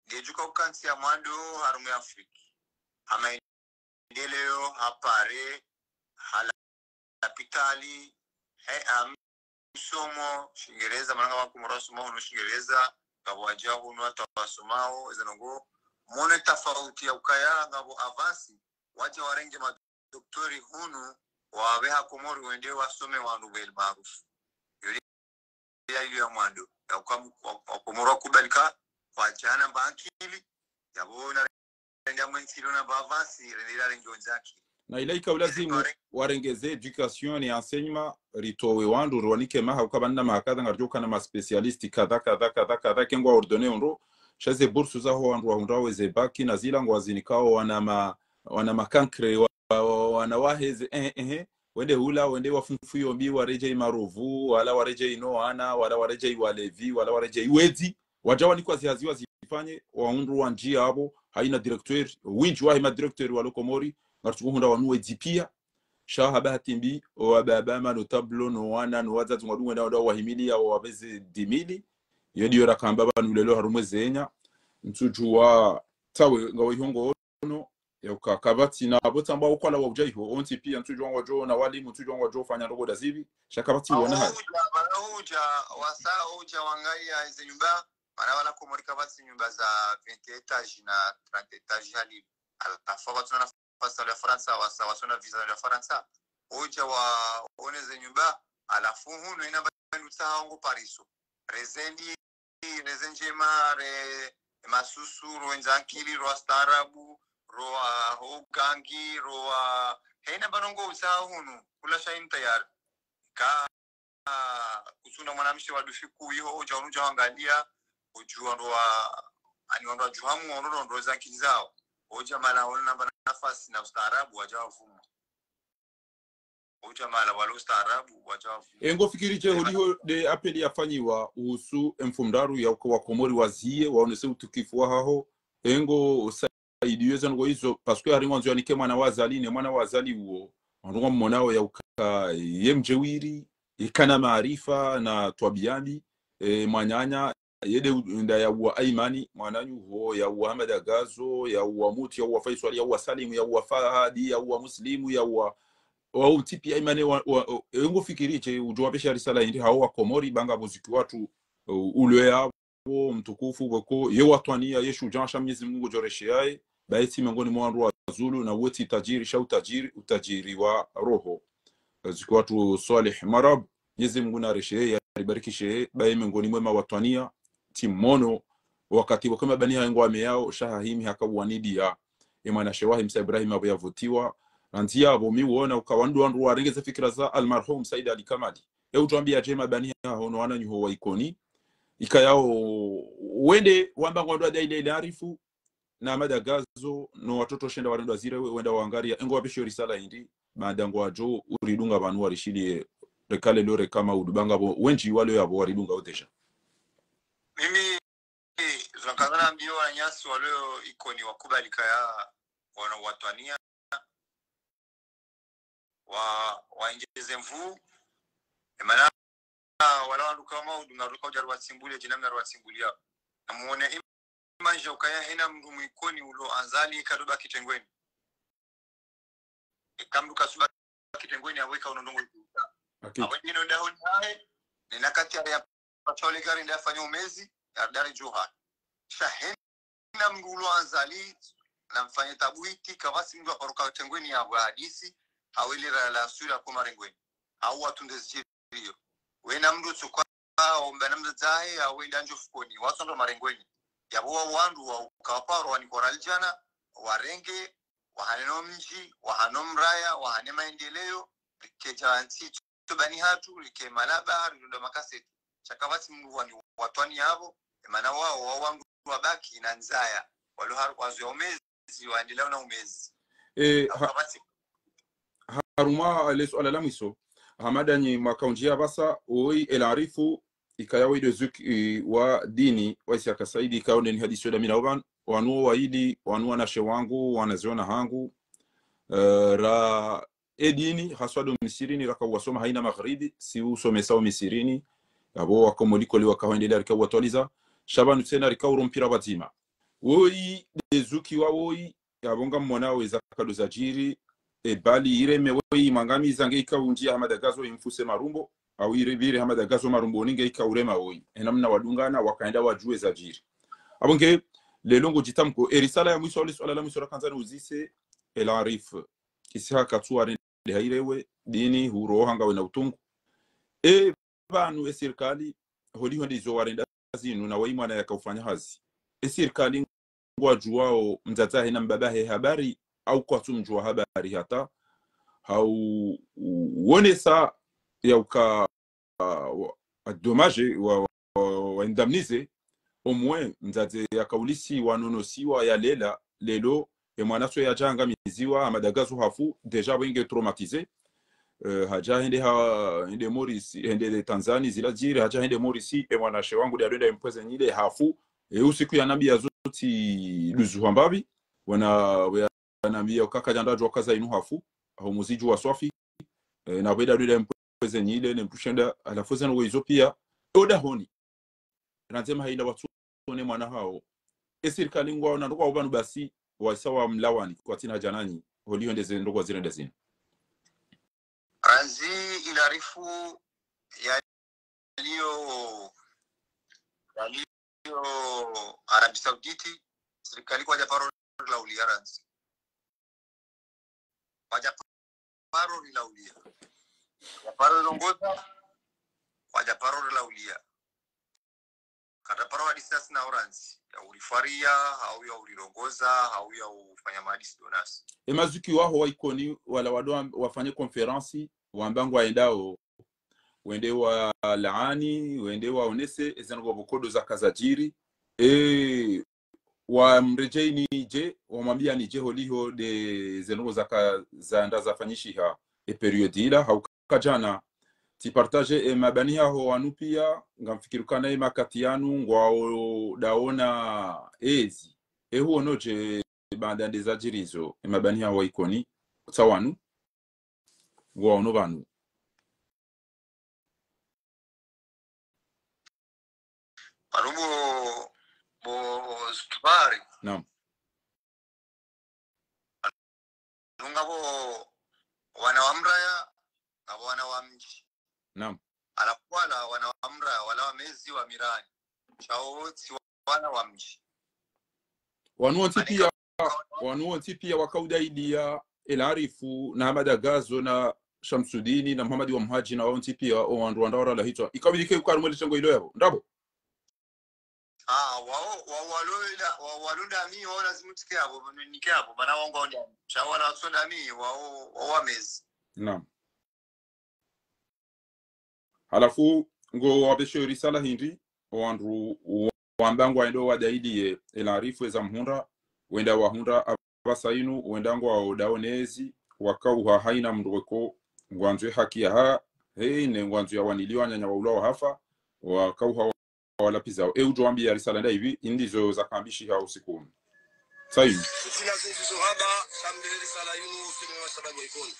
ngejuka uka ntsi ya mwando harumwa Afrika. Ha maendeleo, ha pare, ha lapitali, he, ha msomo, Shingereza, mana nga Wakomori wasoma hunu Shingereza, ngapvo waja hunu hata wasomao, eze ndrongoo, mone tafauti ya ukaya, ngapvo avance, waja warenge ma docteur hunu, wapveha Komori wende wasome wandru pvweli maarufu. Yo ya iyo ya mwando. Ya uka mu-, wa, wa Komori wakubali ka, kwa jana mba akili, yapvo na rende amwe ntsi ilo na mba avance, rende ila renge ondzi akili. Na ila ika ulazimu warengeze éducation ni enseignement, ritowe wandru, riwanike maha, uka pvanu na maha kadha, ngarijo kana ma spécialiste kadha, kadha, kadha, kadha, ke ngwa ordonné ondro, sha ze bourse zaho wandru wahundrao weze bac, na zila ngwazinikao wana ma, wana makankre, wa, wa, wa, wana waheze, eh, eh, eh, wende hula, wende wafumfuyo mbi, wareje imarovu, wala wareje ino wana, wala wareje iwalevi, wala wareje iwedzi, waja wanikwa zihazi wazifanye, wahundru wandji yapvo, haina directeur, windji wahe ma directeur walo Komori, ngarutsuku hundra wanu wedzi pia, sha ha bahati mbi, o wababa, ma notable, no wana, no wadzadze ngwadungwe na wandru wahimili ya wapveze dix mille, yo ndiyo rakamba pvanu lelo harumwa zenya, ntsujuwa tsawe ngawe ihongo ono, ya uka kapvatsi na pvo tsamba ukwala wa uja iho, ontsi pia ntsujuwa ngwajo na walimu, ntsujuwa ngwajo fanya ndrongoo da zipvi, sha kapvatsi wona hayi. Uja, mana uja, wasa uja wangaiya eze nyumba, mana wala Komori kapvatsi nyumba za vingt étages na trente étages hali. Halafu pvatsuna nafasi ya Farantsa, wasa, wasona visa ya Farantsa. Uja wa, one ze nyumba, halafu hunu ina pvanu tsaha ngo pariso. Rezendi reze ndjema, re masusu, ro wendza ankili, ro wastaarabu, ro waho gangi, ro wa, hena mbanongo usa hunu, kula shayini tayari. Ka kutsuna mwanamshe wa dufi kuu iho, udja unu udja wangalia, udjuwa ndo wa, ani wandru wadjuha mwono ndo, ndo za ankili zao. Udja mala wona namba nafasi na ustaarabu, wadja wavuma. Udja mala walo ustaarabu, wadja wavuma. Engo fikiri dje, eh, holiho nde appel yafanyiwa uhusu emfumoraru ya uka wa Komori waziye, waonese utukufu wahaho. Engo sa- idi yeze ndrongo izo, parce que hari ngwandzo yanike mwana wa Azali, ne mwana wa Azali uwo, wandru ngwammonao ya uka ye mdjewiri, ikana maarifa na twabia mbi, e, mwananya, yende u-, nda yauwa Aimani, mwananyaho, yauwa Hamada Gazo, yauwa Muti, yauwa Faiswali, yauwa Salimu, yauwa Fahadi, yauwa Muslimu, yauwa, wa utipi Aimani, wa, wa, wa, e, ngufikiri dje, udjo wapvesha risala hindri, hao wa Komori, ba ngapvo ziki watru, u-, ulwe ya wo mtukufu weko, ye watwaniya, ye shujaa, sha Mwenyezi Mungu ngudjo resheyaye, ba yetsi mengoni mwa wandru wa zulu, na wetsi tajiri, sha utajiri, utajiri wa roho. Ziki watru Swaleh Marab, Mwenyezi Mungu naresheye, yaribarikishe, ba ye mengoni mwe mawatwaniya, tsi mmono, wakati wake mabani haye ngwameyao, sha hahimi haka wanidiya. E mwanashe wahe Msa Ibrahim apvo yavutiwa, randzi yapvo mi wona uka wandru wandru warenge ze fikira za almarhum Said Ali Kamali. E utwambiya dje mabani haho no wananyaho wa Ikoni, ikayao wende wamba ngwandru wa daile ile arifu, na Hamada Gazo, no watoto shenda warendwa zire we-, wenda wangariya, engo wapveshe risala hindri, madango wadjo uridunga pvanu warishiliye, reka lelo reka maudu, ba ngapvo wendji walo yapvo waridunga udesha. Mimi, zakaza nambiyo wananyasi walo Ikoni wakubali kaya wana watwaniya, wa, waendjeze nvu. Emana, wala wandru ka maudu, mnaruka udja ruwatsimbuliya, djina mnaruwatsimbuliya. Namuone im-, image ukaya hena mndru mwa Ikoni ulo Azali kadobaki tengweni. Eka mndru kasuba kitengweni, apvo ika uno ndrongo ikuta. Hakika. Apvo djino dahoni hahe, nina kati ya pata ole gari nda yafanya umezi, ya dari djuha. Sha hena mndru ulo Azali, na mfanye tabuiti, kapvatsi mndru akoruka tengweni ya bwa hadisi, haweli ra la sura ko marengweni. Hau watunde zidjiriyo. Wena mndru tsuka, omba na mdzadze hahe, hau wenda ndjo fukoni, watsondo marengweni. Yapvo wa wandru wa ukaparo wa nikora aljana, warenge, wahane no mdji, wahane no mraya, wahane maendeleyo, rike dja ntsi tubani hatru, rike malaba, rilondo makaseti. Sha kapvatsi mndru wani watwaniya apvo, emana wao, wa wandru wabaki na ndzaya. Walo har-, wazo ya umezi, waendelea na umezi. E, ha-, kapvatsi. Harumwa le suala la mwiso, Hamada nyi mwakaundjia pvasa, oyi El Arifu, ikaya wo ndo zuki, e, wa dini, wa Isiaka Saidi, ikao ndeni hadisi yo damina oban, wanu waili, wanu wanashe wangu, wanazioni hangu, e, ra, e dini, haswa ndo misirini, raka uwasoma haina magharibi, si usomesa o misirini, yapvo waka mo likoli waka hwendelea rika uwatwaliza, sha pvanu tsena rika uro mpira pvadzima. Woyi, nde zuki wa woyi, yapvo ngammonao eza kado zadjiri, e bali ireme woyi, mwangamiza nge ika undjia Hamada Gazo imfuse marumbo, au ire bire Hamada Gazo marumbo ni nge ika urema woyi. Ena mna wadungana, wakaenda wadjuwe zadjiri. Apvo nge, lelo ngodjitamko, e risala ya mwiso, ole suala la mwiso rakandza ni uzise, El Arif. Isiaka tsuwa rende hairewe, dini, huro, hanga wena utungu. E pvanu e sirikali, holiho ndizo warenda zinu na wayi mwana yaka ufanya hazi. E sirikali ngwadjuwao mdzadze hahe na mbaba hahe habari, au kwatsu mdjuwa habari hata, hau u-, uonesa ya uka, wa, wa, dommage, wa, wa, wa indemniser, au moins, mdzadze yaka ulisiwa, nonosiwa, yalela, lelo, e mwana so yadja angamiziwa, Hamada Gazo hafu, déjà pvo inge traumatisé. Eh, hadja hende ha, hende Maurice, hende Tanzanie, zila ziri, hadja hende Maurice, e mwanashe wangu nde alwenda empoisonné ile hafu. E usiku yanambiya zo tsi luzu hambapvi, wana, we-, yanambiya ukaka djanda djuwa kaza inu hafu, aho muzidju wa swafi, e, na pvo nde alwenda empoisonné ile, ne mtru shenda, halafu zeno we izo piya, o dahoni. Randzi mahaila watsone mwana hawo. E sirikali ngwaona ndrongoo pvanu basi, wasa wa mlawani, kwatsina djananyi, holiho ndeze ndrongoo zirenda zinu. Randzi El Arifu yaliyo, yaliyo Arabie Saoudite, sirikali kwadja paro rilauliya randzi. Kwadja paro rilauliya. Kwadja paro rilongoza. Kwadja paro rilauliya. Kataparo hadisi nasi na urantsi. Ya urifwaria, hau ya urirongoza, hau ya ufanya mahadisi ndo nasi. E mazuki waho wa Ikoni, wala wado wam-, wafanye konferansi, wamba ngwaendao, wende walaani, wende waonese, ezandru ngwapvo kodo zaka zadjiri. E, wamredjei ni dje, wamwambia ni dje holiho nde zendrongo zaka zanda zafanyishiha e période ila, hauka djana. Tsi partage e mabani haho wanu pia, ngamfikiri ukana e makati yanu, ngwao daona ezi. E huono dje baanda nde zadjiri zo, e mabani haho wa Ikoni, kutsa wanu, ngwaono pvanu. Pvanu bo, bo Zubari. Naam. Pvanu ngapvo wana wa mraya, ngapvo wana wa mdji. Naam. Halafu wala wana wa mraya, wala wa mezi wa mirani. Sha wo tsi wana wa mdji. Wanu wontsi pia, wanu wontsi pia wakaudaidia El Arifu na Hamada Gazo na Shamsudini na Muhamadi wa Muhadji na wontsi pia, o wandru wanda warala hitswa. Ikabidi ke ukaru mwele shango ilo yapvo. Ndrabo? Ah, wao, wao walo ila, wao walo ndami, wao lazimu tike yapvo, nike yapvo, mana wao ngwao ndami. Sha wala watso ndami, wao, wao wa mezi. Naam. Halafu, ngwapvesho risala hindri, o wandru wamba ngwaendo wadaidiye El Arifu eza mhundra, wenda wahundra apvasa inu, wenda ngwao daonezi, wakauha haina mndru weko, ngwandzo e haki yaha, heine ngwandzo yawaniliwa wananya waulwa wahafa, wakauha wala pizao. E udjo wambia risala nda hivi, indizo zakambishiha usiku unu. Sayu. Utsina zinji zo haba, sha mbe risala yinu, usiku wa sababu wa Ikoni.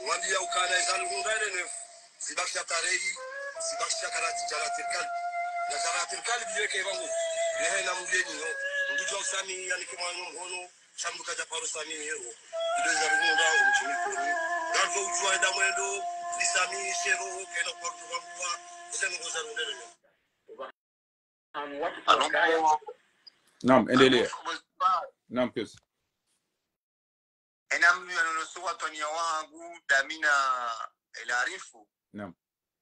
Wambia ukana eza luhundra ele nefu, zibakisha tarehi, zibakisha karati jaratil kalbi. Na jaratil kalbi yeke vangu, yehe na mgeni yo. Ndudjo usami, yani kimwanyo mhono, sha mndru kadja paro sami yero. Ndo eza luhundra, umchini Ikoni. Ngadjo udjua enda mwendo, lisami, shero, kena kwa mndru wangu wa, kusema ngoza luhundra ele nefu. Anu, Naam, endelea. Anu, Naam, kesi. Ena mndru yanonoso watwaniya wangu, ndami na El Arifu. Naam.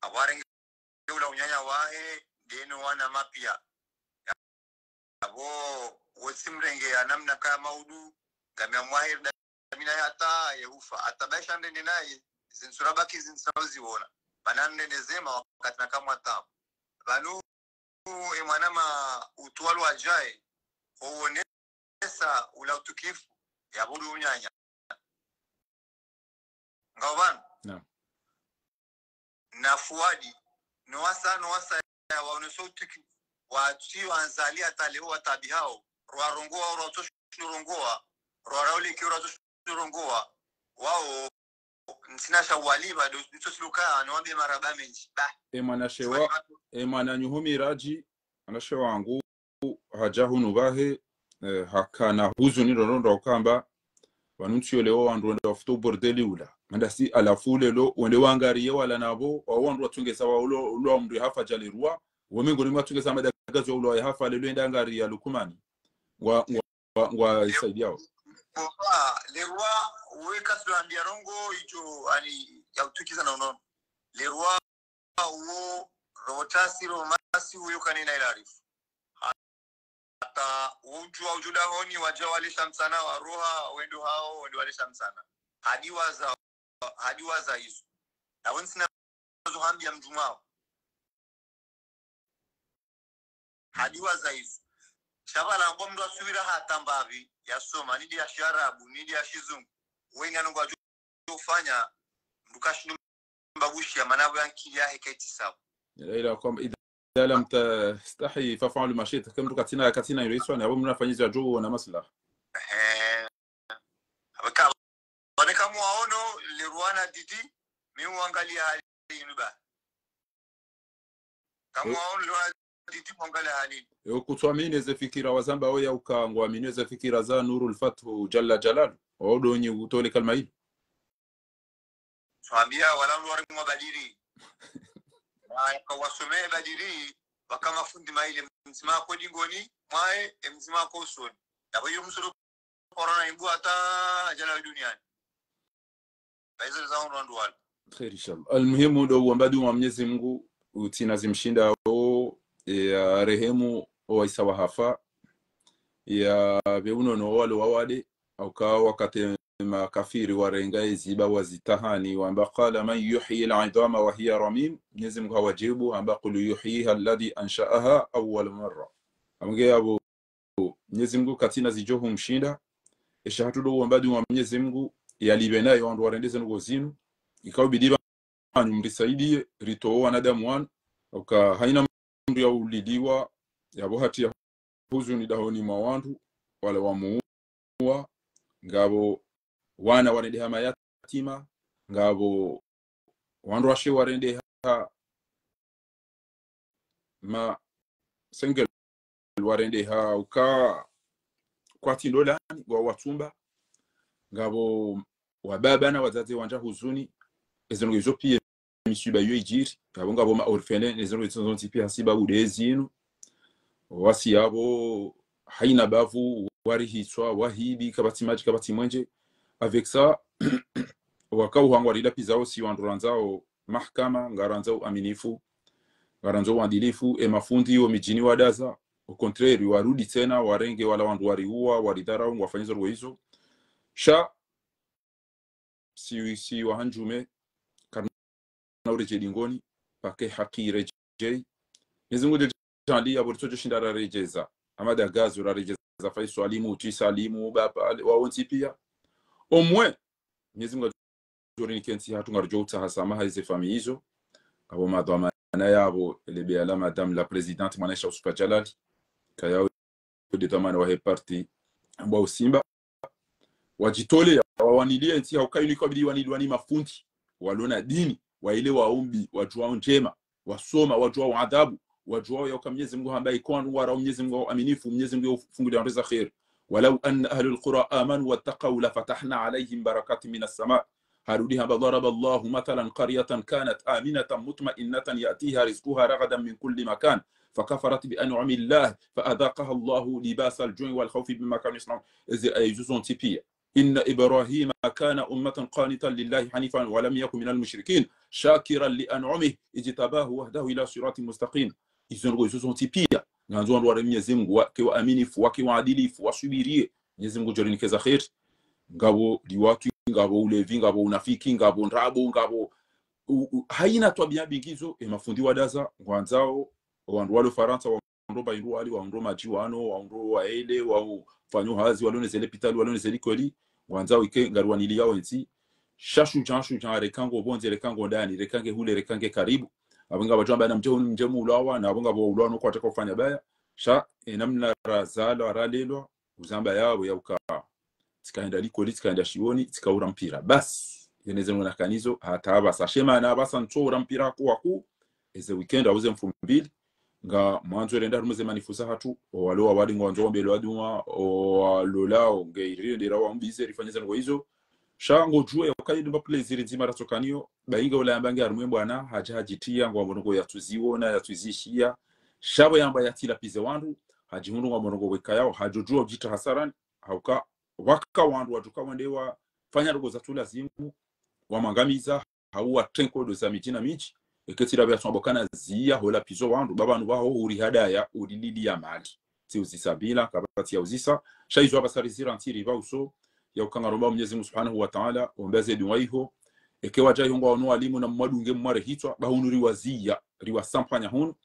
Apvo harenge ula unyanya wahe, ndeno wana mapia. Apvo, wotsi mrenge ya namna kaya maudu, ngamia mwahe, ndami naye hata ye ufa. Hata baisha ndende naye, zintsura baki zintsura uziona. Mana ndende zema wakati na kamwa tamu. Pvanu e mwana ma utwalwa djae, huonesa ula utukifu, yapvo ndo unyanya. Ngapvo pvanu? Naam. Na Fuadi, no wasa, no wasa ya waonesa utukifu, watsiyo anzali hata leo watabi hao, rwarongoa, rwatsoshi rongoa, rwarauleke, rwatsoshi rongoa, wao, ntsina sha waliba, ndo, ndo siluka, no wambe marahaba mendji. Bah. E mwana shewa, e mwana nyuhu Miraji, mwana shewa wangu, hadja hunu pvahe, eh, hakana huzuni ndrondro ukamba, pvanu ntsiyo leo wandru wenda wafuto bordeli ula. Mandasi halafu lelo, wende wangariye wala napvo, wa wandru watsungesa wa ulo, ulo wa mndru hafa djalerwa, wome ngoni mwatsungesa madagazi wa ulo wa hafa lelo enda ngariya Lukumani. Ngwa, ngwa, ngwa, ngwa isaidiao. Pvopva, lerwa, weka silo hambia ndrongo, idjo, ani, ya utukiza na unono. Lerwa, wo, robotasi, romasi, uyo kanina El Arifu. Hata, udjua, udjua dahoni, wadja walesha mtsana, waroha, wendo hao, wendo walesha mtsana. Hadi waza, hadi waza izo. Na wensi na zo hambia mdjumao. Hadi waza izo. Sha pvala ngwa mndru asubira hata mbapvi, yasoma, nidi ya shiarabu, nidi ya shizungu. Wena nungu adjo ufanya, mndru kashindo mbabushi ya mana pvo ya nkili yahe kaitsi sawa. Ila, ila kwamba, إذا لم تستحي فافعل ما شئت. Ke mndru katsina, katsina ilo iswani, apvo mndru afanyizi adjo na maslaha. Ehe. Apvo ka, wane kamwaono, lerwa na Didi, mi uangalia hali inu ba. Kamwaono, lerwa na Didi, mwangalia hali inu. Yo kutswamini ze fikira wazamba oya uka ngwamini ze fikira za Nurul Fathu Jalla Jalalu. Odo nyi utole kalima hili. Swambia wala ndo wari mwa badiri. Na yaka wasome badiri, waka mafundi maile mdzima ko dingoni, mwae, e mdzima ko usoni. Yapvo iyo msuru korona imbu hata ajala duniani. Baizo za undru wandru wala. Kheri, inshallah. Almuhimu ndo wamba dua Mwenyezi Mungu, utsina zimshinda o, ya rehemu owaisa wahafa, ya pve unono owalo wawade, hauka wakati makafiri warenga eziba wazitahani, wamba: قال من يحيي العظام وهي رميم. Mwenyezi Mungu hawajibu, hamba: قل يحييها الذي أنشأها أول مرة. Hamwenge yapvo Mwenyezi Mungu katsina zidjo humshinda. Esha hatru ndo wamba dua Mwenyezi Mungu yalipve nayo wandru warende zendrongo zinu. Ikao bidi pvanu mrisaidiye, ritowe wanadamu wanu. Hauka haina mndru yauliliwa, yapvo hatria huzuni dahoni mwa wandru, wala wamuwa, ngapvo wana warendeha mayatima, ngapvo wandru washe warendeha ma single warendeha uka kwatsi ndolani wa watsumba, ngapvo wababa na wadzadze wandja huzuni, ezendrongo izo pia misiba iyo idjiri, ngapvo ngapvo ma orphelins, ezendrongo izo zontsi pia hasibabu de zinu, wasi yapvo haina bavu, warihitswa, wahibi, kapvatsi madji, kapvatsi mwenje. Avec ça, waka uhangwa rida pizao si wandru randzao mahakama, ngarandzao uaminifu, ngarandzao uadilifu, e mafundi wo midjini wadaza, au contraire, warudi tsena, warenge wala wandru wariuwa, waridharau, ngwafanya zendrongo izo. Sha, si, si wahandjume, karina uredjei dingoni, paka e haki iredjei. Mwenyezi Mungu djandjali yapvo ritsodjo shinda raredjeza Ahmada Gazo, raredjeza Faiswali, Mutwi Salimu, Bapa, wawontsi pia. Au moins, Mwenyezi Mungu djori nike ntsi hatru ngaridjo utsaha samaha eze famille izo. Ngapvo madhwamana yapvo, ele beya la Madame la Présidente, Mwananyasha Yusufa Jalali, kayao de dhwamana wahe parti ambao Simba. Wadjitolea, wawaniliye ntsi, hauka inu ikao bidi iwaniliwa ni mafundi, walona dini, waelewa umbi, wadjuao ndjema, wasoma, wadjuao adabu, wadjuao yauka Mwenyezi Mungu hamba ikao wandru ngwarao Mwenyezi Mungu wao aminifu, Mwenyezi Mungu yaufungulia wandru eza kheri. ولو أن أهل القرى آمنوا واتقوا لفتحنا عليهم بركات من السماء. Harudi hamba: ضرب الله مثلا قرية كانت آمنة مطمئنة يأتيها رزقها رغدا من كل مكان فكفرت بأنعم الله فأذاقها الله لباس الجوع والخوف بما كانوا يصنعون. Eze aya izo zontsi pia. إن إبراهيم كان أمة قانتا لله حنيفا ولم يك من المشركين شاكرا لأنعمه اجتباه وهداه إلى صراط مستقيم. Izo ndrongo izo zontsi pia, ngandzo wandru ware Mwenyezi Mungu, wake waaminifu, wake waadilifu, wasubiriye. Mwenyezi Mungu djori nike za kheri. Ngapvo liwatwi, ngapvo ulevi, ngapvo unafiki, ngapvo ndrabo, ngapvo u-, u-, haina twabia mbingi izo, e mafundi wadaza, ngwandzao, wandru walo Farantsa, wandru mba indru wali, wandru madji wano, wandru waele, wafanya hazi, walone ze lepitali, walone ze likoli, ngwandzao ike ngariwaniliyao entsi. Sha shudja, shudja, reka ngo pvondze, reka ngo ndani, reka nge hule, reka nge karibu. Apvo ngapvo wadjo amba na mdje hunu, mdje muulawa, na apvo ngapvo waulawa no kwatsaka ufanya baya. Sha, e namna razalwa, ralelwa, uzamba yapvo yauka tsika henda likoli, tsika henda shioni, tsika ura mpira. Basi, yene zenu nakanizo, hata apvasa. She mana apvasa ntso ura mpira haku haku, eze weekend, au ze mfumbili, ngamwandzo renda harumwa ze manifu zahatru, owalo wawade ngwandzo wambelwa dua, owalolao nge irendera wambize, rifanye zendrongo izo. Sha ngodjuwa yauka inu mba plaisir ndzima ratsokaniyo, bainga ula yamba nge harumwa e bwana, hadja hadjitriya, ngwambo ndrongo yatsuziwona, yatsuzishiya. Sha pvo yamba yatsi lapvize wandru, hadjihundru ngwambo ndrongo wekayao, hadjodjuwa udjitra hasarani, hauka waka wandru wadjuka wende wafanya ndrongo zatsu lazimu, wamwangamiza, hau watrenko ndo za midji na midji, eke tsi lapvi yatsu amba kana ziya ho lapvizo wandru, ba pvanu pvaho huri hadaya, ulililiya mali. Tsi uzisa bila, kapvatsi ya uzisa, sha izo apvasa rizira ntsi ripva uso, yauka ngaromba Mwenyezi Mungu Subhanahu wa Ta'ala, ombe ze dua iho, eke wadja iho ngwaono walimu na mwadunge mware hitswa, ba hunu riwaziya, riwasampanya hunu,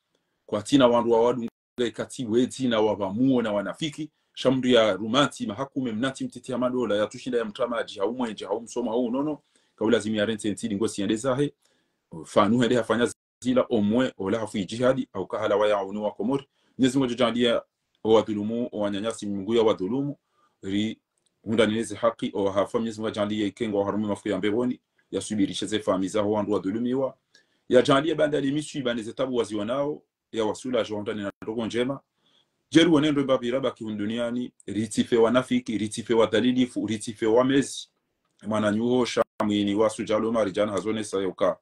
kwatsina wandru wawadunga ikatsi wedzi na wapvamuo na wanafiki, sha mndru yaruma ntsi mahakume mna ntsi mtiti ha madola, yatsushinda yamtra madji, hau mwenje, hau msomo, hau unono, kaulazimu yarentse ntsi dingo siyende zahe, pvanu hende hafanya zila omwe, ola hafu idjihadi, hauka halawa yauni wa Komori. Mwenyezi Mungu djodjaanliya owadhulumu, owananyasi Mungu yawadhulumu, rihundrane neze haki, owahafa Mwenyezi Mungu yadjaanliye ike ngwao harumwa mafuku ya mbepvoni, yasubirishe ze famiyi zaho wandru wadhulumiwa, yadjaanliye baanda limisiba neze tabu waziwanao, yawasulaje, wahundrane na ndrongo ndjema. Djeli wone ndro mbapvi rabaki hunu duniani, ritsife wanafiki, ritsife wadhalilifu, ritsife wamezi. Mwananyaho Shamwini wa Sudjalo Marijani hazonesa yauka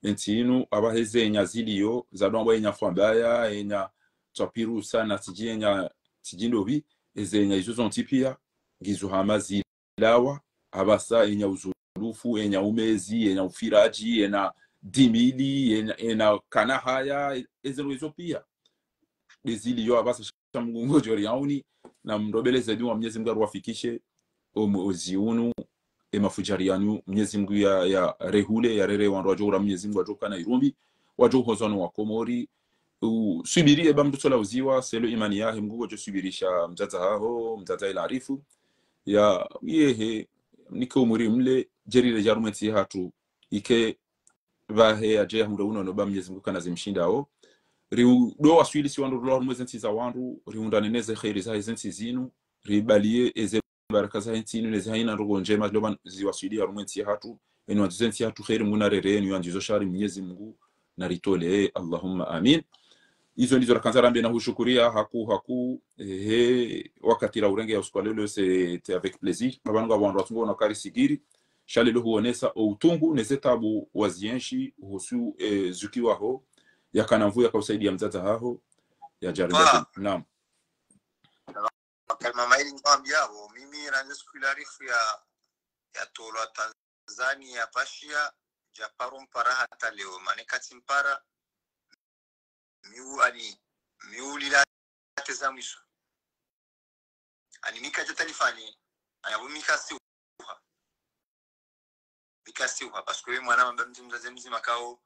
entsi inu, apvaha eze enya ziliyo, zadwambwa enya fwambaya, enya tswapirusa, na tsidji enya tsidji ndopvi, eze enya izo zontsi pia, ngizo hama zilawa, apvasa enya uzulufu, enya umezi, enya ufiradji, enya dimili, enya, enya kanahaya, eze ndrongo izo pia. ndeziliyo apvasa, sha Mngu ngodjo riauni, na mndru obeleze dua Mnyezi Mngu aruwafikishe, o mwezi unu, e mafudjari yanu, Mnyezi Mngu ya, ya rehule, ya rere wandru wadjo ura Mnyezi Mngu wadjo kana irumbi, wadjo uhozwa no Wakomori, uswubiri eba mndru tsola uziwa, selo imani yahe Mngu ngodjo swibirisha mdzadze haho, mdzadze Ilarifu, ya, yehe, nike umuri mle, djerire dja harumwa entsi hatru, ike pvahe yadje yahundre unono ba Mnyezi Mngu kana zimshindao. Riu-, ndo waswili si wandru rilo harumwa ze ntsi za wandru, rihundrane neze kheri zahe ze ntsi zinu, ribaliye eze baraka zahe ntsi inu, neze haina ndrongo ndjema, ziloba ziwaswili harumwa entsi hatru, enu wandzizo entsi hatru kheri Mngu na rere, enu wandzizo shari Mnyezi Mngu na ritole, Allahumma amin. Izo ndizo rakandza rambe na hushukuria haku, haku, ehe, wakati ra urenge ya usiku wa leo, c'était avec plaisir. Ba pvanu nga wandru watsungo na kari sigiri. Sha lelo huonesa o utungu, neze tabu wazienshi, uhusu, eh, zuki waho, yakana nvu yakausaidia mdzadze haho, ya jari. Naam. Kalima maili ngwambiapvo, mimi randzi siku Ilarifu ya, ya tolwa Tanzania pashia, djaparo mpara hata leo, mana katsi mpara, miu ani, miulila teza mwiso. Ani mi kadja talifani, ani apvo mi kasiuha. Mi kasiuha, parce que mwana mamba mdzima, mdzadze mdzima kao,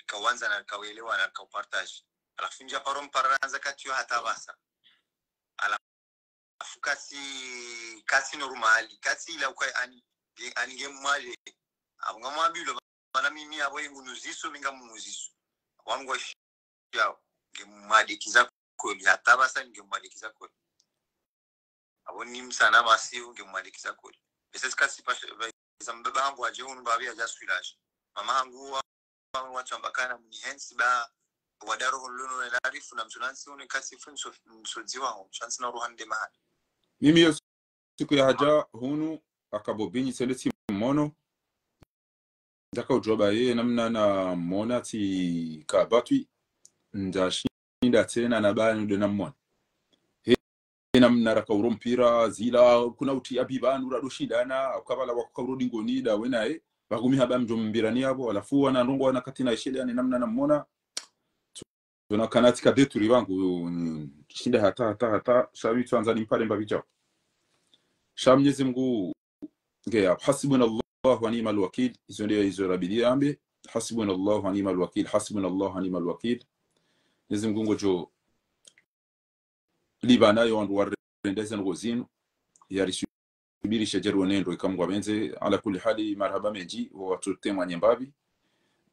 kawanza na kawelewa na kaupartage. Halafu ndja paro mpara randza katiyo hata apvasa. Halafu katsi, katsi normal, katsi ila uka ani, nge-, ani nge mwade. Apvo ngamwambilwa, mana mimi apvo ye ngunuziso, mi ngamunuziso. Wanu ngwashiyao, nge mwade kiza kweli, hata apvasa nge mwade kiza kweli. Apvo ni msana masihu, nge mwade kiza kweli. Bese tsikatsi pasha, ba-, za mbaba hangu wadje hunu babi yadja swilaje. Mama hangu wa, wa, watsamba kana mnihensi ba, wandru roho lunu ne Ilarifu na mtsunantsi unu katsi fu nso-, nsodziwa ho, shantsi na ruhande mahali. Mimi yo siku ya hadja hunu, akabo binyi sele tsi mmono. Ndaka udjuwa ba ye namna na mona tsi kabatwi, ndashinda tsena na ba nude na mona. He namna raka uro mpira, zila, kuna uti ya bibanu, rado shindana, ukabala wakuka uro dingoni da wena e, pvagumi haba mdjo mpira ni apvo, halafu wana ndrongo wana kati na ishele, ani namna na mona. Zona kana tsika deturi pvangu, mm, shinda hata, hata, hata, sha mi tsuandza nimpare mbapvi djao. Sha Mnyezi Mngu, nge ya, hasbunallahu wa ni'mal wakil, izo nde izo rabidi ambe, hasbunallahu wa ni'mal wakil, hasbunallahu wa ni'mal wakil. Mnyezi Mngu ngodjo lipvana yo wandru warende ze ndrongo zinu, yarisubirishe djeri wonendro ika Mngu apvendze, ala kulli hali, marahaba mendji, wo watsutemwa nyembapvi.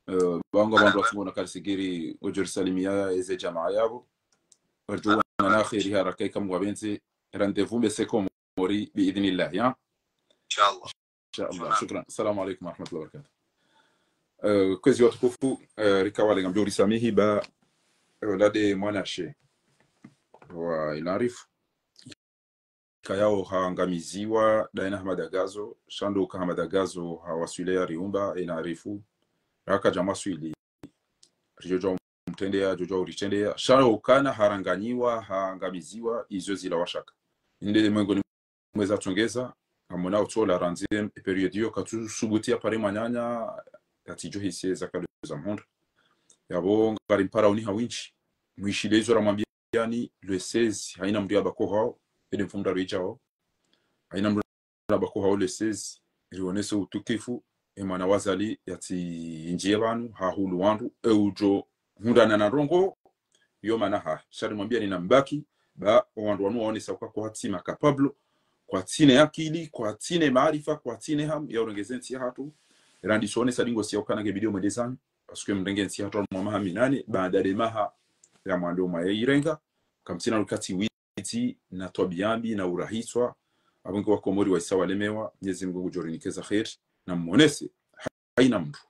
Eh, pvangu wandru watsungo na kari sigiri, ngodjo risalimia eze jamaa yapvo. Wadjo wana na kheri haraka ika Mngu apvendze, rendez-vous mbese Komori, bi idhnillah, ya. Inshallah. Inshallah. Shukran. Assalamu alaikum wa rahmatullahi wa barakatuh. Eh, kwezi watukufu, eh, rika wale ngamdjo risamihi ba, eh, lade mwanashe wa Ilarifu. Kayao hangamiziwa, daina Hamada Gazo, sha ndo uka Hamada Gazo hawaswili ya riumba, Ilarifu. Raka dja mwaswili. Ridjo djwa umtrendea, djo djwa uritrendeya. Sha ukana haranganyiwa, hangamiziwa, izo zila washaka. Inde mwengoni mweza tsongeza, amona utsola randzi e période yo, katsusubuti ya pare mwananya, katsidjo hisi eza kado za mhondro. Yapvo ngari mpara uni hawindji. Mwishile izo ramwambiani, le seize, haina mndru yabako hao, ede mfumoraru idjao. Haina mndru yabako hao le seize, rionese utukifu, e mwana wa Azali yatsi indjie pvanu, hahulu wandru, e udjo hundrana na ndrongo, yo mana ha. Sha rimwambiani na mbaki, ba, o wandru wanu waonesa uka kwatsi ma capable, kwatsina akili, kwatsina maarifa, kwatsina hamu, ya urengeze ntsi ya hatru, randzi sonesa dingo siya ukana nge bidi yo mwendezani, parce que mrenge ntsi ya hatru mwa maha minane, baanda de maha ya mwando mwa ya irenga, kamtsina lukati wi iti na twabiya mbi na urahitswa, apvo nge Wakomori waisa walemewa, Mnyezi Mngu ngudjo rinika eza kheri, na mmonese, haina mndru.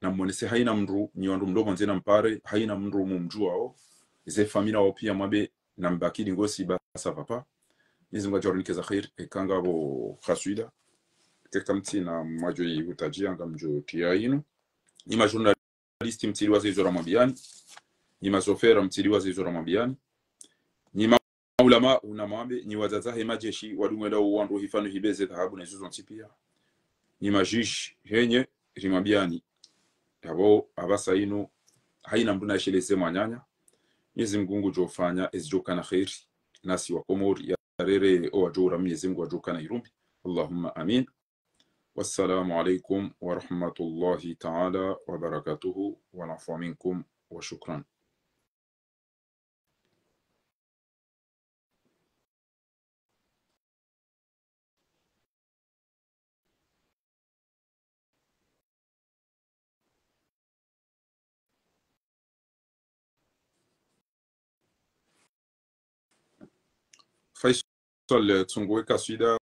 Na mmonese haina mndru, nyi wandru mlo pvondze na mpare, haina mndru mumdjuwao, ze famille wao piya mwambe, na mbaki dingo si ba ça va pas. Mnyezi Mngu ngudjo rinika eza kheri, eka ngapvo khaswida, eka kamtsina mwadjo yi hutadjiya ngamdjo tiya inu. Nyi ma journaliste mtsiliwa ze izo ramwambiani. Nyi ma chauffeur mtsiliwa ze izo ramwambiani. Nyi ma ulama una mwambe, nyi wadzadze he majeshi, wadungwela uwandru hifanu hibeze dhahabu na izo zontsi piya. Nyi ma juge, henyi, rimwambiani. Yapvo, apvasa inu, haina mndru na isheleze mwananya. Mwenyezi Mungu ngudjo fanya ezidjo kana kheri, nasi wa Komori ya rere owadjo ura Mwenyezi Mungu wadjo kana irumbi. Allahumma amin. Wassalamu alaikum wa rahmatullahi ta'ala wa barakatuhu, wal afwa minkum wa shukran. Faisal, tsunguwe kaswida.